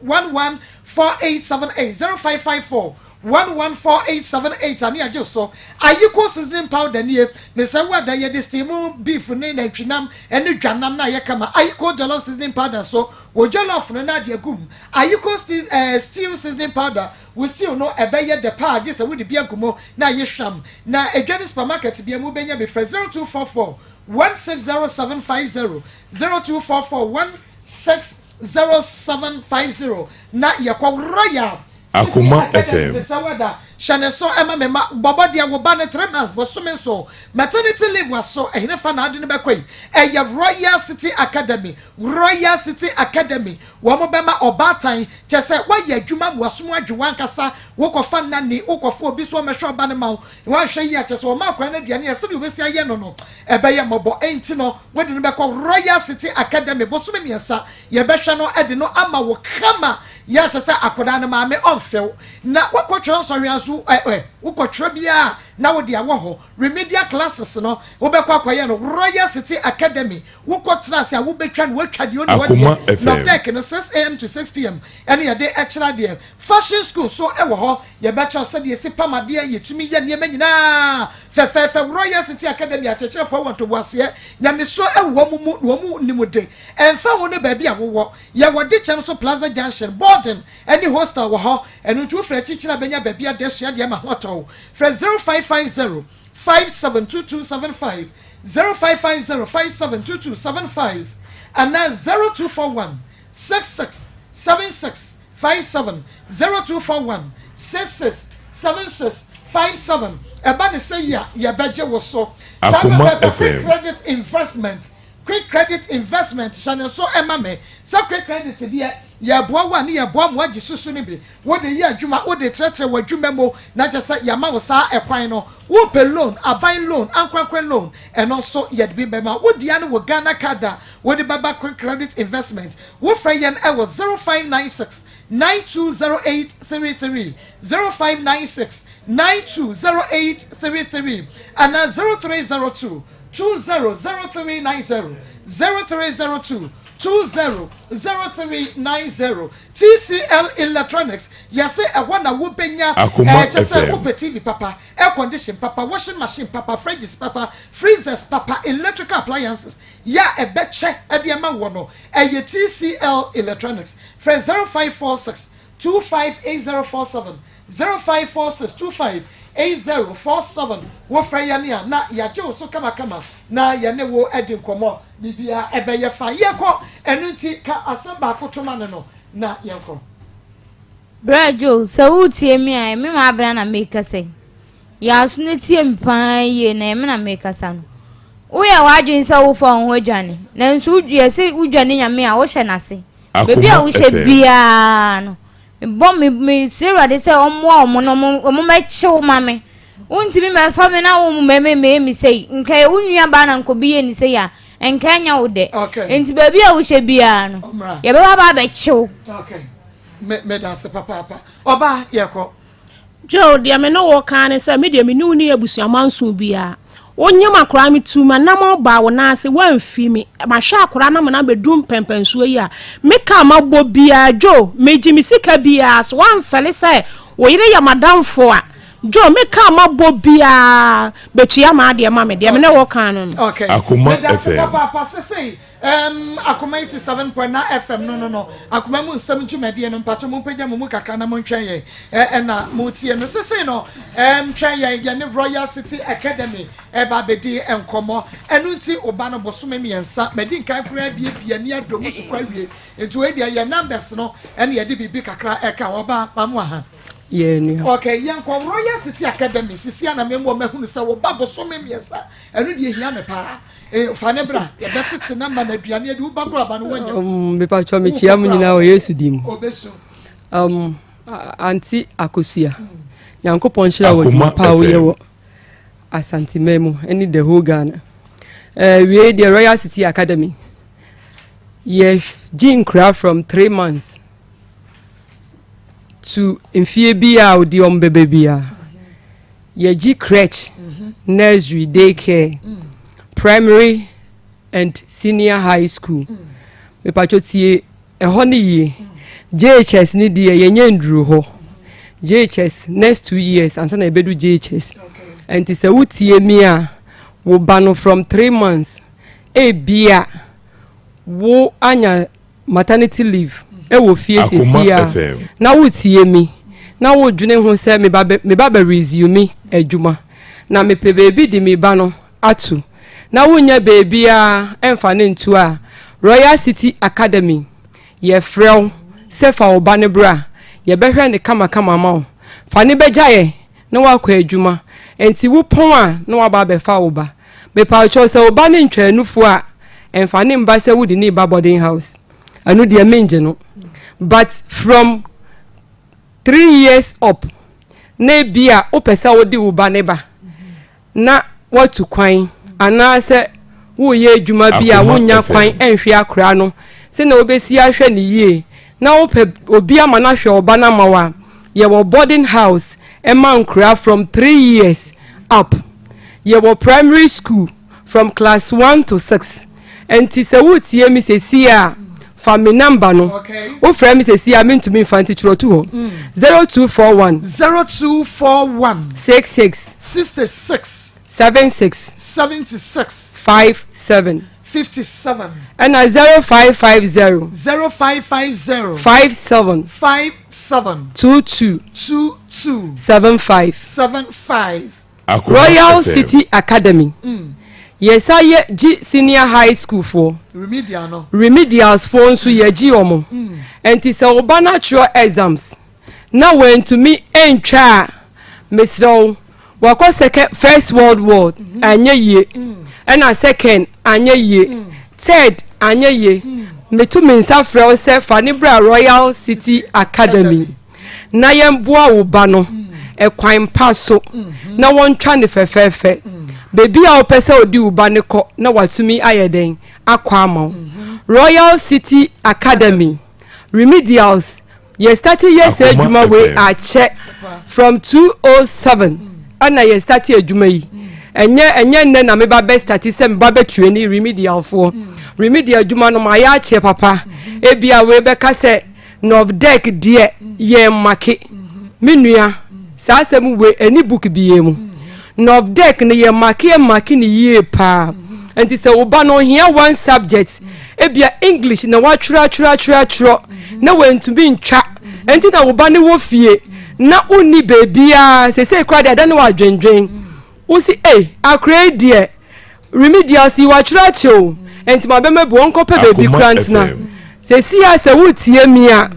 114878 0554 114878 ane agye so ayiko seasoning powder nie mesɛ wo ada yɛde steam beef ne nantwinam ne dwanam na ayɛ kama ayiko jollof seasoning powder so wɔ jollof no na ade agum ayiko stew, eh, stew seasoning powder wo stew no ɛbɛyɛ dɛ paa gye sɛ wode bi agu mu na ayɛ hwam na adwa ne supermarket bia mu wobɛnya bi frɛ 0244 160750 0244 160750 na yɛkɔ royal Akoma FM. Sɛwɛda hyɛ ne so ɛma me ma bɔbɔ deɛ wo ba ne 3 months bosome nso maternity leave waso ɛhene fa na ade no bɛkɔ yi ɛyɛ Royal City Academy. Royal City Academy wɔn bɛma ɔbaatan kyɛ sɛ woayɛ adwuma mu wasom adwe wankasa wokɔfa nani wokɔfa obi so ɔmɛhwɛ ɔba no ma wo wanhwɛ yi a kyɛ sɛ ɔma akora no aduane yɛ sɛdeɛ wobɛsi ayɛ no no ɛbɛyɛ mmɔbɔ. Enti no wode no bɛkɔ Royal City Academy bosome 3 yɛbɛhwɛ no ɛde no ama wo kama yɛ akyɛ sɛ akwadaa no maame ɔmfɛw na wokɔtwerɛ nsɔhwɛ nso ɛ ɛ wokɔtwerɛ biara na wode awɔ hɔ remedial classes no wobɛkɔ akɔyɛ no Royal City Academy. Wokɔ tena ase a wobɛtwa no woatwa deɛ ɔne Akoma wadeɛ FM. nɔdɛk no 6 am to 6 pm ɛne yɛde ɛkyerɛ adeɛ. Fashion school so ɛwɔ hɔ yɛbɛkyerɛ sɛdeɛ yɛsi pam adeɛ yɛtumi yɛ nneɛma nyinaa fɛfɛɛfɛ. Royal City Academy akyerɛkyerɛfoɔ wɔ ntoboaseɛ nyamesuo ɛwɔ wɔn mu na wɔn mu nim de ɛmfa ho ne baabi a wowɔ. Yɛwɔ Dekyɛm so Plaza Junction boarding ɛne hostel wɔ hɔ. Ɛno nti wofrɛ akyikyiri a bɛnya baabi a da sua deɛ ma ho atɔ. Frɛ 0550 572275, 0550 572275 anaa 0241 66 76 57, 0241 66 76 57. Ɛba ne sɛ yi a yɛbɛgye wo so saa Akoma pɛpɛpɛ. Quick FM. Credit Investment, Quick Credit Investment hyɛ ne nso ɛma me sɛ Quick Credit deɛ yɛboa wo a ne yɛboa mo agye susu no bi wode yɛ adwuma wode kyerɛkyerɛ wɔ adwuma mu na kyerɛ sɛ yɛama wo saa ɛkwan no. Wopɛ loan, aban loan, ankorankora loan, ɛno nso yɛde bi bɛma wodia no wɔ Ghana Card a wode bɛba Quick Credit Investment. Wofrɛ yɛn ɛwɔ 0596 920833, 0596 920833 anaa 0302 200390, 0302 200390. TCL Electronics yɛsɛ ɛhɔ na wobɛnya Akoma kyɛ sɛ FM. wopɛ TV papa, air condition papa, washing machine papa, fridges papa, freezers papa, electrical appliances yɛ a ɛbɛkyɛ ɛde ɛma wɔ no ɛyɛ TCL Electronics. Frɛ 0546 258047, 0546 258047. Wofrɛ yɛne a na yɛagye wo so kamakama na yɛne wo adi nkɔmmɔ biribia ɛbɛyɛ fa yɛkɔ. Ɛno nti ka asɛm baako toma no no na yɛnkɔ. Bra Joe, sɛ wotie me a, ɛme ma abena na mekasa yi. Yɛaso no tie me paa yie na ɛme na mekasa no. Woyɛ w'adwene sɛ wofa wo ho adwane, nanso yɛ sɛ wodwane Nyame a wohyɛ n'ase. Baabi a Akoma wohyɛ FM. biara no. Mebɔ me mesrɛ Awurade sɛ ɔmmoa wɔn na wɔn wɔn mmɛkye wo ma me. Wontumi mmɛfa me na wo mmɛmɛ mmɛyɛ me sei. Nka yɛ wo nua baa na nka obi yɛ ne sei a, nka ɛnyɛ wo dɛ. Nti baabi a wohyɛ biara no, yɛbɛba aba abɛkye wo. Okay. Me meda ase papaapa. Ɔbaa yɛkɔ. Joe, deɛ me ne wo reka ne sɛ, me deɛ me ne wo nni abusuamanso biara. Wonyem akwadaa, metuu m'anammɔn baa wo nan ase, woamfi me. Mahwɛ akwadaa no ama no abɛduru mpɛnpɛnsoɔ yi a, me ka a mabɔ biara, Joe, megye me sika biara so. Woamfɛle sɛ wo yere yɛ m'adamfo a, Joe, me ka a mabɔ biara, bɛtua m'adeɛ ma me. Deɛ me ne wo reka no no. Okay. Akoma Meda ase FM. papaapa sesei um, Akoma 87.9 FM no no no Akoma mu nsɛm dwumadie no mpakyɛ mompagya mo mu kakra na montwɛn yɛn ɛ ɛna motie no sesei no um, twɛn yɛn yɛne Royal City Academy ɛba abɛdi nkɔmmɔ ɛno nti ɔba no bosome mmiɛnsa madi nkan koraa biebie ani adɔ mu so kɔ awie nti wei deɛ yɛ numbers no ɛne yɛde biribi kakra ɛka hɔ ɔba mamu aha Yɛ nua. Okay, yɛnkɔ Royal City Academy sisi a na memmɔ mahunu sɛ wo ba bosome mmiɛnsa ɛno deɛ hia me paa Eh, fa ne bra yɛbɛtete na ma no aduane adi wo ba koro aba no wanya um, mepatwɔ mekyia mu nyinaa wɔ yesu din mu ɔbɛsu um, anti akosua mm. nyankopɔn nhyira wɔ adwuma pa a woyɛ wɔ asanteman mu ne the whole ghana uh, wei deɛ royal city academy yɛgye nkura from three months to mfie bi a odi wɔn bɛbɛ biara yɛgye crèche nursery day care primary and senior high school mepatwo tie ɛhɔ ne yie jhs ne deɛ yɛnyɛ nduru hɔ jhs next 2 years ansa na yɛbɛdu jhs nti sɛ wotie mi a wo ba no from 3 months ebia wo anya maternity leave ɛwɔ fie Akoma sesi a FM. na wotie mi na wodwene ho sɛ meba bɛ resume adwuma na mepɛ beebi de me ba no ato na wonya beebi a ɛmfa ne nto a royal city academy yɛfrɛ wo sɛ fa wo ba no bra yɛbɛhwɛ ne kamakama ma wo fa ne bɛgya yɛ na wakɔ adwuma nti wo pɔn a na waba abɛfa wo ba mepawkyɛw sɛ wo ba ne ntwaanufo a ɛmfa ne mba sɛ wode ne ba boarding house ɛno deɛ mengye no but from 3 years up na ebi a wopɛ sɛ wode wo ba ne ba na watu kwan anaasɛ woyɛ adwuma bi a Akoma wonya FM. kwan nhwɛ akora no sɛnea wobɛsi ahwɛ ne yie na wopɛ obi ama no ahwɛ ɔba no ama wo a yɛwɔ boarding house ɛma nkora from 3 years up yɛwɔ primary school from class 1 to 6 nti sɛ wotie mi sɛsi a fa me number no wofrɛ mi sɛsi a mentumi mfa nti twerɛ to hɔ 0241 0241 66 66 76 76 57 57 ɛna 0550 0550 57 57 22 22 75 75 Akoma Royal FM. City Academy yɛsa yɛ gye senior high school foɔ remedial no remedials foɔ nso yɛgye wɔn nti sɛ wo ba no atwerɛ exams na wɔntumi ntwa a mesrɛ wo wakɔ second first world war anyɛ yie ɛna second anyɛ yie third anyɛ yie metu me nsa frɛ wo sɛ fa ne bra Royal City Academy na yɛmboa wo ba no ɛkwan pa so na wɔntwa ne fɛfɛɛfɛ beebi a wopɛ sɛ odi wo ba ne kɔ na watumi ayɛ dɛn akɔ ama wo Royal City Academy remedials yɛ start yɛ sɛ Akoma adwuma wei FM. akyɛ from 207 ɛna yɛ start adwuma yi ɛnyɛ ɛnyɛ nnɛ na meba bɛ start sɛ meba bɛ train remedialfoɔ remedial adwuma no ma ayɛ akyɛ papa ebia wei bɛka sɛ nɔfdɛk deɛ yɛn mark me nua saa asɛm wei ɛni book bie mu nɔfdɛk no yɛ mark yɛ mark ne yie paa nti sɛ wo ba no ohia one subject ebia english na watwerɛ atwerɛ atwerɛ atwerɛ na wantumi ntwa nti na wo ba no wɔ fie na wonni beebiaa sesei koraa deɛ ada ne wadwendwen wosi ei akora yi deɛ remedial si watwerɛ akyɛ o nti ma bɛma bi wɔnkɔpɛ baabi Akoma kora ntena FM. sɛsi a sɛ wotie mi a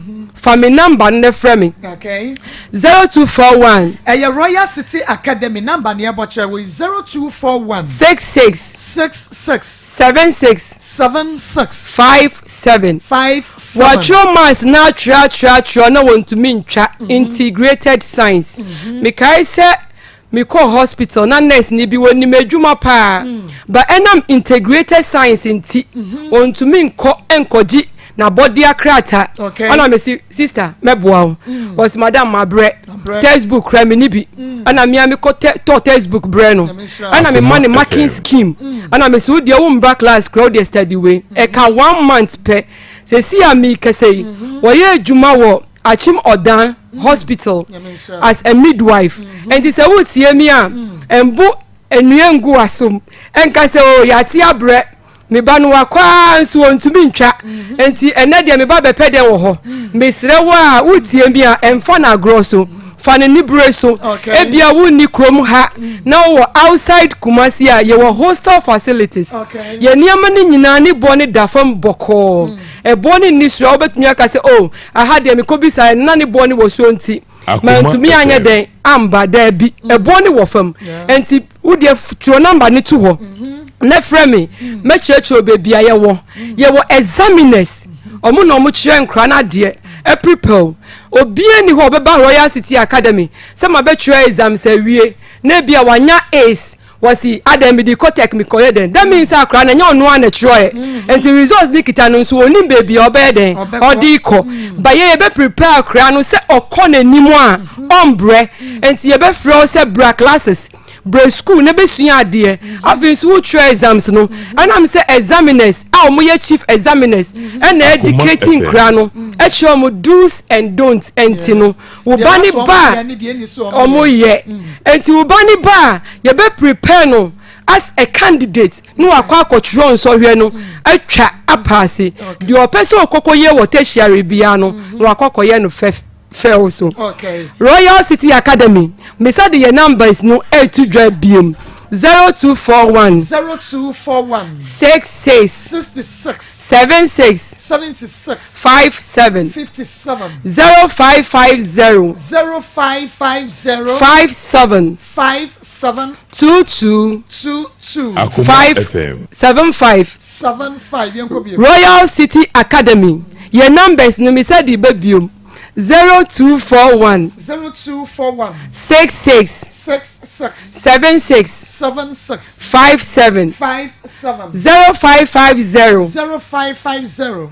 Fa me number no na frɛ me. Okay. 0241. Ɛyɛ Royal City Academy number na yɛbɔ kyerɛ wo yi 0241. 66. 66. 76. 76. 57. 57. Wɔatwerɛ maths na atwerɛ atwerɛ atwerɛ na wɔntumi ntwa mhm. integrated science. Mhm. Mekae sɛ mekɔɔ hospital na nurse ni bi wɔnim adwuma paa mm. ba ɛnam integrated science nti mhm. wɔntumi nkɔ nkɔgye n'abɔdea krataa ɛna mesi sister mɛboa wo mm. wɔsi madam mabrɛ textbook kura mi ni bi mm. ɛna mia mi kɔ tɔ textbook brɛ no ɛna mi ma ne marking scheme ɛna mesi wo deɛ wo mbra class kura wo deɛ study wei ɛka one month pɛ sɛsi a mi kɛsɛ yi mm-hmm. wɔyɛ adwuma wɔ Akyem Odan Hospital as a midwife. Enti sɛ woretie me a, mbo nnua ngu w'asom nka sɛ, Oh, yɛate abrɛ, me ba no wakɔ ara nso ɔntumi ntwa, enti ɛnnɛ deɛ me ba bɛpɛ dɛn wɔ hɔ? Mesrɛ wo a woretie me a, mfa no agorɔ so, fa no anibere so. Ebia wonni kurom ha na wowɔ outside Kumasi a, yɛwɔ hostel facilities. Yɛn nneɛma no nyinaa ne boɔ no da fam bɔkɔɔ. Ɛboɔ no nni soro a wobɛtumi aka sɛ, Oh, aha deɛ mekɔbisaeɛ no na ne boɔ no wɔ soro nti mantumi anyɛ dɛn amba. Daabi, ɛboɔ no wɔ fam. Enti wo deɛ twerɛ namba no to hɔ na frɛ me, mɛkyerɛkyerɛ wo baabi a yɛwɔ. Yɛwɔ examiners, ɔmo na ɔmo kyerɛ nkora no adeɛ, ɛprepare wo. Obiara nni hɔ a ɔbɛba Royal City Academy sɛ mabɛtwerɛ exams awie na ebia wanya A's. Wɔsi adɛn mede kɔ tech mekɔyɛ dɛn that means sɛ akora no ɛnyɛ ɔno ara na ɛtwerɛɛ mm-hmm. nti results ne kita no nso onim baabi a ɔbɛyɛ dɛn ɔde kɔ mm. ba yɛ yɛbɛ prepare akora no sɛ ɔkɔ n'anim a mm-hmm. ɔmbrɛ mm. nti yɛbɛfrɛ wo sɛ bra classes brɛ school na bɛsua adeɛ mm-hmm. afei nso wotwerɛ exams no ɛnam sɛ examiners a wɔyɛ chief examiners ɛna educate nkora no ɛkyerɛ wɔn do's and don'ts ɛnti no Wo ba ne ba a ɔmo yɛ nti wo ba ne ba a yɛbɛ prepare no as a candidate na wakɔ akɔtwerɛ nsɔhwɛ no atwa apaase deɛ ɔpɛ sɛ ɔkɔkɔ yɛ wɔ tertiary biara no na wakɔ akɔyɛ no fɛ fɛw so. Royal City Academy mesa de yɛ numbers no ɛreto dwa biem 0241 0241 66 66 76 76 57 57 0550 0550 57 57 22 22 Akoma FM. 75 75 yɛnkɔ bio. Royal City Academy yɛn numbers no mesa de ba biom 0241 0241 66 66 76 76 57 57 0550 0550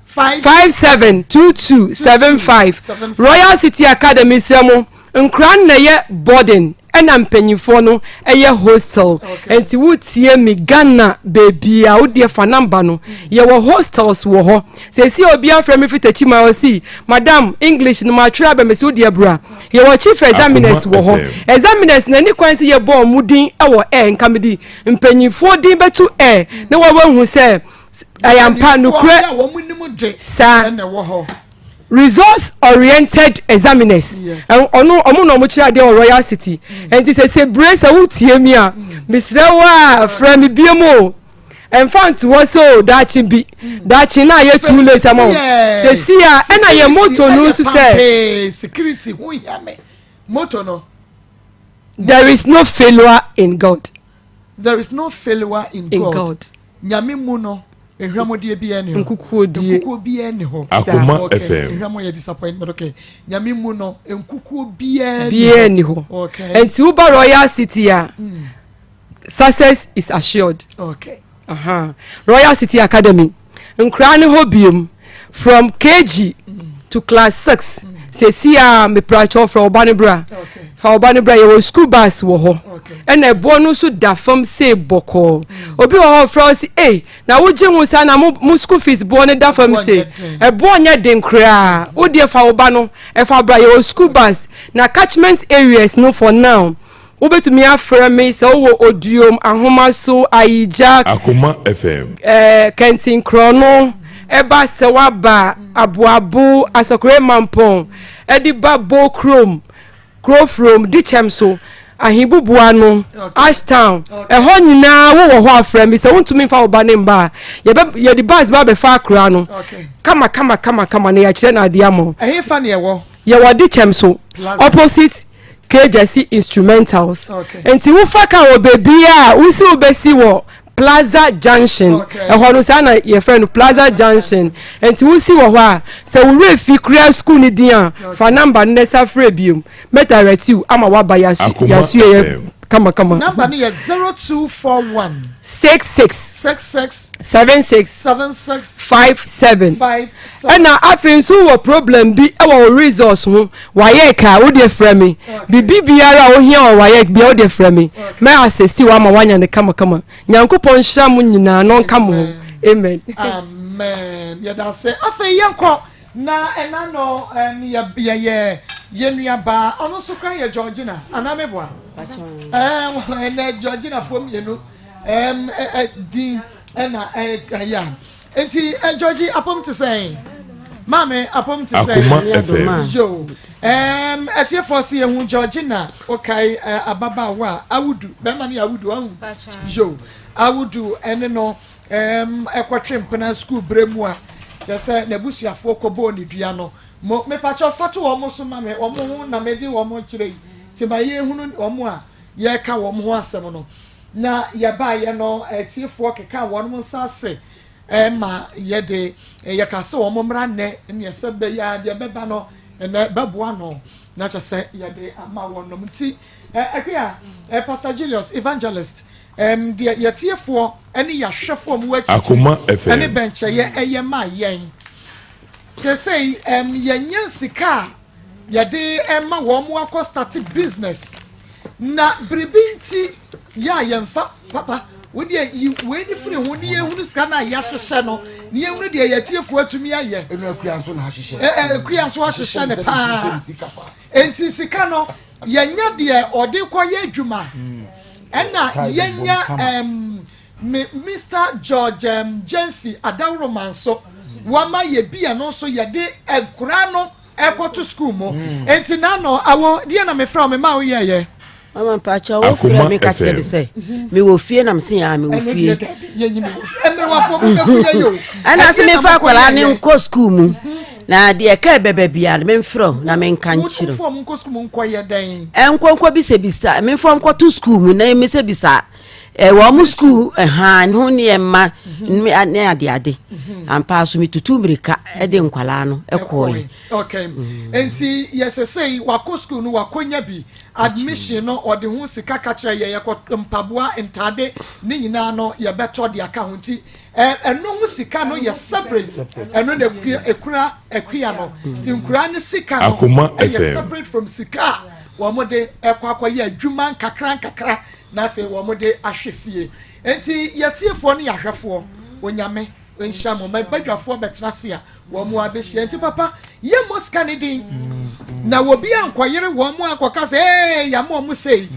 57 22 75 Royal City Academy srɛ mo nkora no na ɛyɛ boarding ɛna mpanyinfoɔ no ɛyɛ hostel nti wotie me Ghana baabi a wodeɛ fa namba no yɛwɔ hostels wɔ hɔ sɛsi obi afrɛ me firi Techiman ɔsi madam English no matwerɛ abɛ mesi wodeɛ bra yɛwɔ chief examiners wɔ hɔ examiners na ani kwan sɛ yɛbɔ ɔmo din ɛwɔ air nka mede mpanyinfoɔ din bɛto air na wɔahu sɛ ɛyɛ ampa nokorɛ saa resource oriented examiners ɔno ɔmo na ɔmo kyerɛ adeɛ wɔ royal city mm. nti sɛ sɛ bere sɛ wotie mi a mm. mesrɛ wo a frɛ me bie mu o ɛnfa nto hɔ sɛ o daakye bi mm. daakye na ayɛ too late ama wo sɛ si a ɛna yɛ moto no nso sɛ security ho hia me moto no there is no failure in God there is no failure in God, in God. Nyame mu no ehwɛmɔdeɛ biara nni hɔ. Nkukuodie. Nkukuo biara nni hɔ. Akoma okay. FM. Ehwɛmɔ yɛ disappointment okay. Nyame mu no nkukuo biara biara nni hɔ. Okay. Nti woba Royal City a success is assured. Okay. Uh -huh. Royal City Academy nkoraa ne hɔ biom from KG to class 6 sɛsi a meprakyɛw frɛ wo ba no bra fa wo ba no bra yɛwɔ school bus wɔ hɔ ɛna ɛboɔ no nso da fam sei bɔkɔɔ obi wɔ hɔ ɔfrɛ wo se ei na wogye ho saa na mo mo school fees boɔ no da fam sei ɛboɔ nyɛ den koraa wo deɛ fa wo ba no ɛfa bra yɛwɔ school bus na catchment areas no for now Wobɛtumi afrɛ me sɛ wowɔ Oduom, Ahomaso, Ayigya, Akoma FM. eh, Kɛntinkorɔno, ɛba sɛ woaba Aboabo, Asɔkore Mampɔn, ɛde ba Bo kurom, Kurofrom, Dikyɛm so. Ahebubuwa no, Ashtown, ɛhɔ nyinaa wowɔ hɔ a frɛ me sɛ wontumi mfa wo ba ne mba a yɛbɛ yɛde bus ba abɛfa akora no kama kama kama kama na yɛakyerɛ no adeɛ ama wo. Ɛhefa ne ɛwɔ? Yɛwɔ Adekyɛm so opposite Kejasi Instrumentals. Nti wofa ka wɔ baabi a wosi wobɛsi wɔ Plaza Junction. Ɛhɔ no saa na yɛfrɛ no Plaza Junction. Nti wosi wɔ hɔ a sɛ wo werɛ fi koraa sukuu no din a fa number no na sa frɛ biom. Mɛ direct you ama waba yasue yɛ kama kama. Number no yɛ 0241. 66. 66. 76. 76. 57. 57. Ɛna afei nso wɔ problem bi ɛwɔ wo resource ho wayɛ ka wo deɛ frɛ me bibi biara a wohia wɔ wayɛ bia wo deɛ frɛ me mɛ assist wo ama wanya ne kama kama Nyankopɔn nhyira mo nyinaa na ɔnka mo ho amen. Amen yɛda ase afei yɛnkɔ Na ɛna no yɛ yɛyɛ yɛ nua baa ɔno nso kora yɛ Georgina anaa me boa ɛɛ ɛnɛ Georgina fo mmienu ɛɛm ɛ din ɛna ɛyɛ a nti ɛ Georgie apom te sɛn maame apom te sɛn Akoma FM yo ɛɛm ɛtiefoɔ si ehu Georgina okae ɛ ababaawa a awudu bɛrima no yɛ awudu ahu yo awudu ɛne no. Ɛɛm, ɛkɔtwe mpena sukuu berɛ mu a, kyerɛ sɛ n'abusuafoɔ kɔbɔɔ no dua no. Mo, mepakyɛw fa to wɔn so ma me, wɔn ho na mede wɔn rekyerɛ yi, nti ma yɛnhunu wɔn a yɛreka wɔn ho asɛm no. Na yɛbaeɛ no, atiefoɔ kekaa wɔn nsa ase ma yɛde, yɛkaa sɛ wɔn mmra nnɛ, neɛ sɛ bɛyɛ a deɛ ɛbɛba no, ɛnɛ bɛboa ano, na kyerɛ sɛ yɛde ama wɔnom. Nti, Akua, Pastor Julius, Evangelist, Ɛm deɛ yɛtiefoɔ ne yɛahwɛfoɔ a wɔwɔ Akoma akyirikyiri FM. ne bɛnkyɛeɛ ɛyɛ ma yɛn. Seesei ɛm yɛnyɛ sika a yɛde ɛma wɔn akɔ start business na biribi nti yɛ a yɛmfa papa wo deɛ yi wei ne firi ho ne yɛhunu sika no a yɛahyehyɛ no ne yɛhunu deɛ yɛtiefoɔ atumi ayɛ. Ɛnu akua nso na ahyehyɛ. Ɛ ɛ akua nso ahyehyɛ ne paa. Enti sika no yɛnya deɛ ɔde kɔyɛ adwuma ɛna yɛnya ɛm me Mister George ɛm Gyamfi Adaworoma nso wama yɛ bi ɛno nso yɛde nkora no ɛkɔto sukuu mu enti n'ano awo deɛ na mefrɛ wo me ma wo yɛɛyɛ. Mama mpakyɛ wo frɛ me ka kyerɛ me sɛ mewɔ fie na mese aa mewɔ fie ɛna sɛ mefa akwadaa ne nkɔ sukuu mu na deɛ ɛka ɛbɛba biara no memfrɛ wo na menka nkyerɛ nkɔnkɔ bisabisa memfa nkɔto sukuu mu na mesabisa wɔn mo sukuu ɛhan ho nneɛma ne adeade ampa so metutu mmirika de nkwadaa no kɔe Okay. Mm. Nti yɛsɛ sɛ wakɔ school no wakɔnya bi admission no ɔde ho sika ka kyerɛ yɛ yɛkɔ mpaboa ntaade ne nyinaa no yɛbɛtɔ de aka ho nti ɛno ho sika no yɛ separate ɛno na ekura akua no nti nkura ne sika no ɛyɛ separate from sika a wɔn de ɛkɔ akɔyɛ adwuma nkakra nkakra na afei wɔn de ahwɛ fie nti yɛtiefoɔ ne yɛahwɛfoɔ onyame nhyira mo ma badwafoɔ bɛtena ase a wɔn mu abɛhyia nti papa yɛmmɔ sika ne din na wɔbi ankɔyere wɔn mu ankɔka sɛ ee yɛama wɔn sei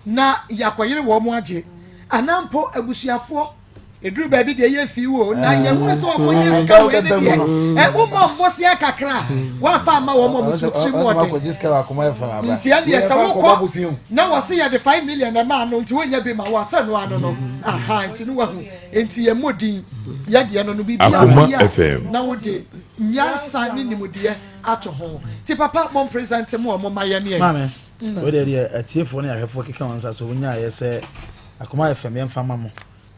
na yɛakɔyere wɔn mu agye anaa mpo abusuafoɔ ɛduru baabi deɛ yɛ fi wo na yɛhunu sɛ wɔkɔnyɛ sika wei ne deɛ ɛ womɔ mmɔsea kakra a woamfa ama wɔn ɔmo so tiri mu ɔden nti ɛndeɛ sɛ wokɔ na wɔse yɛde 5 million ɛmaa no nti wonyɛ bi ma wɔasɛ no ano no aha nti ne wahu Enti yɛmmɔ din, yɛ deɛ no no biribiara Akoma woyɛ a FM. na wode nyansa ne nimdeɛ ato ho. Nti papa mo mpresente mo a mo ma yɛn yɛn. Maame, wei deɛ deɛ atiefoɔ ne ahwɛfoɔ keka wɔn nsa so wonyaeɛ sɛ Akoma FM yɛmfa ma mo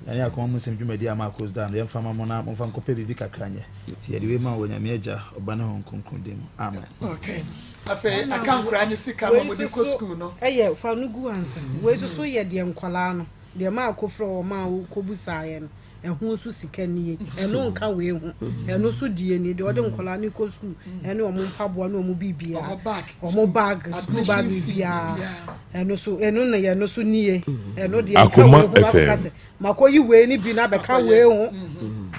ɛne Akoma mu nsɛm dwumadi a Marcos da no yɛmfa ma mo na momfa nkɔpɛ biribi kakra nyɛ nti yɛde wei ma wɔ Nyame Agya, Ɔba ne Honhom Kronkron din mu. Amen. Okay. Afei aka nkoraa ne sika no wɔde kɔ school no. Ɛyɛ fa no gu ansa. Wei nso so yɛ deɛ nkwadaa no. Deɛ maa kofrɛ wɔn a wokɔbusaeɛ no, ɛho nso sika nie. Ɛno nka wei ho. Ɛno nso deɛ nie. Deɛ ɔde nkwadaa no kɔ sukuu ɛne wɔn mpaboa ne wɔn biribiara. Wɔn bag, sukuu bag biribiara. Ɛno nso, ɛno na ɛno nso nie. Ɛno deɛ nka wei ho. Wakɔka sɛ, makɔyi wei ne bi na abɛka wei ho.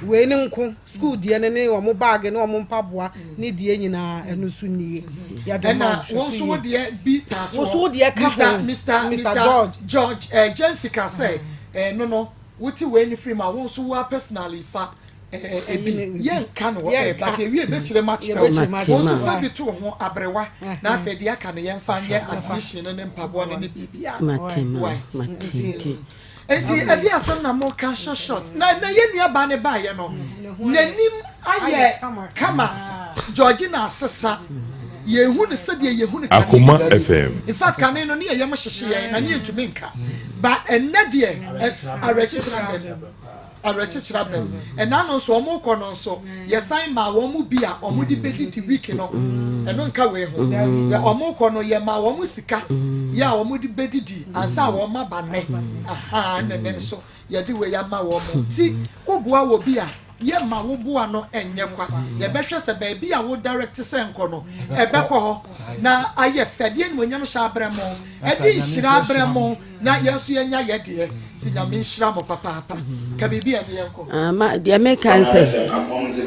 Wei ne nko. Sukuu deɛ no ne wɔn bag ne wɔn mpaboa ne deɛ nyinaa ɛno nso nie. Yɛde ma Ɛna wo nso wo deɛ bi taatoɔ. Wo nso wo deɛ ka ho. Mr. Mr. George. George eh, Jemfika sɛ eh, no no wote wei no firi mu a wo nso wo a personally fa. Ebi yɛnka no wɔ air but ewie bɛkyerɛ mu akyerɛ wo. Wo nso fa bi to wo ho aberewa na afei deɛ aka no yɛmfa nyɛ admission no ne mpaboa no ne biribiara. Why? Nti ɛde asɛm na moka short short na na yɛn nua baa ne baayɛ no n'anim ayɛ kama Georgina asesa yɛhu no sɛdeɛ yɛhu no kane. Akoma FM. In fact kane no ne yɛyɛ mo hyehye yɛn na ne yɛntumi nka but ɛnnɛ deɛ awerɛkyekyerɛ abam. Awerɛkyekyerɛ aba mu. Ɛna no nso wɔn rekɔ no nso yɛsan maa wɔn mu bi a wɔn de bɛdidi week no. Ɛno nka wei ho. Yɛ wɔn rekɔ no yɛ maa wɔn sika yɛ a wɔn de bɛdidi ansa wɔn aba nnɛ. Ahaa ɛna ɛnɛ nso yɛde wei ama wɔn. Ti woboa wɔ bi a yɛ ma wo boa no nyɛ kwa. Yɛbɛhwɛ sɛ baabi a wo direct sɛ nkɔ no ɛbɛkɔ hɔ na ayɛ fɛ. Ɛde animuonyam hyɛ abrɛ mo, ɛde nhyira abrɛ mo. Na yɛn nso yɛnya yɛ deɛ nti Nyame nhyira mo papaapa ka biribi a ɛne yɛn kɔ. Ah, ma deɛ meka ne sɛ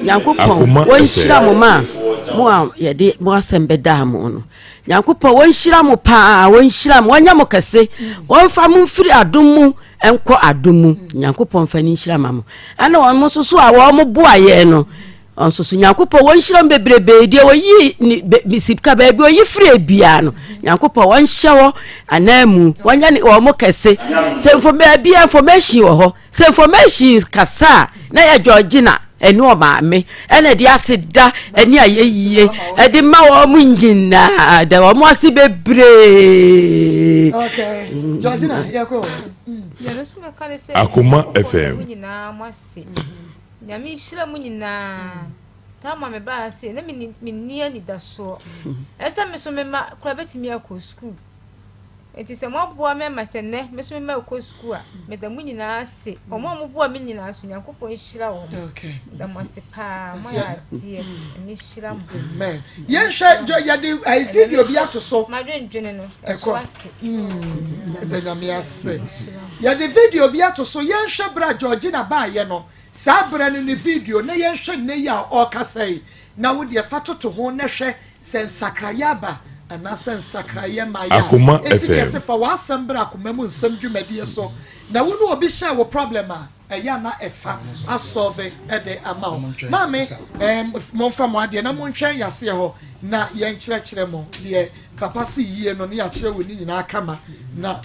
Nyankopɔn wɔnhyira mo ma mo a yɛde mo asɛm bɛdaa mo no Nyankopɔn wɔnhyira mo paa wɔnhyira mo wɔnyɛ mo kɛse wɔmfa mo mfiri adom mu nkɔ adom mu Nyankopɔn mfa ne nhyira ma mo ɛna wɔn nso so a wɔn boa yɛn no Ɔnso so Nyankopɔn wɔnhyira mu bebrebe deɛ ɔyi ne be sika baabi ɔyi firi biara no Nyankopɔn wɔnhyɛ hɔ ananmu wɔnyɛ ne wɔn kɛse sɛ info baabi a information wɔ hɔ sɛ information kasa a na yɛ Georgina ɛne ɔmaame ɛna ɛde ase da ɛne ayɛyie ɛde ma wɔn nyinaa da wɔn ase bebree. Okay, Georgina, yɛ kɔ. Akoma FM. Nyame nhyira mo nyinaa. Time a mebaa ha sei na menni anidasoɔ. Ɛsɛ me so me mma koraa bɛtumi akɔ sukuu. Nti sɛ moaboa me ama sɛ nnɛ me so me mma rekɔ sukuu a, meda mo nyinaa ase. Wɔn a wɔboa me nyinaa nso, Nyankopɔn nhyira wɔn. Meda mo ase paa, moayɛ adeɛ. Nyame nhyira mo. Amen. Yɛnhwɛ yɛde eh, video bi ato so. Madwendwene no, ɛso ate. Yɛda Nyame ase. Yɛde video bi ato so. Yɛnhwɛ berɛ a Georgina baayɛ no. Saa berɛ no ne video na yɛnhwɛ nnɛ yi a ɔrekasa yi, na wo deɛ fa toto ho na hwɛ sɛ nsakraeɛ aba anaasɛ nsakraeɛ mmaeɛ a. Akoma Enti deɛ FM. se fa w'asɛm bra akoma mu nsɛm dwumadie so na wo ne obi hyɛ wo problem a, ɛyɛ a na ɛfa asɔlve de ama wo. Maame, ɛɛm, momfa mo adeɛ na montwɛn yaseɛ hɔ na yɛnkyerɛkyerɛ mo deɛ papa se yie no ne yɛakyerɛ wo ne nyinaa kama na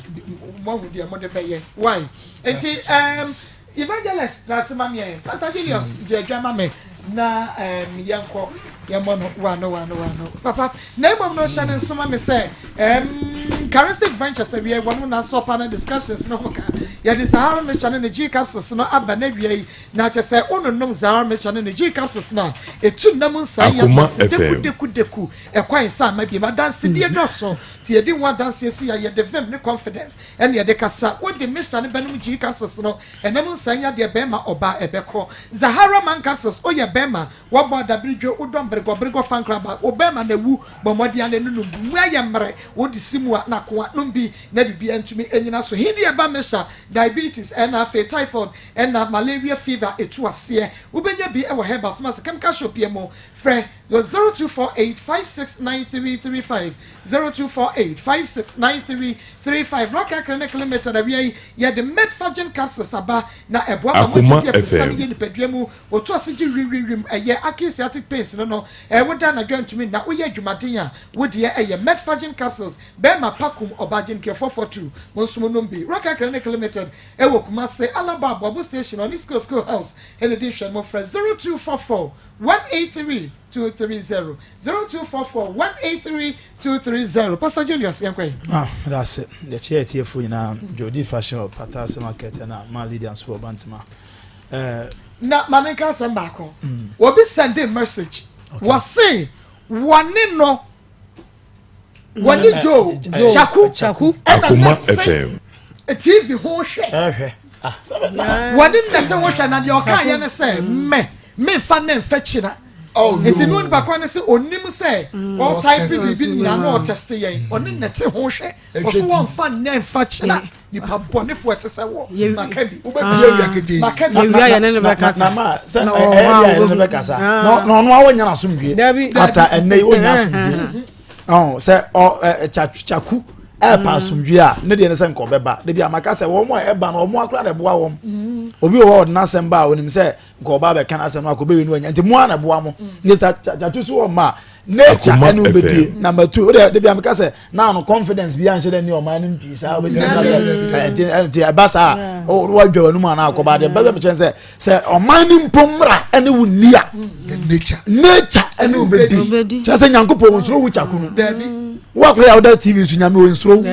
moahu deɛ mode bɛyɛ. Why? Enti ɛɛm, Evangelist tra ase ma me ɛ. Pastor Julius gye adwa ma me na um, yɛnkɔ yɛmmɔ no wano wano wano papa. Na mmom no hyɛ ne nso ma me sɛ um, Charistic Ventures awie wɔn na nso ɔpa no discussions no ho ka. Yɛde Zahara Mixture ne ne G capsules no aba na awie yi na kyɛ sɛ wononom Zahara Mixture ne ne G capsules no a ɛtu nna mu nsaa yi Akoma ato ase deku FM. deku deku ɛkwan nsa ama bi ma adansedie dɔso nti yɛdi ho adanseɛ si a yɛde vim ne confidence Ɛne ɛde kasa. Wode mixture no bɛnom gyii capsules no ɛnam nsa nya deɛ bɛɛma ɔbaa ɛbɛkɔ. Zahara man capsules woyɛ bɛɛma wabɔ adabiridwo wodɔ mberegɔberegɔ fankraba wo bɛɛma na awu bɔ mmɔden ara na nom bi mu ayɛ mmerɛ wode si mu a na koa nom bi na biribiara ntumi nyina so he deɛ ɛba mixture diabetes ɛna afei typhoid ɛna malaria fever ɛtu aseɛ wobɛnya bi ɛwɔ herbal pharmacy chemical shop yɛ mu frɛ wɔ 0248 569335 0248 569335 Rocker Clinic Limited awia yi yɛde Metforgen capsules aba na ɛboa ma Akoma mogya di afisane FM. yɛ nipadua mu wɔtu ase gye wimwimwim ɛyɛ acute sciatic pains no no ɛɛ woda anadwo a ntumi nna woyɛ adwumaden a wo deɛ ɛyɛ Metforgen capsules bɛɛma pa kum ɔbaa gye nkeɛfoɔ 42 mo nso mo nom bi Rocker Clinic Limited ɛwɔ Kumase Alaba Aboabo Station ɔne School School House ɛna ɛdi nhwɛnmo frɛ 0244 183 230 0244 183 230 Pastor Julius yɛnkɔ yi. Ah, meda ase. Yɛkyia atiefoɔ nyinaa. Jody Fashion wɔ Patase Market ɛna Ma Lydia nso wɔ Bantama. Eh, Na ma menka asɛm baako. Obi sɛnde message. Wɔse wɔne no wɔne mm. Joe Chaku Chaku ɛna Akoma nɛte FM. TV ho hwɛ ɛhwɛ. Ah, sɛ na wɔne nɛte ho hwɛ na deɛ ɔka yɛ ne sɛ mɛ memfa ne mfa kyina Oh, nti no. no nipa koro ne sɛ onim sɛ ɔtype biribi nyinaa na ɔtɛste yɛn ɔne nɛte ho hwɛ ɔso wɔmfa nnɛ mfa kyina nipa bɔnefoɔ ɛte sɛ wɔ maka bi wobɛpie awia ketee maka bi Yɛwia yɛne ne bɛkasa. na ma sɛ Na ɛyɛ ɔwɔ deɛ a yɛne ne wobɛhu. bɛkasa Ah. na na ɔno a wɔnya n'asomdwie Dabi. after ɛnɛ yi wɔnya asomdwie ɔn sɛ ɔ ɛ kyaku. ɛɛpa asomdwie a ne deɛ ne sɛ nka ɔbɛba de bi amaka sɛ wɔn a ɛba no wɔn akora na ɛboa wɔn mm. Obi wɔ hɔ ɔde n'asɛm ba a onim sɛ nka ɔba abɛka n'asɛm no akɔ bɛwie no anya nti mo a na ɛboa mo. Nti kyatu so wɔ mma nature ɛne wobɛdie. Number two, wode de bi ameka sɛ now no confidence bi anhyɛ dɛ ne ɔman no mpii saa wobɛgyina ka sɛ nti ɛba saa woadwa w'anum anaa akɔba adeɛ bɛsɛ mekyɛn sɛ sɛ ɔman no mpo mmra ɛne wo nni a nature ɛne wo bɛdi kyerɛ sɛ Nyankopɔn ɔnsuro wo kyako no woakɔyɛ a woda TV so Nyame ɔnsuro wo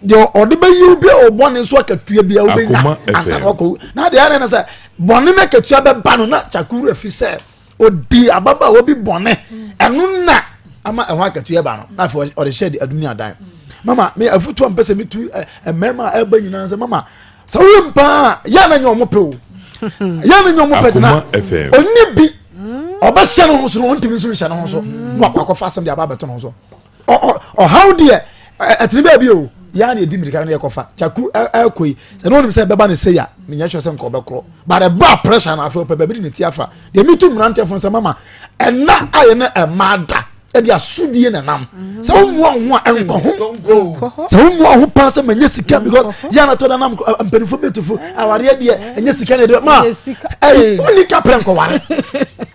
deɛ ɔde bɛyi wo bi a ɔbɔne nso akatua bi a wobɛnya ansa na wakɔ na deɛ ɛne no sɛ bɔne no akatua bɛba no na kyako werɛ fi sɛ ɔdi ababaawa bi bɔne ɛno na ama ɛho akatua ba no na afei ɔde hyɛ de adum ne adan. Mama me afutuo a mpɛ sɛ metu mmarima a ɛba nyinaa sɛ mama sɛ woyɛ mpaa yɛ na nyɛ ɔmo pɛ o yɛ na nyɛ ɔmo pɛ gyina ɔni bi ɔbɛhyɛ ne ho so no ɔntumi nso nhyɛ ne ho so na wakɔfa asɛm de aba abɛto ne ho so ɔhaw deɛ ɛtene baabi o yɛa na ɛdi mmirika no yɛkɔfa kyaku ɛkɔ yi sɛ ne wonim sɛ ɛbɛba ne sei a menyɛ sure sɛ nka ɔbɛkorɔ but ɛba pressure no afei ɔpɛ baabi de ne ti afa. Deɛ metu mmeranteɛ fo sɛ mama ɛna ayɛ ne ɛma da ɛde asodie na nam sɛ wommoa wo ho a ɛnkɔ ho sɛ wommoa wo ho paa sɛ manyɛ sika because yɛ anatɔ da nam mpanimfoɔ bɛtufo awareɛ deɛ ɛnyɛ sika na ɛde ma ɛyi wonni kaprɛ nkɔware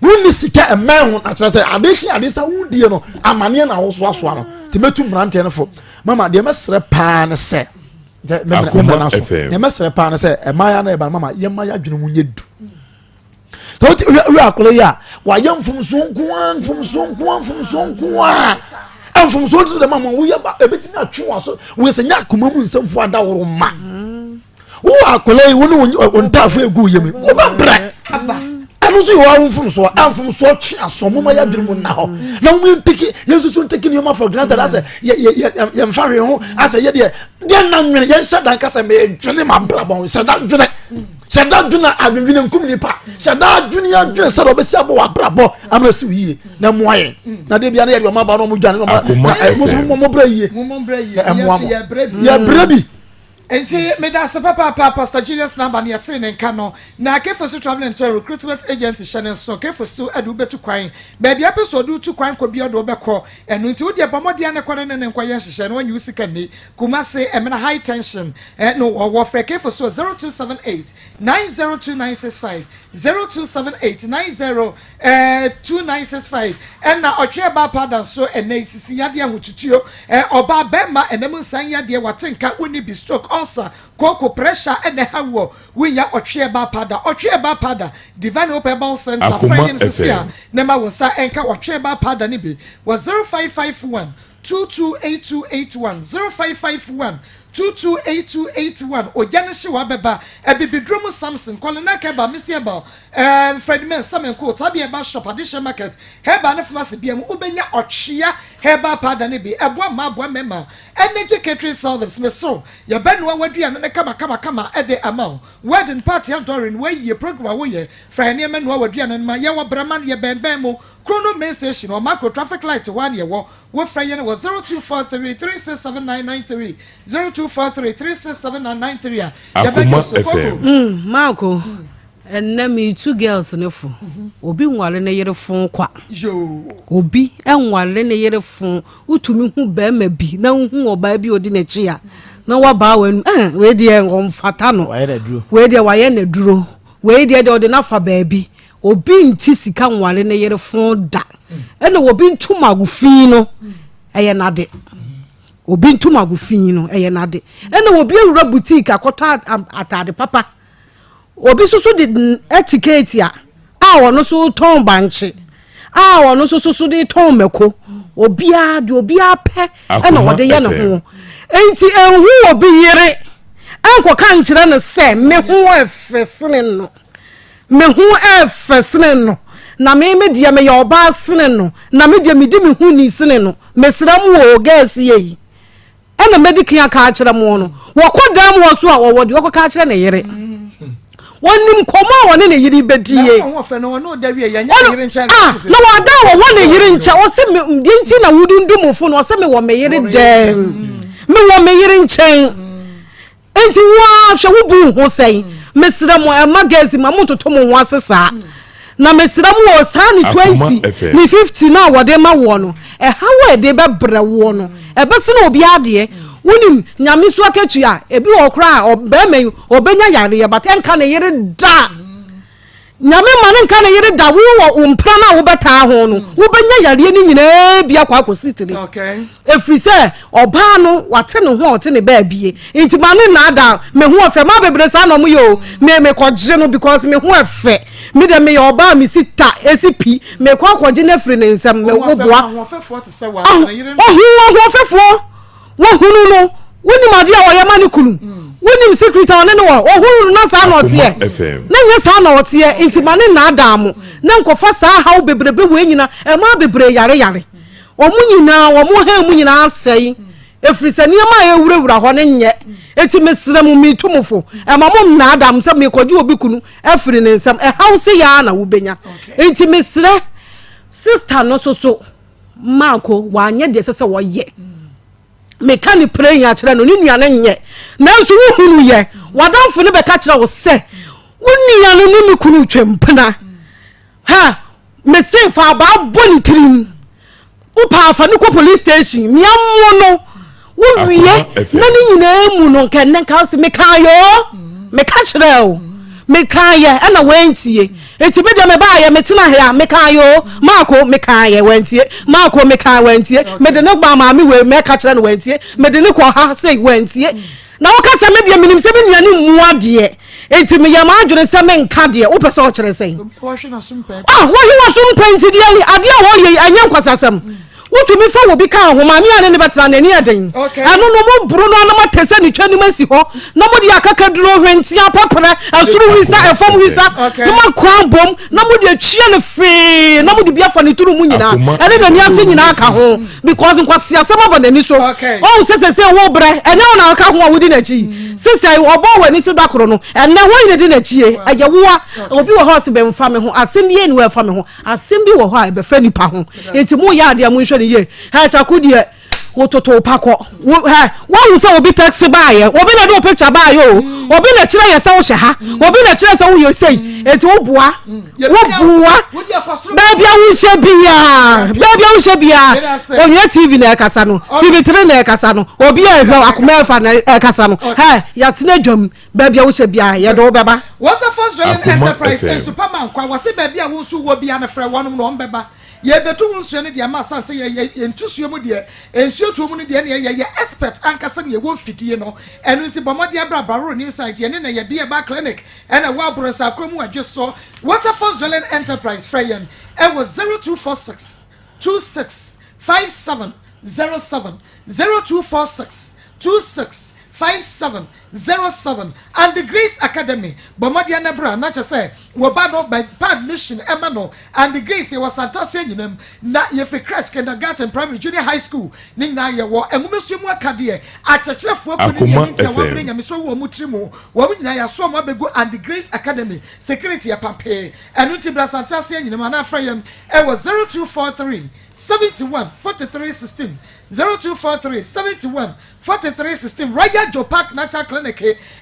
wonni sika ɛmɛn ho na kyerɛ sɛ ade hye ade sa wodie no amaneɛ na wosoasoa no nti mɛtu mmeranteɛ no fo. Mama deɛ mɛsrɛ paa ne sɛ deɛ mɛsrɛ paa ne sɛ ɛmaayɛ na ɛba no mama yɛma yɛadwene mu nyɛ du sɛ wote wura akɔla yi a wayɛ mfomsoɔ nko ara mfomsoɔ nko ara mfomsoɔ nko ara mfomsoɔ ti dɛm ama woyɛ ba ebetumi atwe wa so woyɛ sɛ nyɛ akoma mu nsɛmfo adaworo ma wo akɔla yi wo ne wo ntaafo egu yɛ mu wobɛbrɛ ɛno nso yɛ wɔn mfomsoɔ mfomsoɔ twe aso mo ma yɛ adwene mu nna hɔ na wɔn ntiki yɛn nso so ntiki nneɛma for granted asɛ yɛ yɛ yɛ yɛn fa hwee ho asɛ yɛ deɛ deɛ na nwene yɛn hyɛ dan kasa mɛ dwene ma brabɔ hyɛ da dwene. Hyɛ da dwene adwendwene nkum nipa. Hyɛ da adwene adwene sɛdeɛ ɔbɛsi abɔ w'abrabɔ ama asi wo yie na mmoa yɛn. Na deɛ bia no yɛde ɔma aba na ɔmo dwane na ɔmo na ɛmo nso mo brɛ yie na ɛmmoa mo. Yɛbrɛ bi. Nti meda ase papaapa Pastor Julius Naba ne yɛtee ne nka no. Na Kefosu Travel and Tour Recruitment Agency hyɛ ne nso. Kefosu de wo bɛtu kwan. Baabi a pɛ sɛ ɔde wo tu kwan kɔ biara ɔde wo bɛkɔ. Ɛno nti wo deɛ bɔ mmɔden ara ne kɔ ne ne ne nkɔyɛ nhyehyɛe na wannye wo sika nni. Kumasi, Emena High Tension no wɔ wɔ frɛ Kefo so 0278 902965, 0278 902965. Ɛna ɔtwe ɛbaa paada nso ɛnɛ yi sisi yadeɛ ahotutuo, ɔbaa bɛɛma ɛnam nsan yadeɛ wate nka wonni bi stroke, ulcer, kooko, pressure ɛna ɛha woɔ wonya ɔtwe ɛbaa paada, ɔtwe ɛbaa paada, Divine Hope Herbal Center frɛ yɛn sisi a na ɛma wo nsa ɛnka ɔtwe ɛbaa paada no bi wɔ 0551 228281 0551 228281 Ogya no hyew abɛba Abibiduro mu Samson Kɔlenak Herbal Misty Herbal ehm Fred Mens Samenko Tabi Herbal Shop Adehyeɛ Market Herbal ne Pharmacy bia mu wobɛnya Ɔtwea Herbal Powder no bi Ɛboa mmaa boa mmarima Energy Catering Service Mesew yɛbɛnoa w'aduane no kama kama kama de ama wo Wedding party adɔre no w'ayie program a woyɛ Fa yɛn nneɛma noa w'aduane no ma yɛn wɔ Breman yɛbɛnbɛn mo Krono main station wɔ Makro traffic light hɔ ara na yɛwɔ Wofrɛ yɛn wɔ 0243 367993, 0243 367993 a, yɛbɛgye wo Akoma so. Koko. FM. Mm, Marco, ɛnnɛ meretu girls no fo. Obi nware ne yere fo kwa. Obi nware ne yere fo. Wotumi hu barima bi na wohu ɔbaa bi a odi n'akyi a, na wabaa w'anum. Eh, wei deɛ ɔmfata no. Wayɛ n'aduro. Wei deɛ wayɛ n'aduro. Wei deɛ deɛ ɔde no afa baabi. Obi nti sika nware ne yere fo da. Ɛna obi ntum ago fi no ɛyɛ n'ade. Obi ntum ago fi no ɛyɛ n'ade. Ɛna obi awura boutique akɔtɔ ataade papa. Obi nso so de etiquette a a ɔno nso tɔn bankye a ɔno nso so de tɔn mako. Obiara de obiara pɛ ɛna ɔde yɛ ne ho. Enti enhu obi yere ɛnkɔka nkyerɛ no sɛ me ho ɛfɛ sene no. Me ho yɛ fɛ sene no, na me me deɛ meyɛ ɔbaa sene no, na me deɛ medi me ho ni sene no. Mesrɛ mo o, girls yei ɛna mɛdi kan aka akyerɛ mo no. Wɔkɔ dan mu hɔ so a, ɔwɔ deɛ ɔkɔka akyerɛ ne yere. Wɔnim nkɔmmɔ a wɔne ne yere bɛdie. Ah, na wɔada a wɔwɔ ne yere nkyɛn. Ɔse me deɛ nti na wodundum wo fo no, ɔse mewɔ me yere dɛm. Mewɔ me yere nkyɛn. Enti wo ara hwɛ wo bu wo ho sɛn? Mesrɛ mo ɛma girls ma mo ntoto mo ho ase saa. Na mesrɛ mo wɔ saa ne 20 ne 50 no a wɔde ma woɔ no, ɛhaw a ɛde bɛbrɛ woɔ no, ɛbɛsene obi adeɛ. Wonim Nyame so akatua, ebi wɔ hɔ koraa a ɔbarima yi ɔbɛnya yareɛ but ɛnka ne yere da. Nyame mma no nka ne yere da, wo wɔ wo mpena no a wobɛtaa ho no, wobɛnya yareɛ no nyinaa bi akɔ akɔsi tiri. Ɛfiri sɛ ɔbaa no wate ne ho a ɔte ne baabie, nti ma ne nnaadaa, me ho ɔfɛ, maa bebree saa na ɔmo yɛ o, me mekɔgye no because me ho ɛfɛ, me deɛ meyɛ ɔbaa a mesi ta esi pi, mekɔ akɔgye no afiri ne nsam, me woboa. Ɔho ahoɔfɛfoɔ. Wohunu no, wonim adeɛ a ɔyɛ ma ne kunu, wonim secret a ɔne no wɔ, ɔhunu no na saa na ɔteɛ, na nyɛ saa na ɔteɛ, nti ma ne nnaadaa mo, na nkɔfa saa haw bebrebe wei nyina, ɛmaa bebree yare yare, wɔn nyinaa, wɔn ha mu nyinaa asɛe, ɛfiri sɛ nneɛma a ɛwurawura hɔ no nyɛ, enti mesrɛ mo, metu mo fo, ɛma mo nnaadaa mo sɛ mekɔgye obi kunu afiri ne nsam, ɛhaw se yaa na wobɛnya, nti mesrɛ sister no soso. Marko wanyɛ deɛ ɛsɛ sɛ ɔyɛ. Meka ne praying akyerɛ no, ne nua no nyɛ. Nanso wohunu yɛ, w'adamfo no bɛka kyerɛ wo sɛ, wo nua no ne me kunu retwa mpena. Ha, mese fa abaa bɔ ne tirim. Wopaa fa no kɔ police station, mia mo no. Wowie na ne nyinaa mu no nka nnɛ nka sɛ mekaa yoo, meka kyerɛ o, mekaa yɛ ɛna wantie. Nti me deɛ mebaayɛ metena ha a mekaa yoo, maako mekaa yɛ wantie, maako mekaa wantie, mede ne ba maame wei mɛka kyerɛ no wantie, mede ne kɔ ha sei wantie. Na woka sɛ me deɛ menim sɛ me nua no mmu adeɛ nti meyɛ m'adwene sɛ menka deɛ wopɛ sɛ ɔkyerɛ sɛn? Ah, wɔhwe w'aso mpɛ nti deɛ adeɛ a wɔyɛ yi ɛnyɛ nkwasasɛm. Wotumi fa obi ka ho, maame a ne ne bɛtena no ani yɛ den. Ɛno no mo boro no anam atɛ sɛ ne twa nim asi hɔ na mode akakaduro, hwentia, pɛprɛ, ɛsoro wisa, ɛfam wisa na moakɔ abom na mode atwia no fee na mode bi afa ne turu mu nyinaa ɛne n'ani ase nyinaa ka ho because nkwaseasɛm aba n'ani so. Ɔhu sɛ sɛsɛ wo brɛ ɛnyɛ wo na ɔka ho a wodi n'akyi. Sister yi ɔbɔɔ w'ani so da koro no ɛnnɛ hwan na di n'akyi? Ɛyɛ woa. Obi wɔ hɔ a ɔse bɛmfa me ho asɛm bi ɛni hɔ a ɛfa me ho. Asɛm bi wɔ hɔ a ɛbɛfa nipa ho. Nti mo yɛ adeɛ mo nhwɛ no yie. Hɛ kyako deɛ wototo pa kɔ. Wo hɛ wahu sɛ obi taxi baayɛ. Obi na de wo picture baayɛ o. Obi na kyerɛ yɛ sɛ wohyɛ ha. Obi na kyerɛ sɛ woyɛ sei. Nti wo boa. Wo boa. Baabi a wohyɛ biara. Baabi a wohyɛ biara. Onua TV na ɛkasa no. TV3 na ɛkasa no. Obi a ɛhwɛ akoma ɛfa na ɛkasa no. Hɛ yɛatena dwam. Baabi a wohyɛ biara, yɛde wo bɛba. Waterfalls Drilling Akoma Enterprise FM. nsu pa ma nkwa. Wɔse baabi a wo nso wɔ biara no frɛ wɔnom na wɔn bɛba. Yɛbɛtu wo nsuo no deɛ ama asane sɛ yɛyɛ yɛn ntusuo mu deɛ nsuo tuo mu no deɛ ɛneɛ yɛyɛ expert ankasa na yɛwɔ mfidie no. Ɛno nti bɔ mmɔden bra Baroro New Site yɛne na yɛ Beer Bar Clinic ɛna ɛwɔ Abrɔnsa kuro mu Adweso. Waterfalls Drilling Enterprise frɛ yɛn ɛwɔ 0246 26 57 07 0246 26 57 07 And the Grace Academy bɔ mmɔden na bra na kyɛ sɛ wo ba no bɛ pa admission ma no And the Grace yɛwɔ Santase Anyinam na yɛfiri Crèche, Kindergarten, Primary, Junior High School ne nyinaa yɛwɔ nwomasua mu akadeɛ akyerɛkyerɛfoɔ akuo no ne Akoma ɛno nti a wɔabrɛ FM. nyamesuo wɔ wɔn tiri mu wɔn nyinaa yɛasoa wɔn abɛgu And the Grace Academy security yɛ pampee ɛno nti bra Santase Anyinam anaa frɛ yɛn ɛwɔ 0243 71 43 16 0243 71 43 16 Royal Joe Park Natural Clinic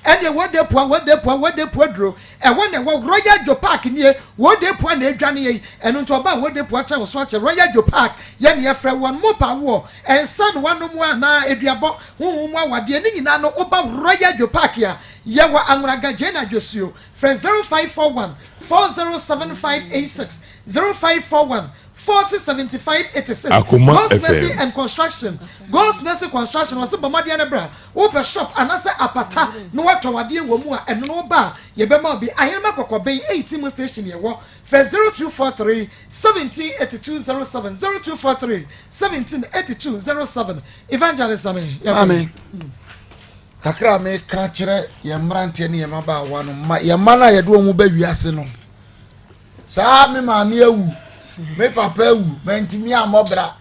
ɛneɛ wɔde pua wɔde pua wɔde pua duro ɛhɔ na ɛwɔ Royal Joe Park nie wɔde pua na ɛdwane yɛi ɛno nti ɔba a wɔde pua kyɛn wo so akyɛ Royal Joe Park yɛ ne yɛfrɛ wɔn mo pa woɔ ɛnsa na wanom anaa aduabɔ honhom mu awadeɛ ne nyinaa no woba Royal Joe Park a yɛwɔ Anwonaga Gyena Dwosuo frɛ 0541 407586 0541 40 75 86 Akoma God's Mercy FM. and Construction God's Mercy Construction wɔse bɔ mmɔden ne bra wopɛ shop anaasɛ apata na woatɔ adeɛ wɔ mu a ɛno no woba a yɛbɛma wo bi Ahenema Kɔkɔbɛn 18 mu station yɛwɔ frɛ 0243 17 82 07 0243 17 82 07 Evangelist Ame yɛkɔ. Maame, kakra a meka kyerɛ yɛn mmeranteɛ ne yɛn mmabaawa no ma yɛn mma no a yɛde wɔn ba wiase no Saa me maame awu, me papa awu, mantumi ammɔ bra,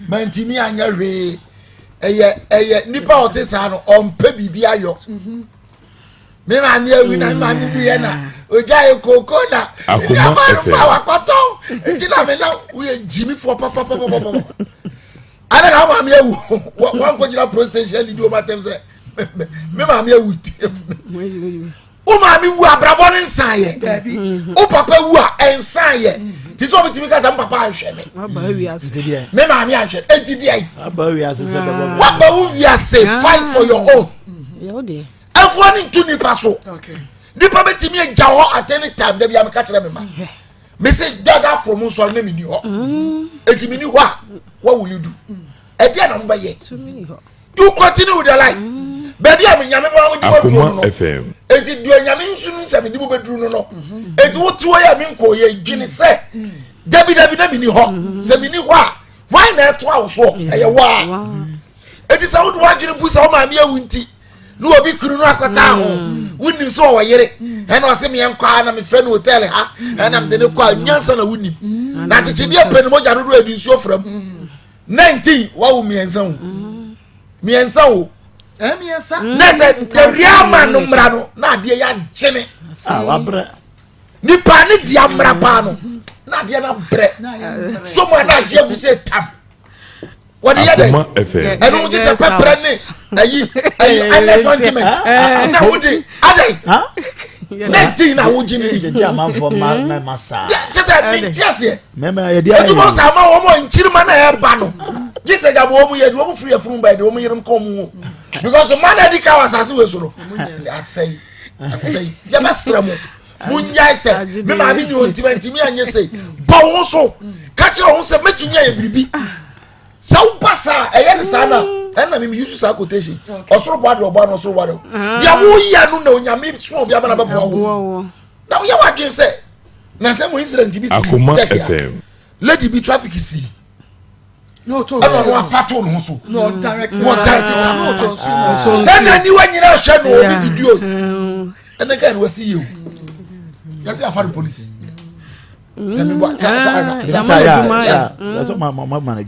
mantumi anyɛ hwee. Ɛyɛ ɛyɛ nipa a ɔte saa no ɔmpɛ biribi ayɔ. Me maame awu na me maame wuyɛ na ogya yɛ kooko na nneɛma no fa wakɔtɔn nti na me na woyɛ gyimifoɔ papapapapa. Ada na maame awu wankɔgyina pro station didi wɔn atɛm sɛ me maame awu tie. Wo maame wu abrabɔ no nsan yɛ. Wo papa wu a ɛnsan yɛ. Ti sɛ obi tumi ka sɛ mpapa anhwɛ me. Me maame anhwɛ eti deɛ. Waba wo wiase fight for your own. Ɛfoɔ ne ntu nipa so. Nipa bɛtumi agya hɔ at any time dabi a meka kyerɛ me ma. Mese dada koro mu nsɔre na menni hɔ. Eti menni hɔ a what will you do? Ɛdeɛ na mobɛyɛ. You continue with your life. Mm. Baabi a nyame bɛma mo di mo duro no no. Eti deɛ nyame nsu no sɛ mede mo bɛduru no no. Mm-hmm. Eti wo te hɔ yɛ me nkɔ yɛ dwene sɛ mm. dabi dabi na menni hɔ. Mm-hmm. Sɛ menni hɔ a hwan na ɛto awo soɔ ɛyɛ waa. Eti sɛ wode w'adwene bu sɛ wo maame awu nti na obi kunu no akɔtaa ho mm. wonim sɛ ɔwɔ yere ɛna ɔse meɛ nkɔ a na mefrɛ no hotel ha ɛna mede ne kɔ a nyansa na wonim na akyekyedeɛ pɛ no mogya dodoɔ adi nsuo fra mu 19 wawo mmiɛnsa o mmiɛnsa o na sɛ the real man no mmara no na adeɛ yɛ agyene ah, nipa ne di amra paa no na adeɛ no abrɛ so mu a na agye agu sɛ tam wɔde yɛ dɛ ɛno gye sɛ pɛprɛ ne ayi ayi ɛnɛ sentiment na wode adɛn 19 na wogye ne di kyɛ sɛ mente aseɛ Edwuma sɛ ama wɔn nkyirima na ɛba no gye sɛ gyama wɔn yɛ de wɔn firi afunu ba de wɔn yerom kɔn mu because mmaa na adi ka wɔ asase wɔ so no asɛe asɛe yɛbɛsrɛ mo monyae sɛ me maame ni ɔntimi antimi anyɛ sei bɔ wo ho so ka kyerɛ wo ho sɛ mɛtumi ayɛ biribi sɛ woba saa ɛyɛ ne saa na ɛna mimi yusu saa quotation ɔsoro bɔ ade ɔbɔ ano ɔsoro bɔ ade deɛ woyɛ no na onyame soma obi aba na bɛboa wo na woyɛ w'adwene sɛ na sɛ mo incident bi si Turkey a lady bi traffic si ɛna ɔno afa to ne ho so wɔ direct traffic sɛ na niwa nyinaa hwɛ no obi video ɛna guy no wasi yie o yɛsɛ afa no police sɛ mi bɔ sɛ sɛ sɛ sɛ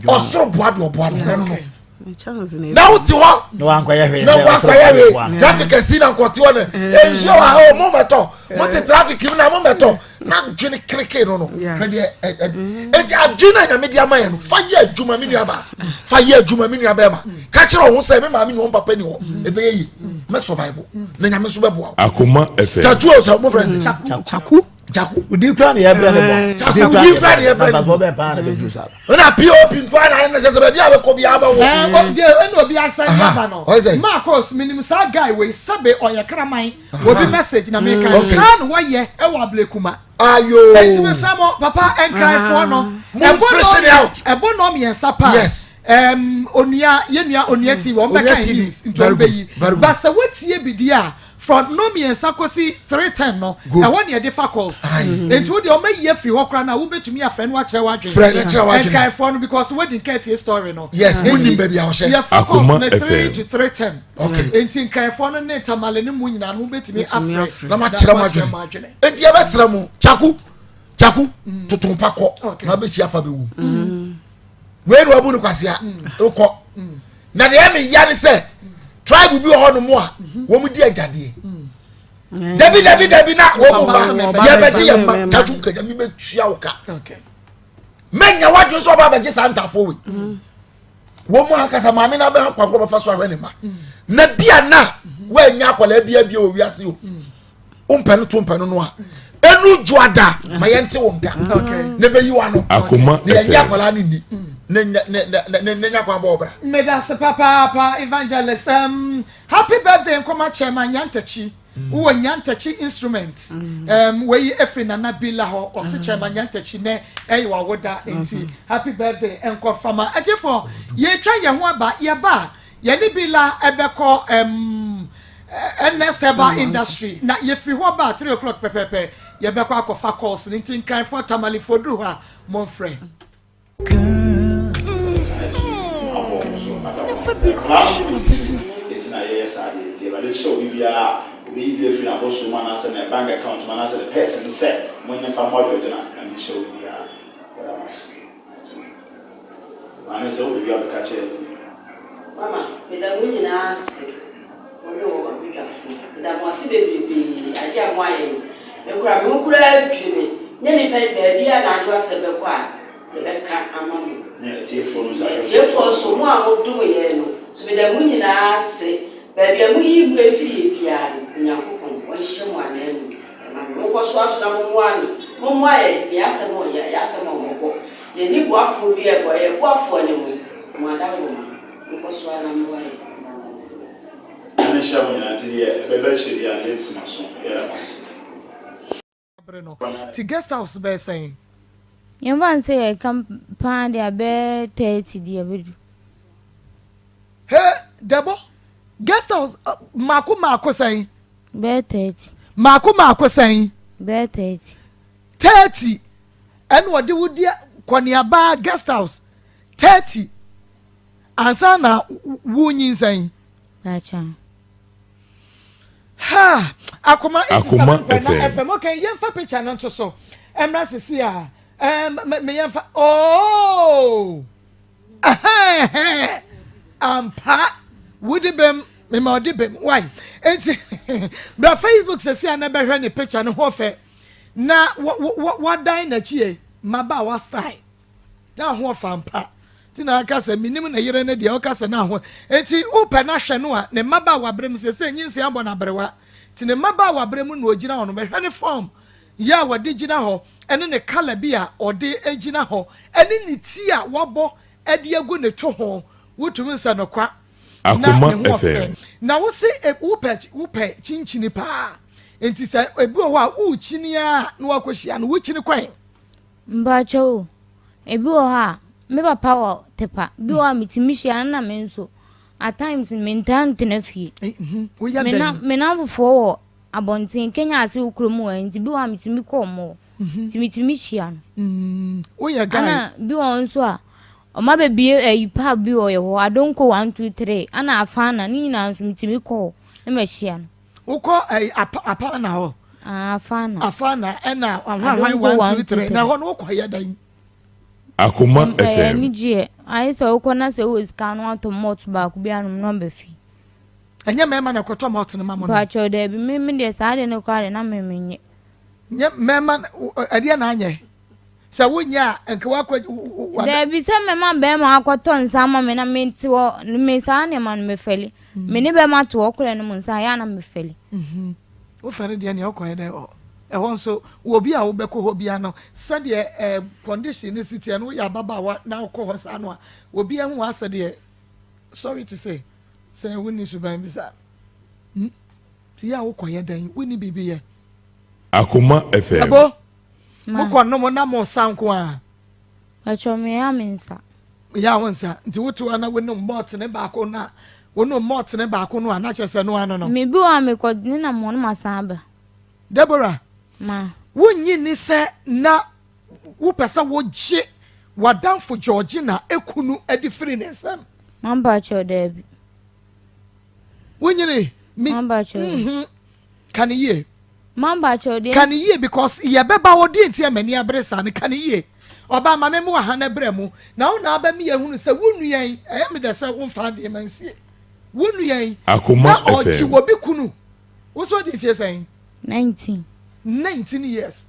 ɔsoro boa de ɔboa no na no no na wote hɔ na wankɔyɛ hwee na wankɔyɛ hwee traffic asi na nkɔte hɔ no eh, nsuo wɔ ha o mo mɛtɔ mo te traffic mu na mo mɛtɔ na adwene kirikiri no no hwɛ deɛ ɛ ɛ eti adwene na nyame de ama yɛn no fa yɛ adwuma mi nua ba fa yɛ adwuma mi nua bɛrima ka kyerɛ ɔho sɛ mi maame ni wɔn papa ni hɔ ebɛyɛ yie mɛ survive na nyame nso bɛboa wo. Akoma FM. Tatu o sɛ mo fɛ Chaku. Chaku. Odi kura na yɛ brɛ ne bɔ. Chaku odi kura na yɛ brɛ ne bɔ. Nabafo bɛn paa na bɛ duru saa. Ɛna POP nko ara na ɛna sɛ baabi a bɛkɔ biara bɛwɔ. Ɛɛ deɛ ɛna obi asan de aba no. Marcos minim saa guy wei sɛbe ɔyɛ kraman obi message na meka saa na wɔyɛ ɛwɔ ablekuma. Ayo. Eti mi sɛ mo papa nkranfoɔ no. Mo fresh it out. Ɛbɔ nɔ mmiɛnsa paa. Yes. Um, onua yɛ nua onua TV wɔn bɛka news nti wɔn bɛyi. Ba sɛ wotie bi di a From nnɔnmiɛnsa kɔsi 3:10 no, ɛhɔ na yɛde fa calls. Nti wo deɛ ɔma yi afiri hɔ koraa na wobɛtumi afrɛ no akyerɛ w'adwene. Frɛ no kyerɛ w'adwene. Nkaefoɔ no because wadi nka atie story no. Yes, wonim baabi a wɔhyɛ. Yɛfa calls no 3 to 3:10. Okay. Nti nkaefoɔ no ne Tamale ne mu nyinaa no wobɛtumi afrɛ na moakyerɛ mo adwene. Nti yɛbɛsrɛ mo, Kyaku, Kyaku, mm. toto mpa kɔ na wobɛhyia fa bɛwu. Mm. Wei na wabu no kwasea, wokɔ. Mm. Na deɛ ɛmi ya ne sɛ tribe bi wɔ hɔ nom a wɔn di agyadeɛ. Dabi dabi dabi na wɔn mu ba yɛ bɛ gye yɛn ma tatu kanya mi bɛ tua wo ka. Mɛnya wadwin sɛ ɔba abɛgye saa ntafoɔ wei. Wɔn mu ankasa maame na abɛn akɔ akɔ bɛfa so ahwɛ ne ma. Na bia na wɔanya akwadaa bi abie wɔ wiase o. Wompɛ no to mpɛ no no a ɛnu dwoada ma yɛnte wo nka na bɛyi wa no Akoma na yɛnyɛ FM. akwadaa no nni na nya na na na na nya kwan bɔ ɔbra. Medase papaapa evangelist um, happy birthday nkɔma chairman Nyantakyi wowɔ Nyantakyi instrument um, wei efiri Nana Bila hɔ ɔse chairman Nyantakyi nɛ ɛyɛ wawoda nti happy birthday nkɔ fama ɛtiefo yɛtwa yɛn ho aba yɛba a Yɛne Bila bɛkɔ um, Ernest Herbal Industry na yɛfiri hɔ ba 3 o'clock pɛpɛpɛ yɛbɛkɔ akɔfa calls no nti Nkranfoɔ Tamalefoɔ duru hɔ a momfrɛ. Enti na yɛyɛ saa deɛ. Enti Awurade nhyira obi biara a ɔbɛyi bi afiri n'abɔsoɔ mu anaasɛ ne bank account mu anaasɛ ne purse mu sɛ monyɛ mfa mmoa Georgina. Nyame nhyira obi biara. Yɛda mo ase. Maame, sɛ wopɛ bi a bɛka kyerɛ me. Mama, meda mo nyinaa ase, mo ne wɔn abadwafoɔ. Meda mo ase bebrebee, adeɛ a moayɛ no, me koraa me ho koraa adwiri me. Nyɛ nnipa yi, baabiara na adwo asɛm bɛkɔ a, yɛbɛka ama mo. Ne atiefoɔ no nso ahwɛfoɔ. Atiefoɔ nso, mo a modom yɛn no nso, meda mo nyinaa ase. Baabi a moyii mo firiiɛ biara no, Onyankopɔn, ɔnhyɛ mo ananmu mma me. Monkɔ so ara so na mommoa no, mommoa yɛn, yɛn asɛm a ɔyɛ, yɛn asɛm a. Yɛnni boafoɔ bi a ɛboa yɛn. Boafoɔ ne mo. Mo adaworoma. Monkɔ so ara mmoa yɛn. Meda mo ase. Nyame nhyira mo nyinaa nti deɛ ɛbɛba akyire biara no yɛnsi mo aso yɛda mo ase. Bere no. Ti guest house bɛyɛ sɛn? Yɛmfa no sɛ yɛka paa deɛ a bɛyɛ 30 deɛ bɛdu. He Dɛbɔ, guest house mmaako mmaako sɛn? Bɛyɛ 30. Mmaako mmaako sɛn? Bɛyɛ 30. 30 ɛna ɔde wo di kɔneaba guest house 30 ansa na wonyinsɛn. Baakyɛ. Ha! Akoma Akoma 87.9 FM. FM. Okay, yɛmfa picture no nto so. Ɛmmra sisi a. Ɛm, me, me yɛmfa. Oh! Ɛhɛn, ampa. Wodi bem, mema ɔdi bem. Why? Enti, bra Facebook sisi a na bɛhwɛ ne picture no ho fɛ. Na wadan n'akyi yɛ mmabaawa style. Na ho ɔfa ampa. Nti na aka sɛ menim ne yere no deɛ ɔka sɛ na ho. Nti wopɛ no ahwɛ no a ne mmabaawa berɛ mu sɛsɛ nyinsen abɔ no aberewa. Nti ne mmabaawa berɛ mu na ɔgyina hɔ no bɛhwɛ ne form yɛ a wɔde gyina hɔ ɛne ne colour bi a ɔde gyina hɔ ɛne ne ti a wabɔ ɛde agu ne to ho wotumi nsɛ no kwa na Akoma ne ho ɔfɛ. FM. Na wose wopɛ wopɛ kyinkyini paa nti sɛ ebi wɔ hɔ a wokyini a na wakɔhyia no wokyini kwan. Mpakyɛw o, ebi wɔ hɔ a, me papa wɔ Tepa, bi wɔ hɔ a metumi hyia no na me nso at times no mentaa ntena fie. Woyɛ Me dɛn? me namfofoɔ wɔ abɔnten, Kenya ase wɔ kurom hɔ nti bi wɔ hɔ a metumi kɔ wɔn hɔ, nti metumi hyia no. Woyɛ guy? Ɛna bi wɔ hɔ nso a, wɔn abɛbie ayi pub bi wɔ yɛ hɔ, Adonko 1 2 3, ɛna Afana, ne nyinaa nso metumi kɔ hɔ na mahyia no. Wokɔ ɛyi apa apana hɔ. Ah, afana. Afana ɛna ahwanhwan 1 2 3 na ɛhɔ no wokɔ yɛ dɛn? Akoma Ɛyɛ FM. anigyeɛ. Ayɛ sɛ wokɔ na sɛ wowɔ sika no atɔ malt baako bi anom na ɔba fie. Ɛnyɛ mmarima na ɛkɔtɔ malt no ma mo no? Mpakyɛw daabi, me me deɛ saa deɛ no koraa deɛ na me menyɛ. Nyɛ mmarima ɛdeɛ na anyɛ? Sɛ wonyɛ a nka wakɔ wada. Daabi sɛ mɛma bɛrima akɔtɔ nsa ama me na mente hɔ me saa nneɛma no mefɛle. Me ne bɛrima te hɔ koraa no mu nsa yɛ a na mefɛle. Wofɛre deɛ nea wokɔyɛ dɛ wɔ ɛhɔ nso wɔ bi a wobɛkɔ hɔ bia no sɛdeɛ eh, condition no si teɛ no woyɛ ababaawa na wokɔ hɔ saa no a obi ahu w'asɛ deɛ sorry to say sɛ wonni suban bi saa hmm? Ti yɛ a wokɔyɛ dɛn wonni biribi yɛ. Akoma FM. Ɛbo mokɔ nom na mo sa nko a. Ɛkyɛ me ya me nsa. Ya wo nsa nti woto a na wonom malt ne baako na wonom malt ne baako no a na kyerɛ sɛ no ano no. Me bi wɔ a mekɔ ne nam hɔ no ma san aba. Deborah. Ma. Wonnye nni sɛ na wopɛ sɛ wogye w'adamfo Georgina kunu de firi ne nsam? Ma mpakyɛw daabi. Wonyini mi. Ma mpakyɛw. Mhm. Ka ne yie. Ma mpakyɛw deɛ. Ka ne yie because yɛbɛba hɔ deɛ nti a m'ani abere saa no ka ne yie. Ɔbaa ma me mmoa ha na brɛ mu na wo na aba mi yɛhunu sɛ wo nua yi ɛyɛ me dɛ sɛ womfa adeɛ ma nsie wo nua yi Akoma na ɔgye FM. wɔ bi kunu wo so ɔdi mfie sɛn? 19. 19 years.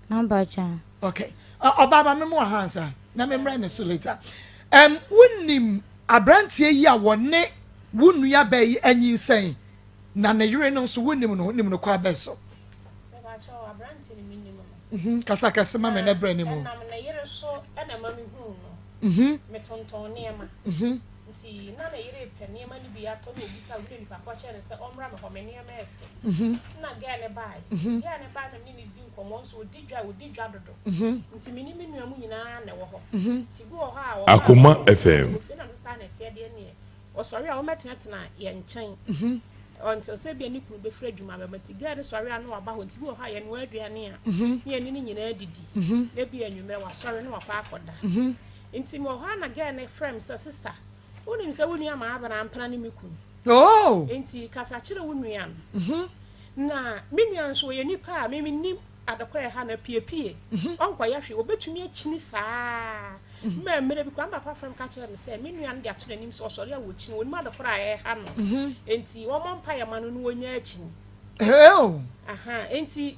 Ma mpakyɛw. Okay. Ɔbaa ma me mmoa ha ansa na me mmerɛ ne so later. Um, wonim aberanteɛ yi a wɔne wo nua baa yi anyinsɛn Na ne yere no nso, wonim no, wonim no kwan bɛn so? Mepakyɛw, aberante no minnim no. Mhm, kasa kɛse ma me na brɛ ne mu. Ɛnam ne yere so na ɛma mihuu no. Mhm. Metontɔn nneɛma. Mhm. Nti na ne yere repɛ nneɛma no bi atɔ na obisa wo na nipa kɔ kyerɛ no sɛ ɔmmra me hɔ, me nneɛma yɛ fɛ. Mhm. Na girl no bae. Mhm. Nti girl no bae na me ne no di nkɔmmɔ nso odi dwa a odi dwa dodo. Mhm. Nti me ne me nua mu nyinaa na ɛwɔ hɔ. Mhm. Nti bi wɔ hɔ a ɔba a Akoma ɔkɔ FM. fie na mese saa na ɛteɛ deɛ neɛ Ɔsɔre a, wɔbɛtenatena yɛn nkyɛn until sɛ ebia ne kunu bɛfiri adwuma abɛba. Nti girl no sɔre a na waba hɔ. Nti bi wɔ hɔ a yɛnoa aduane a, na yɛne no nyinaa didi. Na ebia anwummerɛ wasɔre na wakɔ akɔda. Nti mewɔ hɔ a na girl no frɛ me sɛ, sister, wonim sɛ wo nua Maabena ampena ne me kunu? Nti kasa kyerɛ wo nua no. Na me nua nso ɔyɛ nipa a me mennim adekora ɛha no, apiepie, ɔnkɔyɛ hwee, ɔbɛtumi akyini saa. Ma mmerɛ bi koraa, me papa frɛɛ me ka kyerɛɛ me sɛ, me nua no de ato n'anim sɛ ɔsɔre a ɔkyini, ɔnim ade korɔ a ɛreha no, enti wɔmmɔ mpaeɛ ma no na ɔnya akyini. Aha, enti.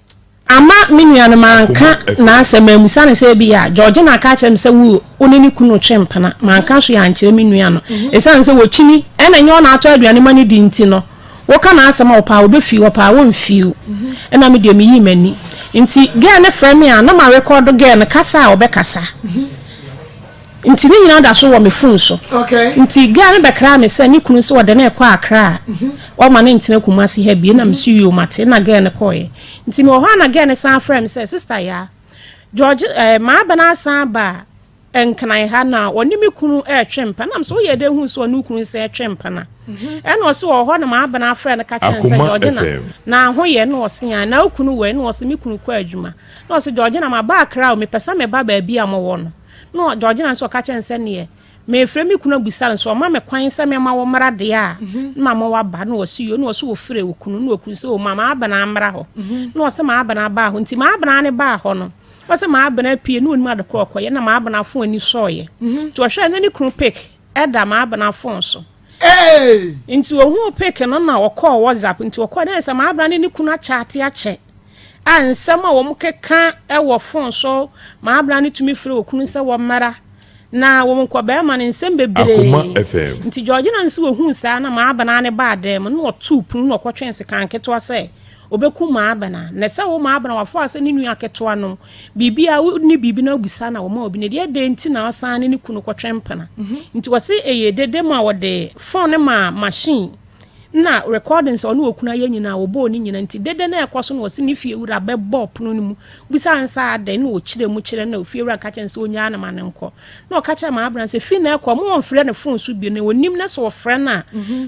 Amma me nua no manka n'asɛm, mammisa no sɛ ebia Georgina aka akyerɛ me sɛ wo wo ne ne kunu retwe mpena, manka hwee ankyerɛ me nua no. Esiane sɛ ɔkyini ɛna ɛnyɛ ɔna atɔ aduane ma no di nti no, Woka n'asɛm a ɔpɛ a ɔbɛfii ɔpɛ a ɔmfii wo ɛna me deɛ meyii m'ani nti girl no frɛ me a na ma record girl no kasa a ɔbɛkasa. Nti ne nyinaa da so wɔ me phone so. Nti girl no bɛkraa me sɛ ne kunu sɛ ɔde no rekɔ Accra a, ɔmma no ntena Kumasi ha bio. Na mese yoo mate. Na girl no kɔeɛ. Nti mewɔ hɔ a na girl no san frɛɛ me sɛ, Sister Yaa, George eh, Maabena asan aba Nkran ha na ɔne me kunu retwe mpena. Na mese woyɛ dɛn hu sɛ ɔne wo kunu san retwe mpena? Ɛna ɔse wɔ hɔ na Maabena afrɛ no ka kyerɛ no sɛ Georgina, na ho yɛ? Na ɔse aane. Na wo kunu wɔ he? Na ɔse me kunu kɔ adwuma. Na ɔse Georgina maba Accra o, mepɛ sɛ meba baabi a mowɔ no. Na Georgina nso ɔka kyerɛɛ no sɛ neɛ merefrɛ me kunu abisa no sɛ ɔma me kwan sɛ memma wo mmra deɛ a, na mama woaba. Na ɔse yoo. Na ɔse ɔfrɛɛ okunu, na okunu sɛ o ma Maabena mmra hɔ. Na ɔse Maabena baa hɔ. Nti Maabena no baa hɔ no, ɔse Maabena apue na ɔnim ade korɔ ɔkɔyɛ, na Maabena fon ani sɔeɛ. Nti ɔhwɛɛ na ne kunu pic da Maabena fon so. Nti ohuu pic no na ɔkɔɔ WhatsApp, nti ɔkɔɔ na ayɛ sɛ Maabena ne ne kunu akyate akyɛ a nsɛm a wɔn keka wɔ fon so, Maabena no tumi frɛ okunu sɛ wɔmmra na wɔn nkɔ bɛrima no nsɛm bebree. Akoma FM. Nti Georgina nso ohuu saa na Maabena no baa dan mu na ɔtoo pono na ɔkɔtwee sekan ketewa sɛ Ɔbɛkum Maabena. Na sɛ wo Maabena wafoa sɛ ne nua ketewa no biribi a wonni biribi na wobisa na wɔma obi no deɛ dɛn nti na ɔsan ne ne kunu kɔtwe mpena? Nti wɔse ɛyɛ dede ma wɔde phone no maa machine na recordings a ɔne okunu ayɛ nyinaa wɔbɔɔ ne nyinaa nti dede no ɛkɔ so na wɔse ne fie wura bɛbɔ pono no mu bisa no sɛ adɛn na ɔkyerɛ mu kyerɛ na ofie wura ka kyerɛ no sɛ ɔnyaa no ma no nkɔ na ɔka kyerɛ Maabena sɛ fi na ɛkɔ mo wɔmfrɛ no phone so bio na ɔnim na sɛ ɔfrɛ no a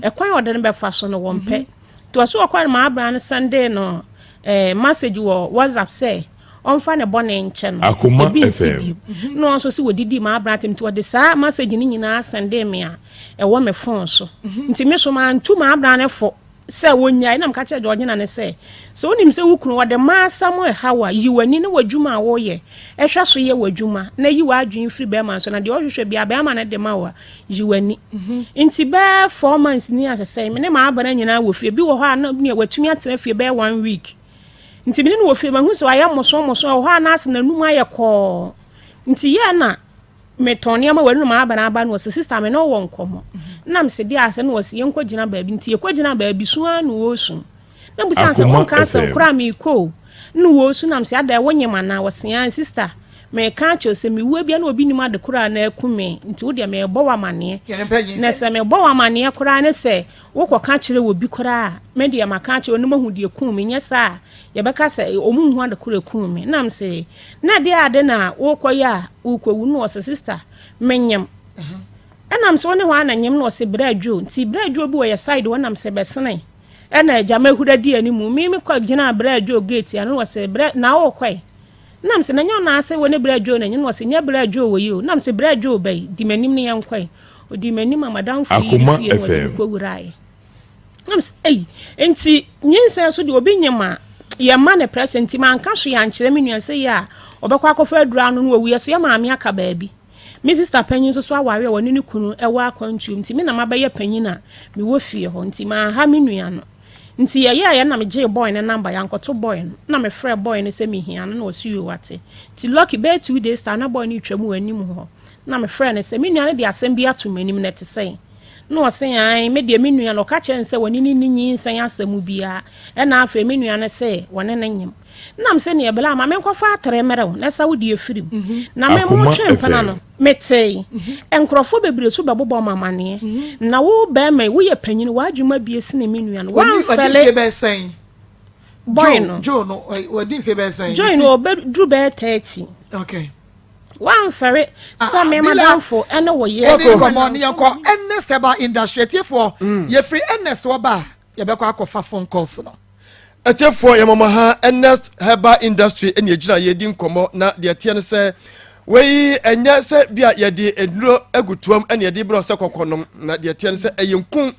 ɛkwan a ɔde no bɛfa so no wɔmpɛ. Nti ɔse ɔkɔɛ no maabra no sɛndee no eh, message wɔ WhatsApp sɛ ɔmfa ne bɔne nkyɛ no, Akoma ebi nsi FM. bio. Na ɔno nso se wɔdidii maabra atɛm nti ɔde saa message no nyinaa sɛndee me a ɛwɔ me phone so. Nti me so mantu maabra no fo sɛ wɔnnyae na meka kyerɛɛ Georgina no sɛ, sɛ wonim sɛ wo kunu ɔde m'asɛm reha wo a, yi w'ani ne w'adwuma a woyɛ hwɛ so yɛ w'adwuma na yi w'adwene firi bɛrima no so na deɛ ɔhwehwɛ biara bɛrima no de ma wo a, yi w'ani. Nti bɛyɛ 4 months ni asesɛe, me ne m'abana nyinaa wɔ fie. Bi wɔ hɔ a na nea watumi atena fie bɛyɛ one week. Nti me ne no wɔ fie, mahu sɛ wayɛ mmosommoso, ɛwɔ hɔ a na asɛ n'anum ayɛ kɔɔ. Nti yɛ na metɔn nneɛma wɔ ɛno m'abana aba no ɔsɛ sister me ne wo wɔ nkɔmmɔ. Na mese deɛ asɛ na ɔsɛ yɛnkɔ gyina baabi. Nti yɛkɔ gyina baabi su ara na ɔresu. Na mebisa no sɛ Akoma wonka asɛm FM. koraa meekɔ o. Nna wɔresu na mese adɛn wonyem anaa? Wɔse aane sister meka akyerɛ wo sɛ mewu abia na obi nim ade koraa na aku me nti wodeɛ merebɔ wo amaneɛ na sɛ mebɔ wo amaneɛ koraa ne sɛ wokɔka kyerɛ obi koraa a me deɛ maka akyerɛ wo na moahu deɛ ɛkuu me nyɛ saa a yɛbɛka sɛ ɔmo nhu ade korɔ ɛkuu me na mese na ɛdeɛ ade na wokɔyɛ a wokɔwu na ɔse sister menyem ɛna mese wo ne hwan na nyem na ɔse bra adwo nti bra adwo bi wɔ yɛ side hɔ na mese bɛsene Ɛna agya m'ahura di anim. Me me kɔ gyinaa Bra Joe gate ano na ɔse Bra na wokɔe? Na mese na nyɛ ɔno ase wo ne Bra Joe na nyɛ na ɔse nyɛ Bra Joe wɔ yi o. Na mese Bra Joe bɛyi di m'anim ne yɛnkɔe. Ɔdii m'anim a m'adamfo yi ne Akoma fie na ɔde me FM. kɔ wuraeɛ. Na mese ei nti nyinsɛn so deɛ obi nyem a yɛmma no pressure nti manka hwee ankyerɛ me nua sɛ yɛ a ɔbɛkɔ akɔfa aduro ano na wawu yɛso yɛ maame aka baabi. Me sista panyin nso so aware a ɔne ne kunu wɔ akwantuo mu nti me na mabɛyɛ panyin a mewɔ fie hɔ nti manha me nua no. Nti yɛyɛeɛ na megyee boy no number, yɛankɔto boy no na mefrɛɛ boy no sɛ mehia no na ɔse yoo wate. Nti lucky bɛyɛ 2 days time na boy no retwa mu wɔ anim hɔ na mefrɛɛ no sɛ me nua no de asɛm bi ato m'anim na ɛte sɛn? Na ɔse ae me deɛ me nua no ɔka kyerɛɛ no sɛ wɔne no nni nyinsɛn asɛm biara ɛna afei me nua no se wɔne no nyem. Nna mese neɛ bla ma menkɔfa atere mmerɛ wo na sa wo deɛ firi mu. Na me Akoma motwe mpena FM. no, metee. Nkurɔfoɔ bebree so bɛbobɔ me amaneɛ. Na wo barima yi, woyɛ panyini, w'adwuma abue sene me nua no. Wadi wadi Woamfɛle mfe bɛyɛ sɛn? boy Joe no. Joe no ɔ- wadi mfe bɛyɛ sɛn? Joy Ne no ti. ɔbɛduru bɛyɛ 30. Okay. Woamfɛre sɛ me Bila, madamfo ne wo yere. Ɛne nkɔmmɔ ne yɛnkɔ Ernest Herbal Industry atiefoɔ. Yɛfiri Ernest hɔ ba a, yɛbɛkɔ akɔfa phone calls no. Atiefoɔ yɛ mɔmɔ ha Ernest Herbal Industry ɛna ɛgyina yɛdi nkɔmmɔ na deɛ ɛteɛ no sɛ wei ɛnyɛ sɛ bi a yɛde nnuro agu toam ɛna yɛde brɛ sɛ kɔkɔ nom na deɛ ɛteɛ no sɛ ɛyɛ nku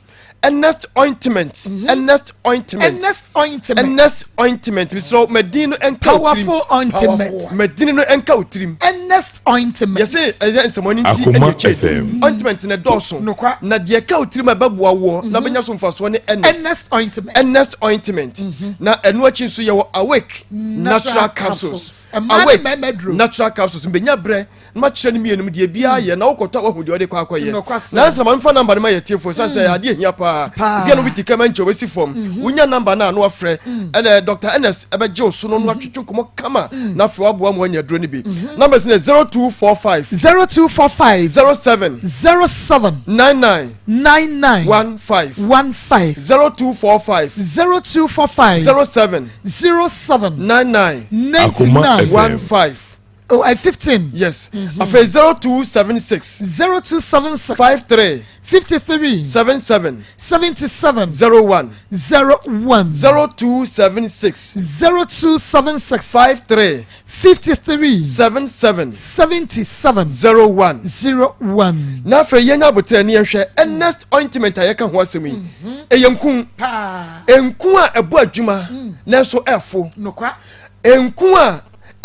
Ernest ointment mhm. Ernest ointment Ernest ointment Ernest ointment mesrɛ madin no ɛnka wo tirim powerful ointment madin no ɛnka wo tirim Ernest ointment yɛsɛ ɛyɛ nsɛmɔne nti ɛna ɛkyɛ ointment na ɛdɔɔso na deɛ ɛka wo tirim a ɛbɛboa woɔ na mhm. bɛnya so mfasoɔ ne Ernest Ernest ointment Ernest ointment mhm. na ɛno akyi nso yɛwɔ awake natural capsules awake natural capsules mbɛnya berɛ na makyerɛ no mmienu deɛ biara yɛ na wokɔtɔ a wahu deɛ ɔde kɔ akɔyɛ nansa ma mfa namba no ma yɛ tiefoɔ sane sɛ adeɛ hia. hia paa. Ebi a na obi te kama nkyɛ obɛsi fam. Mhm. Wonya namba no a na wafrɛ. Mm. Ɛnna Dr. Ernest ɛbɛgye wo so no na watwetwe nkɔmmɔ kama mm. na afei waboa ma wanya aduro no bi. Mhm. Numbers no yɛ 0245 0245 07 07 99 99 15 15 0245 0245 07 07 99 99 15 Oh, 15. Yes. Mm -hmm. Afei 0276. 0276. 53. 53. 77. 77. 01. 01. 0276. 0276. 53. 53. 77. 77. 01. 01. Na afei yɛnya abotire ne yɛhwɛ Ernest ointment a yɛka ho asɛm yi. Ɛyɛ nku. Nku a ɛbɔ adwuma nanso ɛfo. Nku a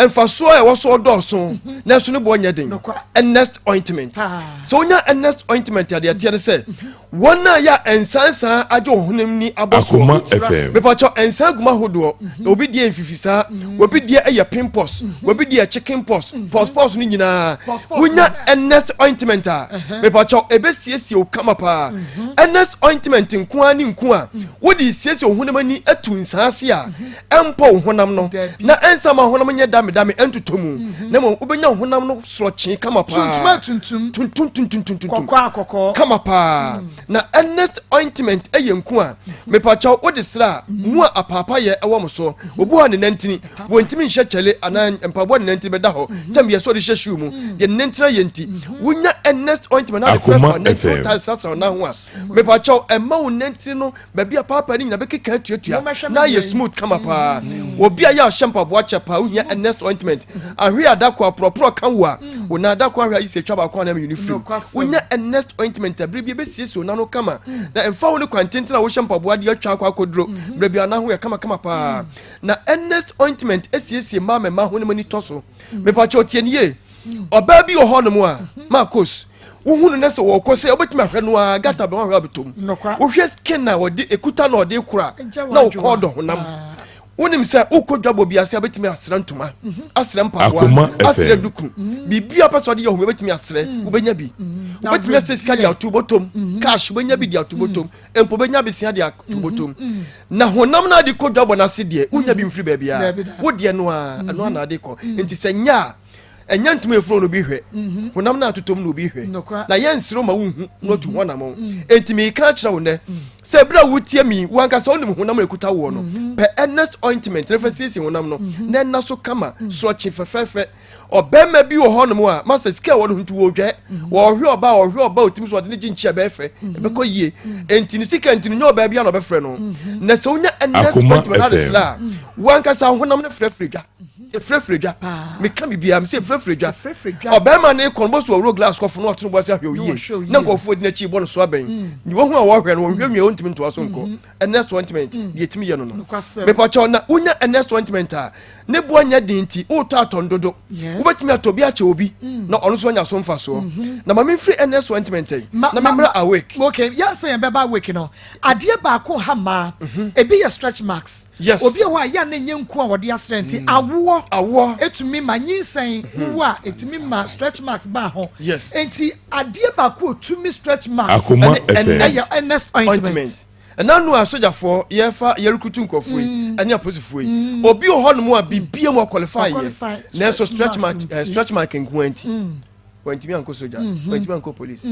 mfasoɔ a ɛwɔ so dɔɔso mhm. nanso ne boɔ nyɛ den. Ernest ointment. Sɛ wonya Ernest ointment a deɛ ɛteɛ ne sɛ mhm. wɔn a yɛ a nsansan agye wɔn honam ni abɔ soɔ. Mepakyɛ nsan guma ahodoɔ. Mhm. Obi deɛ mfifisaa, obi deɛ ɛyɛ pimples, obi deɛ chicken pox, pɔs pɔs no nyinaa. Wonya Ernest ointment a mepakyɛ ɛbɛsiesie wo kama paa. Ernest ointment nko ara ne nku a wode siesie wo honam ani atu nsan ase a ɛmpɔ wo honam no na ɛnsa ma honam nyɛ damedame ɛntotɔ mu mhm. na mmom wobɛnya honam no sorɔkyee kama paa tuntum tuntum tuntum kɔkɔɔ akɔkɔɔ kama paa mm. na earnest ointment ɛyɛ nku a mepakyɛw wode sra a mm. mu a apaapayɛ ɛwɔ mo so obi hɔ ne nantini wɔntumi nhyɛ kyɛle anaa mpaboa ne nantini bɛda hɔ mhm. kyɛm yɛ sɛ ɔde hyɛ shoe mu mm. deɛ nantini ayɛ nti wonya earnest ointment na de fɛfɛ nantini wotaa srasra ɔnan ho a mepakyɛw ɛma wo nantini no baabi a paapa no nyina bɛkeka atuatua na ayɛ smooth kama paa mm. obi a yɛ ahyɛ mpaboa kyɛ paa wohia ernest ointment ahwe adako aporɔporɔ ka wo a mm. wo na adako ahwe ayi sɛ atwa baako anam yɛ no firim wonya ernest ointment a bere bi ɛbɛsiesie wo nano kama mm. na ɛmfa wo ne kwan tenten a wohyɛ mpaboa de atwa akɔ akɔduro mm-hmm. berɛ bi ana ho yɛ kamakama paa na ernest ointment asiesie mmaa mɛma ho ne mani tɔ so mepakyɛ ɔtie ne yie ɔbaa bi wɔ hɔnom a marcos wohu no na sɛ wɔkɔ sɛ wobɛtumi ahwɛ no a gata bɛn wahwɛ abɛtɔ mu wohwɛ skin a wɔde ekuta na ɔde kora na wokɔ ɔdɔ honam ah. wonim sɛ wokɔ dwabɔ bi ase a wobɛtumi asrɛ ntoma mhm. asrɛ mpaboa asrɛ duku mhm. biribi a pɛ sɛ ɔde yɛ ho wobɛtumi asrɛ mhm. wobɛnya bi wobɛtumi asɛ sika de ato bɔtɔm cash wobɛnya bi de ato bɔtɔm mpo bɛnya besia de ato bɔtɔm na honam no ade kɔ dwabɔ no ase deɛ wonya bi mfiri baabiara wodeɛ no a ɛno ana ade kɔ nti sɛ nyɛ a ɛnyɛ ntoma efuro na obi hwɛ mhm. honam na atotom na obi hwɛ na yɛn nsere ma wohu na otu hɔ nam mhm. enti meka akyerɛ wo nnɛ mhm. sɛ ebere a wotie mi wo ankasa wonim honam na ekuta woɔ no pɛ earnest ointment na fa siesie honam no na ɛna so kama sorɔkye fɛfɛɛfɛ ɔbɛrima bi wɔ hɔnom a masa sika a wɔde ho nti wɔdwɛ wɔhwɛ ɔba ɔhwɛ ɔba otimi so ɔde ne gye nkyia bɛyɛ fɛ ɛbɛkɔ yie enti ne sika nti no nyɛ ɔbaa bi a na ɔbɛfrɛ no na sɛ wonya earnest ointment na ade sra a wo ankasa honam no frɛfrɛ dwa efirefire dwa meka biribiara mesɛ efirefire dwa ɔbɛrima ne kɔ no bɔ so ɔwuro glass kɔfo no ɔtono bɔ ase ahwɛ oyie na nkurɔfoɔ di n'akyi bɔ no so abɛn mm. ne wɔhu a wɔhwɛ no wɔhwɛ nwie wɔntumi ntoa so nkɔ mm-hmm. ɛnɛ ointment mm. deɛ ɛtumi yɛ no no mepakyɛw na wonya ɛnɛ ointment a ne boɔ nyɛ den nti wotɔ atɔn dodo wobɛtumi atɔ bi akyɛ obi mm. na ɔno nso anya so mfasoɔ mm-hmm. na ma memfiri ɛnɛ ointment yi na memmrɛ awake okay yɛnsɛ yɛn bɛba awake no Adeɛ baako ha mmaa, mhm. ebi yɛ stretch marks. Yes. Obi wɔ hɔ a yɛ a na enye nku a wɔde asrɛ nti mm. awoɔ. Awoɔ. Etumi ma nyinsɛn mhm. wu a etumi ma stretch marks ba ho. Yes. Nti adeɛ baako otumi stretch marks. Akoma FM. Ɛyɛ Ernest ointment. ɛna no a sogyafoɔ yɛfa yɛrekutu nkurɔfoɔ yi mm. ɛne apolisifoɔ yi mm. obi wɔ hɔnom a bibia mu akɔlifai yɛ nanso stretch mark eh, stretch mark nko nti wantumi ankɔ sogya mm-hmm. wantumi ankɔ police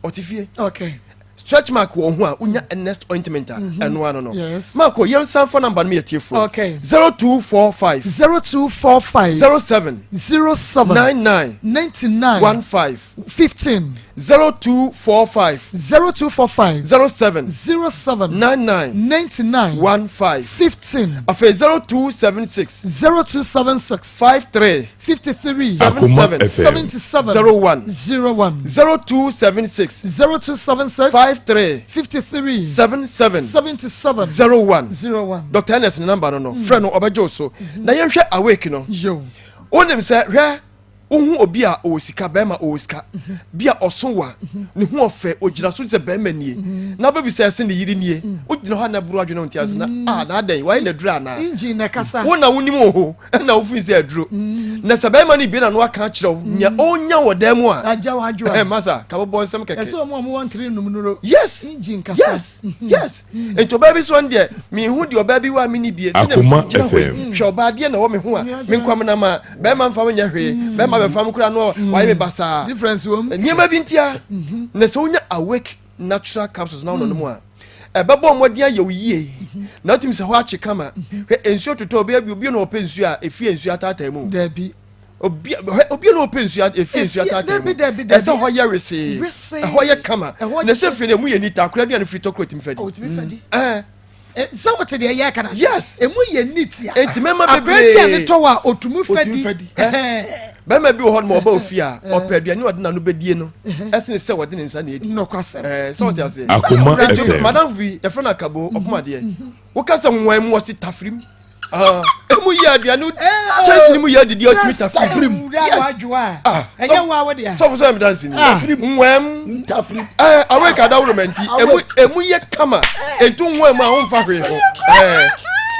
ɔte fie okay stretch mark wɔ ho a wonya mm. earnest ointment a mhm. ɛno ano no marko yɛnsan fa number no yɛ tiefoɔ okay 0245 0245 07 07 99 99 15 15 0245 0245 07 07 99 99 15 15 afei 0276 0276 53 53 77 77 01 01 0276 0276 53 53 77 77 01 01 Dr. Ernest ne number no no mm. frɛ no ɔbɛgye wo so mm-hmm. na yɛnhwɛ awake no wonim sɛ hwɛ Wohu obi a ɔwɔ sika, bɛrima ɔwɔ sika, bi a ɔso wa, ne ho ɔfɛ, ogyina so sɛ bɛrima nie, na wobɛbisa ɛsɛ ne yere nie, wogyina hɔ a na ɛboro adwene wo nte ase na a na adɛn, wayɛ n'aduro anaa? Engine na ɛkasa. Wo na wonim wɔ hɔ, ɛna wofin sɛ aduro. Na sɛ bɛrima no bie na no aka akyerɛ wo nea ɔnya wɔ dan mu a, Agya w'adwoa. ɛɛ masa, ka bɔbɔ nsɛm kɛkɛ. Ɛsɛ wɔn a wɔwɔ ntiri num nuro. Yes. Engine kasa. Yes. Yes. Nti ɔbaa bi so ɔno deɛ mehu deɛ ɔbaa bi wɔ a menni bie sɛdeɛ Akoma mesi gyina hɔ yi FM. hwɛ ɔbaa deɛ na ɛwɔ me ho a me nkwamena ma bɛrima mfa me nyɛ hwee mm. bɛrima bɛfa me koraa no mm. wayɛ me basaa difference wɔ mu nneɛma bi ntia mm-hmm. na sɛ wonya awake natural capsules na wonɔ no mu a ɛbɛbɔ mmɔden ayɛ wo yie mm-hmm. na wotumi sɛ hɔ akye kama mm-hmm. hwɛ nsuo totɔ obi obi na ɔpɛ nsuo a efie nsuo ataataa mu dabi obi obi na ɔpɛ nsuo efie nsuo ataataa mu ɛsɛ hɔ yɛ wesee ɛhɔ yɛ kama na ɛsɛ fie no emu yɛ nita akora aduane firi tɔkuro tumi fɛ di ɛɛ. Eh, sɛ wote deɛ yɛka no yes ɛmu yɛ neat a enti mɛma bebree akora bi a ne tɔ a ɔtumi fɛ di bɛrima bi wɔ hɔ nom ɔba ofie a ɔpɛ aduane ɔde n'ano bɛdie no ɛsene sɛ wɔde ne nsa na ɛdi nokwasɛm sɛ ɔte aseɛ Akoma FM. madamfo bi yɛfrɛ no akabo ɔpomadeɛ woka sɛ nwan mu ɔse tafirim emu yɛ aduane kyɛnse ni mu yɛ adidi ɔtumi tafiri mu yes ah sɔfo sɔ yɛ mi dansi ni nwɛm ɛɛ awo eka dawuro mɛ nti emu emu yɛ kama etu nwɛm a ɔnfa hwee ho ɛɛ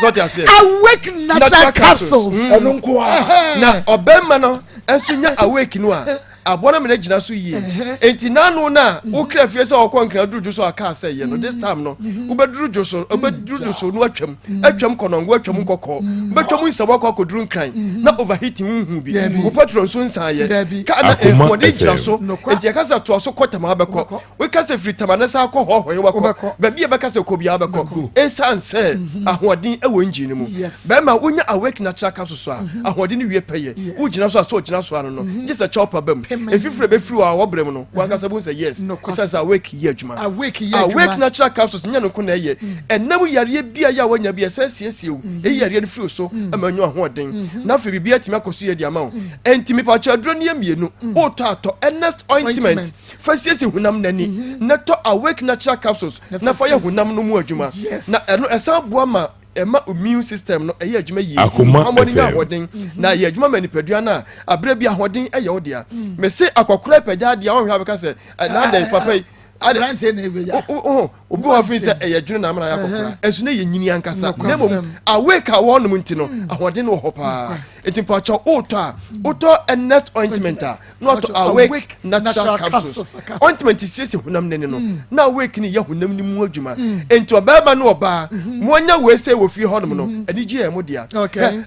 sɔti aseɛ. Awake natural capsules. Ɛno nko a. Na ɔbɛnma no nso nya awake no a. Aboa no amena gyina so yie. Enti n'ano no a wokra fie sɛ ɔkɔ nkran duru dwo so a kaa sɛ yɛ no this time no wobɛduru dwo so wobɛduru dwo so no atwam atwam kɔnɔngo atwam nkɔkɔɔ wobɛtwam nsɛm akɔ akɔduru nkran na overheating wohu bi wo petrol nso nsan yɛ kaa na ɛhoɔden gyina so enti yɛka sɛ toa so kɔ tama bɛkɔ woka sɛ firi tama no san kɔ hɔhɔe wobɛkɔ baabi a bɛka sɛ kɔ biara bɛkɔ ɛsiane sɛ ahoɔden wɔ engine no mu bɛrima wonya awake natural capsule so a ahoɔden no wie pɛyɛ wogyina so a sɛ ɔgyina so ano no gye sɛ kyɛw pa ba mu ɛfifiri bɛfiri wɔ a wɔbrɛ mu no wankasa bu sɛ yes ɛsiane sɛ awake yɛ adwuma awake natural capsules nyɛ no nko na ɛyɛ ɛnam yareɛ bi a yɛ a woanya bi ɛsɛ siesie wo ɛyi yareɛ no firi so ma anya ahoɔden na afei biribi atumi akɔ so yɛ de ama wo ɛnti mepakyɛ aduro no yɛ mmienu wotɔ atɔ Ernest ointment Fa siesie honam no ani mhm. na tɔ Awake Natural Capsules na fa yɛ honam no mu adwuma. Na ɛno ɛsan boa ma ɛma immune system no ɛyɛ adwuma yie. Akoma Amɔ no nya FM. ahoɔden na ɛyɛ adwuma ma nipadua no a aberɛ bi ahoɔden ɛyɛ wo dea. Mm. Mese akɔkora pagya adeɛ a ɔnhwɛ abɛka sɛ na adɛn papa yi ade Aberanteɛ na ɛbɛgya. wo obi wɔ afei sɛ ɛyɛ dwene na amena yɛ akɔkora ɛnso na yɛ nyini ankasa na mmom awake a wɔnom nti no mm. ahoɔden no wɔ hɔ paa nti mpakyɛ wotɔ a wotɔ Ernest ointment a na watɔ awake natural capsules ointment siesie honam n'ani no mm. na awake no yɛ honam no mu adwuma mm. nti ɔbarima ne ɔbaa mm-hmm. moanya wei sɛ wɔ fie hɔnom no mm-hmm. anigye yɛ mo dea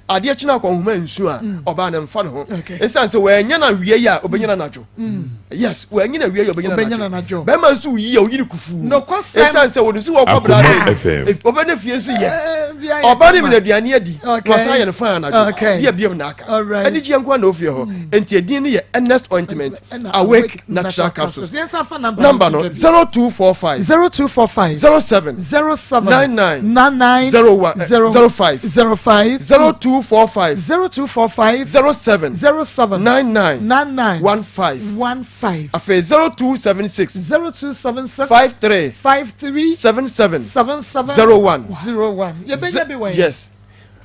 adeɛ kyena akɔnhoma nsu a ɔbaa no mfa ne ho ɛsiane sɛ wɔanya no awie yi a ɔbɛnya no anadwo yes wɔanyi na wie yɛ ɔbɛnyina anadwo bɛrima nso yi yɛ oyi ne kufuu ɛsiane sɛ wɔnim sɛ wɔkɔ bra de ɔbɛ ne fie nso yɛ ɔba ne mina aduane adi na ɔsan yɛ no fan anadwo deɛ biam na aka ɛne gyeɛ nko na ofie hɔ nti edin no yɛ Ernest ointment awake natural capsules number no 0245 0245 07 07 99 99 01 05 05 0245 0245 07 07 99 99 15 15 afei 0276 0276 53 53 77 77 01 01 yɛbɛnya bi wɔ yes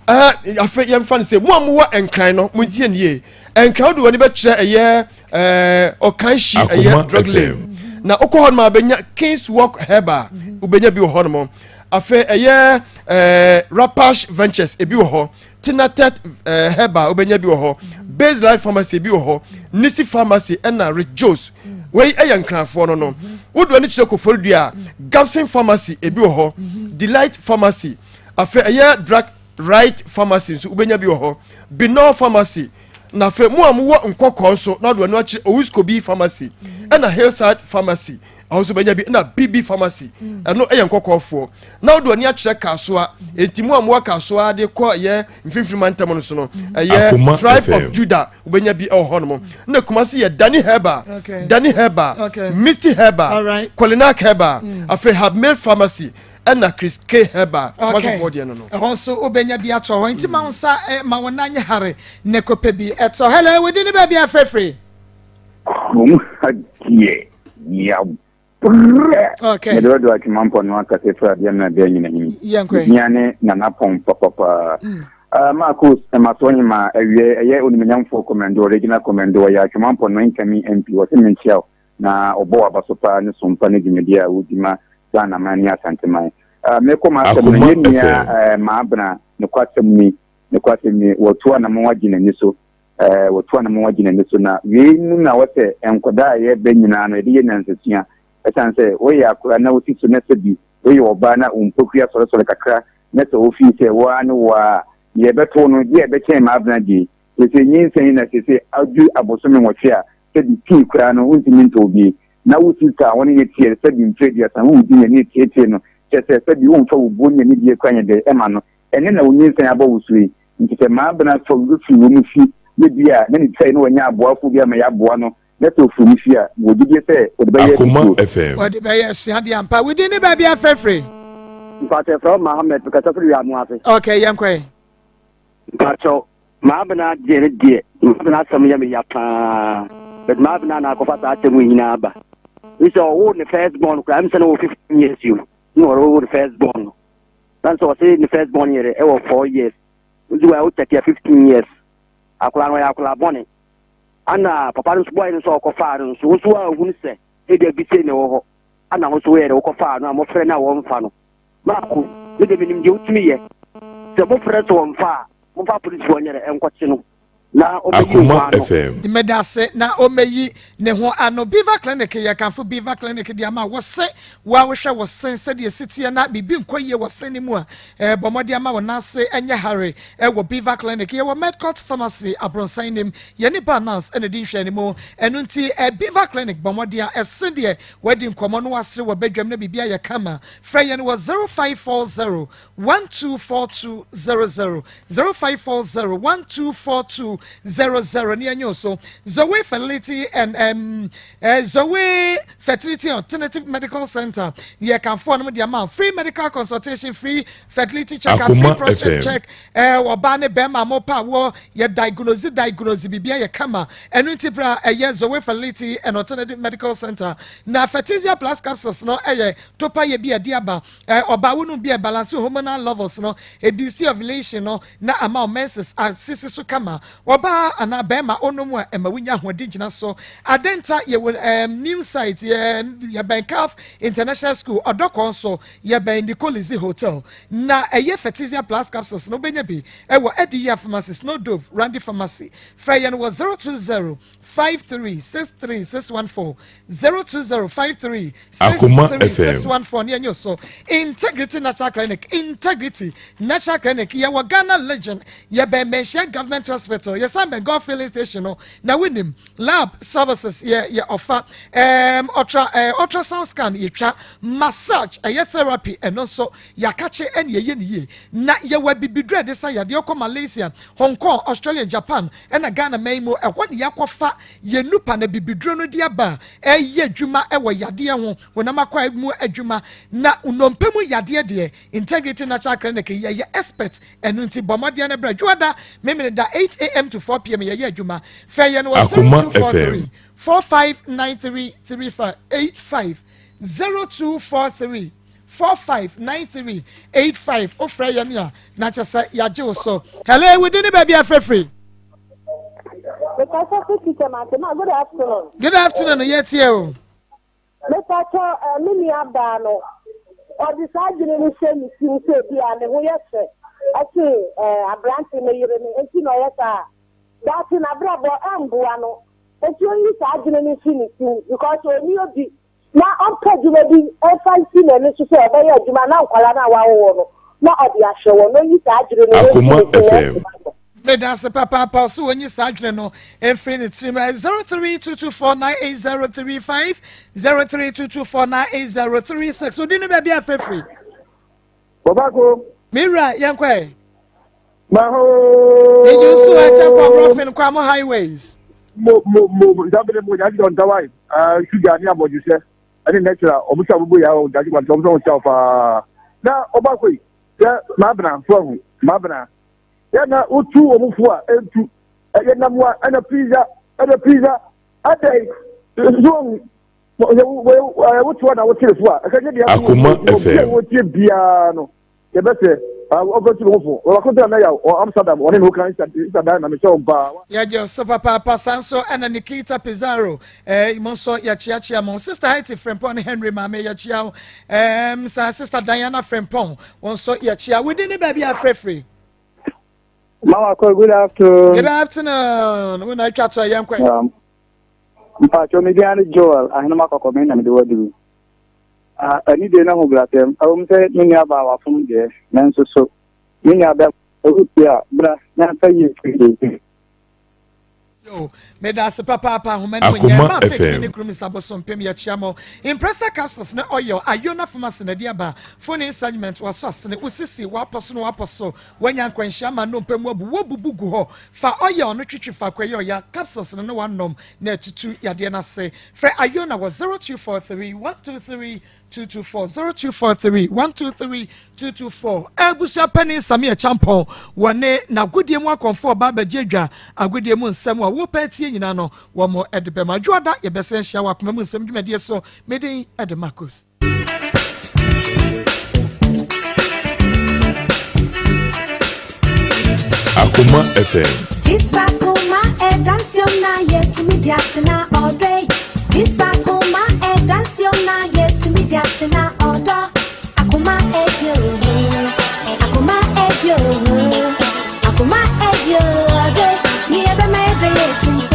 uh, afei yɛmfa no sɛ mo a mowɔ nkran no montie ne yie nkran wode w'ani bɛkyerɛ ɛyɛ ɔkan hyi ɛyɛ drug lane na wokɔ hɔ nom a bɛnya kings walk herbal wobɛnya bi wɔ hɔ nom afei ɛyɛ rapash ventures ebi wɔ hɔ Tinatet eh, herbal wobɛnya bi wɔ hɔ base life pharmacy bi wɔ hɔ nisi pharmacy ɛna rejos wei ɛyɛ nkrafoɔ no no wodoɔ no kyerɛ koforidua a gapson pharmacy ebi wɔ hɔ delight pharmacy afei ɛyɛ drug right pharmacy nso wobɛnya bi wɔ hɔ binol pharmacy na afei mo a mowɔ nkɔkɔɔ nso na wodoɔ no akyerɛ owuskobi pharmacy ɛna hillside pharmacy ɛhɔ nso bɛnya bi ɛna bb pharmacy ɛno ɛyɛ nkɔkɔɔfoɔ na wode w'ani akyerɛ kasoa enti mu a mowɔ kasoa de kɔ ɛyɛ mfimfini mantam no so no ɛyɛ tribe of judah wobɛnya bi ɛwɔ hɔ nom na kumase yɛ dani herbal dani herbal misty herbal kolinak herbal mm. afei habmel pharmacy ɛna chris k herbal kumasefoɔ deɛ no no ɛhɔ nso wobɛnya bi atɔ hɔ nti ma wo nsa eh, ma wo nan nyɛ hare ne kɔpɛ bi ɛtɔ hello wodi ne baabi afrɛfrɛ Kurom ha deɛ yɛabrɛ. Okay. Mede ɔdɔ atwema mpɔ no akasa firi adeɛ mena bɛɛ nyina hini. Yɛnkɔ. Mehia ne Nana Pɔn papapaa. Mm. Uh, Marcos Ɛmasoɔ Hemaa, awiɛ, ɛyɛ Onimuonyamfoɔ Kɔmɛndo, Regional Kɔmɛndo, ɔyɛ Atwemampɔ Nɔnkami MP, ɔse menkyia wo na ɔbɔ w'abaso paa ne som pa ne dwumadie a wodi ma Ghana man ne Asante man. Uh, mekɔ m'asɛm no, Akoma yɛn nua FM. uh, Maabena, nokwasɛm ni, nokwasɛm ni, watu anamɔn agye n'ani so, uh, watu anamɔn agye n'ani so, na wei mu na wɔsɛ nkwadaa a yɛbɛ nyinaa no yɛde yɛ nyansasua, ɛsiane sɛ woyɛ akwadaa na wosi so na sɛ bi woyɛ ɔbaa na wo mpokua sɔresɔre kakra na sɛ wofii sɛ wo ara ne wo ara a, deɛ ɛbɛto wo no, deɛ ɛbɛkyɛn m'abena deɛ. Seesei nyinsɛn yi na seesei adu abosome nwɔtwe a, sɛbi pii koraa no wontumi ntɔɔ bi. Na wo sista a wo ne no teɛ sɛbi mfeɛ aduasa, wowudi n'ani reteetee no, kyerɛ sɛ sɛbi womfa wo buo ne anidie koraa nyɛ dɛ ma no. Ɛnnɛ na wo nyinsɛn abɔ wo so yi. Nti sɛ m'abena fa wo firi wo mu fi yɛ bi a, na ne tiri ayɛ na wanya aboafoɔ bi ama yɛaboa no, na sɛ ɔfiri mu fi a, mewɔ gyidie sɛ ɔde bɛyɛ Akoma afutuo. FM. Wɔde bɛyɛ asuadeɛ ampa. Wo din ne baabi a frɛfrɛ? Mpakyɛ yɛfrɛ wo Mohammed mekasa firi Wiamoase. Ok yɛnkɔ ɛ. Mpakyɛw Maabena deɛ ne deɛ Maabena asɛm yɛ me ya paa but Maabena na akɔfa saa asɛm yi nyinaa aba n sɛ ɔwoo ne first born koraa m sɛ na wɔ 15 years o na ɔwoo ne first born no na sɛ ɔse ne first born yɛrɛ ɛwɔ 4 years nti wa wokyɛkeɛ 15 years akwadaa no ɔyɛ akwadaa bɔne Ana papa no nso bɔe no nso a ɔkɔfaa no nso, wo nso woanhunu sɛ ebia bi sei na ɛwɔ hɔ, ana wo nso woyɛ dɛ wokɔfaa no a mofrɛ no a wɔmfa no. Maako, me deɛ menim deɛ wotumi yɛ. Sɛ mofrɛ sɛ wɔmfa a, momfa apolisifoɔ nyɛ dɛ nkɔkye no na ɔmmɛyi ne ho Akoma ano. FM. Medase na ɔmɛyi ne ho ano. Beaver Clinic yɛ kamfo Beaver Clinic de ama wo se wo a wohwɛ wo se sɛdeɛ ɛsi teɛ na biribi nkɔ yie wɔ se no mu a bɔ mmɔden ama wo nan ase nyɛ hare wɔ Beaver Clinic. Yɛwɔ Medcort Pharmacy abrɔnsan no mu. Yɛne Ba Nurse na ɛdi nhwɛanimu. Ɛno nti Beaver Clinic bɔ mmɔden a ɛsen deɛ woadi nkɔmmɔ na woasere wɔ badwam na biribi ayɛ kama. Frɛ yɛn wɔ 0540 124200, 0540 124200 ne yɛnyɛ wo so. Zoe Fertility and um, eh, Zoe Fertility Alternative Medical Center yɛ kanfoɔ nom de ama free medical consultation, free fertility check up, free prostate check. Eh, ɔbaa ne bɛrima mo pa wɔ yɛ diagnose diagnose biribi ayɛ kama. Ɛno nti bra ɛyɛ Zoe Fertility and Alternative Medical Center na Fertizia Plus capsules no ɛyɛ topa yɛ bi ɛde aba. Eh, ɔbaa wo nom bi a ɛbalance hormonal levels no, ɛboosti ovulation no na ama wo menses asisi so kama. Ɔbaa anaa bɛrima onom a ɛma wonya ahoɔden gyina so. Adenta yɛwɔ um, new site yɛ yɛbɛn CAF International School, Ɔdɔkɔɔ nso yɛbɛn Nicolizzi Hotel. Na ɛyɛ Fertizia Plus capsules no wobɛnya bi ɛwɔ Adiyia Pharmacy, Snow Dove, Randy Pharmacy. Frɛ yɛn wɔ 020 53 63 614, 020 53 Akoma 63 FM. 614 ne ɛnyɛ so. Integrity Natural Clinic, Integrity Natural Clinic, yɛwɔ Ghana Legion, yɛbɛn Manhyia Government Hospital, yɛsan bɛn Gulf Filling Station no, na wonim lab services yɛ yɛ ɔfa, um, ultra, uh, ultrasound scan yɛtwa, massage ɛyɛ therapy ɛno nso yɛakakye ɛne yɛyɛ ne yie, na yɛwɔ abibiduro a yɛde sa yadeɛ kɔ Malaysia, Hong Kong, Australia, Japan ɛna Ghana man mu, ɛhɔ ne yɛakɔfa yɛn nupa na bibiduro no de aba a ɛyɛ adwuma wɔ yadeɛ ho, honam akwaa mu adwuma, na nnompe mu yadeɛ deɛ, Integrity Natural Clinic yɛyɛ expert, ɛno nti bɔ mmɔden na bra Dwoada, Memeneda 8am to 4pm yɛyɛ adwuma. Frɛ yɛn wɔ Akoma 0243 FM. 4593 85, 0243 4593 85, wofrɛ yɛn a na kyɛ sɛ yɛagye wo so. Hello, wo din ne baabi a frɛfiri? Mekasa fi teacher Mante ma good afternoon. Good afternoon, yɛtie o. Mepatɔ eh, me nua baa no ɔde saa adwene no hyɛ ne tirim sɛ bi a ne ho yɛ fɛ ɛsen eh, aberante no yere no nti na ɔyɛ saa. Daakye n'abrabɔ ɛmboa no nti ɔnyi saa adwene no mfiri ne tirim because ɔnni obi na ɔmpɛ adwuma bi mfa nsi n'ani so sɛ ɔbɛyɛ adwuma na nkwadaa no a wawo no na ɔde ahwɛ wɔn na ɔnyi saa adwene no mfiri Akoma ne tirim na FM. ɛmmoa no. Meda ase papaapa sɛ wɔnyi saa adwene no mfiri ne tirim. 0322498035 0322498036 Odi ne baabi a frɛfiri. Bɔbako. Me wura yɛnkɔ ɛ. Maho. Eyi nso ɛkyɛ mpɔmprɔfin kwa mo highways. Mo mo mo ntabele mo yagye dɔn tawai ah sugar ne abɔdwesɛ ɛne natural ɔmo sɛ abobo ya ɔdagye kwante ɔmo sɛ ɔmo kyɛw paa na ɔbako yi sɛ mabena so ahu mabena yɛ na wotu wɔn fo a ɛntu ɛyɛ nam a ɛna pizza ɛna pizza adɛn so ahu wotu a na wotere fo a ɛka nyɛ deɛ Akoma obi a FM. wɔtie biara no yɛbɛsɛ. Ɔbɛtu ne ho fo. Ɔbɛko tɛ na yaw wɔ Amsterdam ɔne ne hoka Isa dan na mehyɛ wɔn paa. Yɛgye wo so papaapa saa nso ɛna Nikita Pizarro eh, mo nso yɛkyeakyea mo. Sister Haiti Frimpong ne Henry maame yɛkyea wo. Eh, saa Sister Diana Frimpong wo nso yɛkyea wo. Din ne baabi a frɛfiri. Mama Koi, good afternoon. Good afternoon. Wo na atwa to yɛn kwan. Mpacho me din ne Joel Ahenema Kɔkɔ me na mede waduru. Ah, anidie ne ahobrɛasɛm. Ɛwom sɛ me nua baa wafom deɛ, nanso so me nua bɛ wotie a, bra na mfa yie firi yie. Yo, meda ase papaapa ahoma no mu nyɛ Akoma ma fix FM. ne kuru Mr. Bosompem yɛkyia mo. Impressa capsules ne oil Ayona pharmacy na ɛde aba. Phone insurgement waso asene wo sisi wapɔ so na wapɔ so wanya nkwanhyia ma nnompe mu abu wobubu gu hɔ. Fa oil no twitwi fa akɔyɛ ɔya capsules no ne wanom na atutu yadeɛ no ase. Frɛ Ayona wɔ 0243 123 224 0243 123 224. Abusua panin Sammy Acheampong wɔ ne n'agodie mu akɔmfo ɔba abɛgye adwa agodie mu nsɛm a wopɛ atie nyinaa no wɔn de bɛma. Adwoada yɛbɛsan ahyia wɔ akoma mu nsɛm dwumadie so. Me din de Marcus. Akoma FM. Jisa kuma edansio na yetumi di atena ɔdɔ yi. Jisa kuma.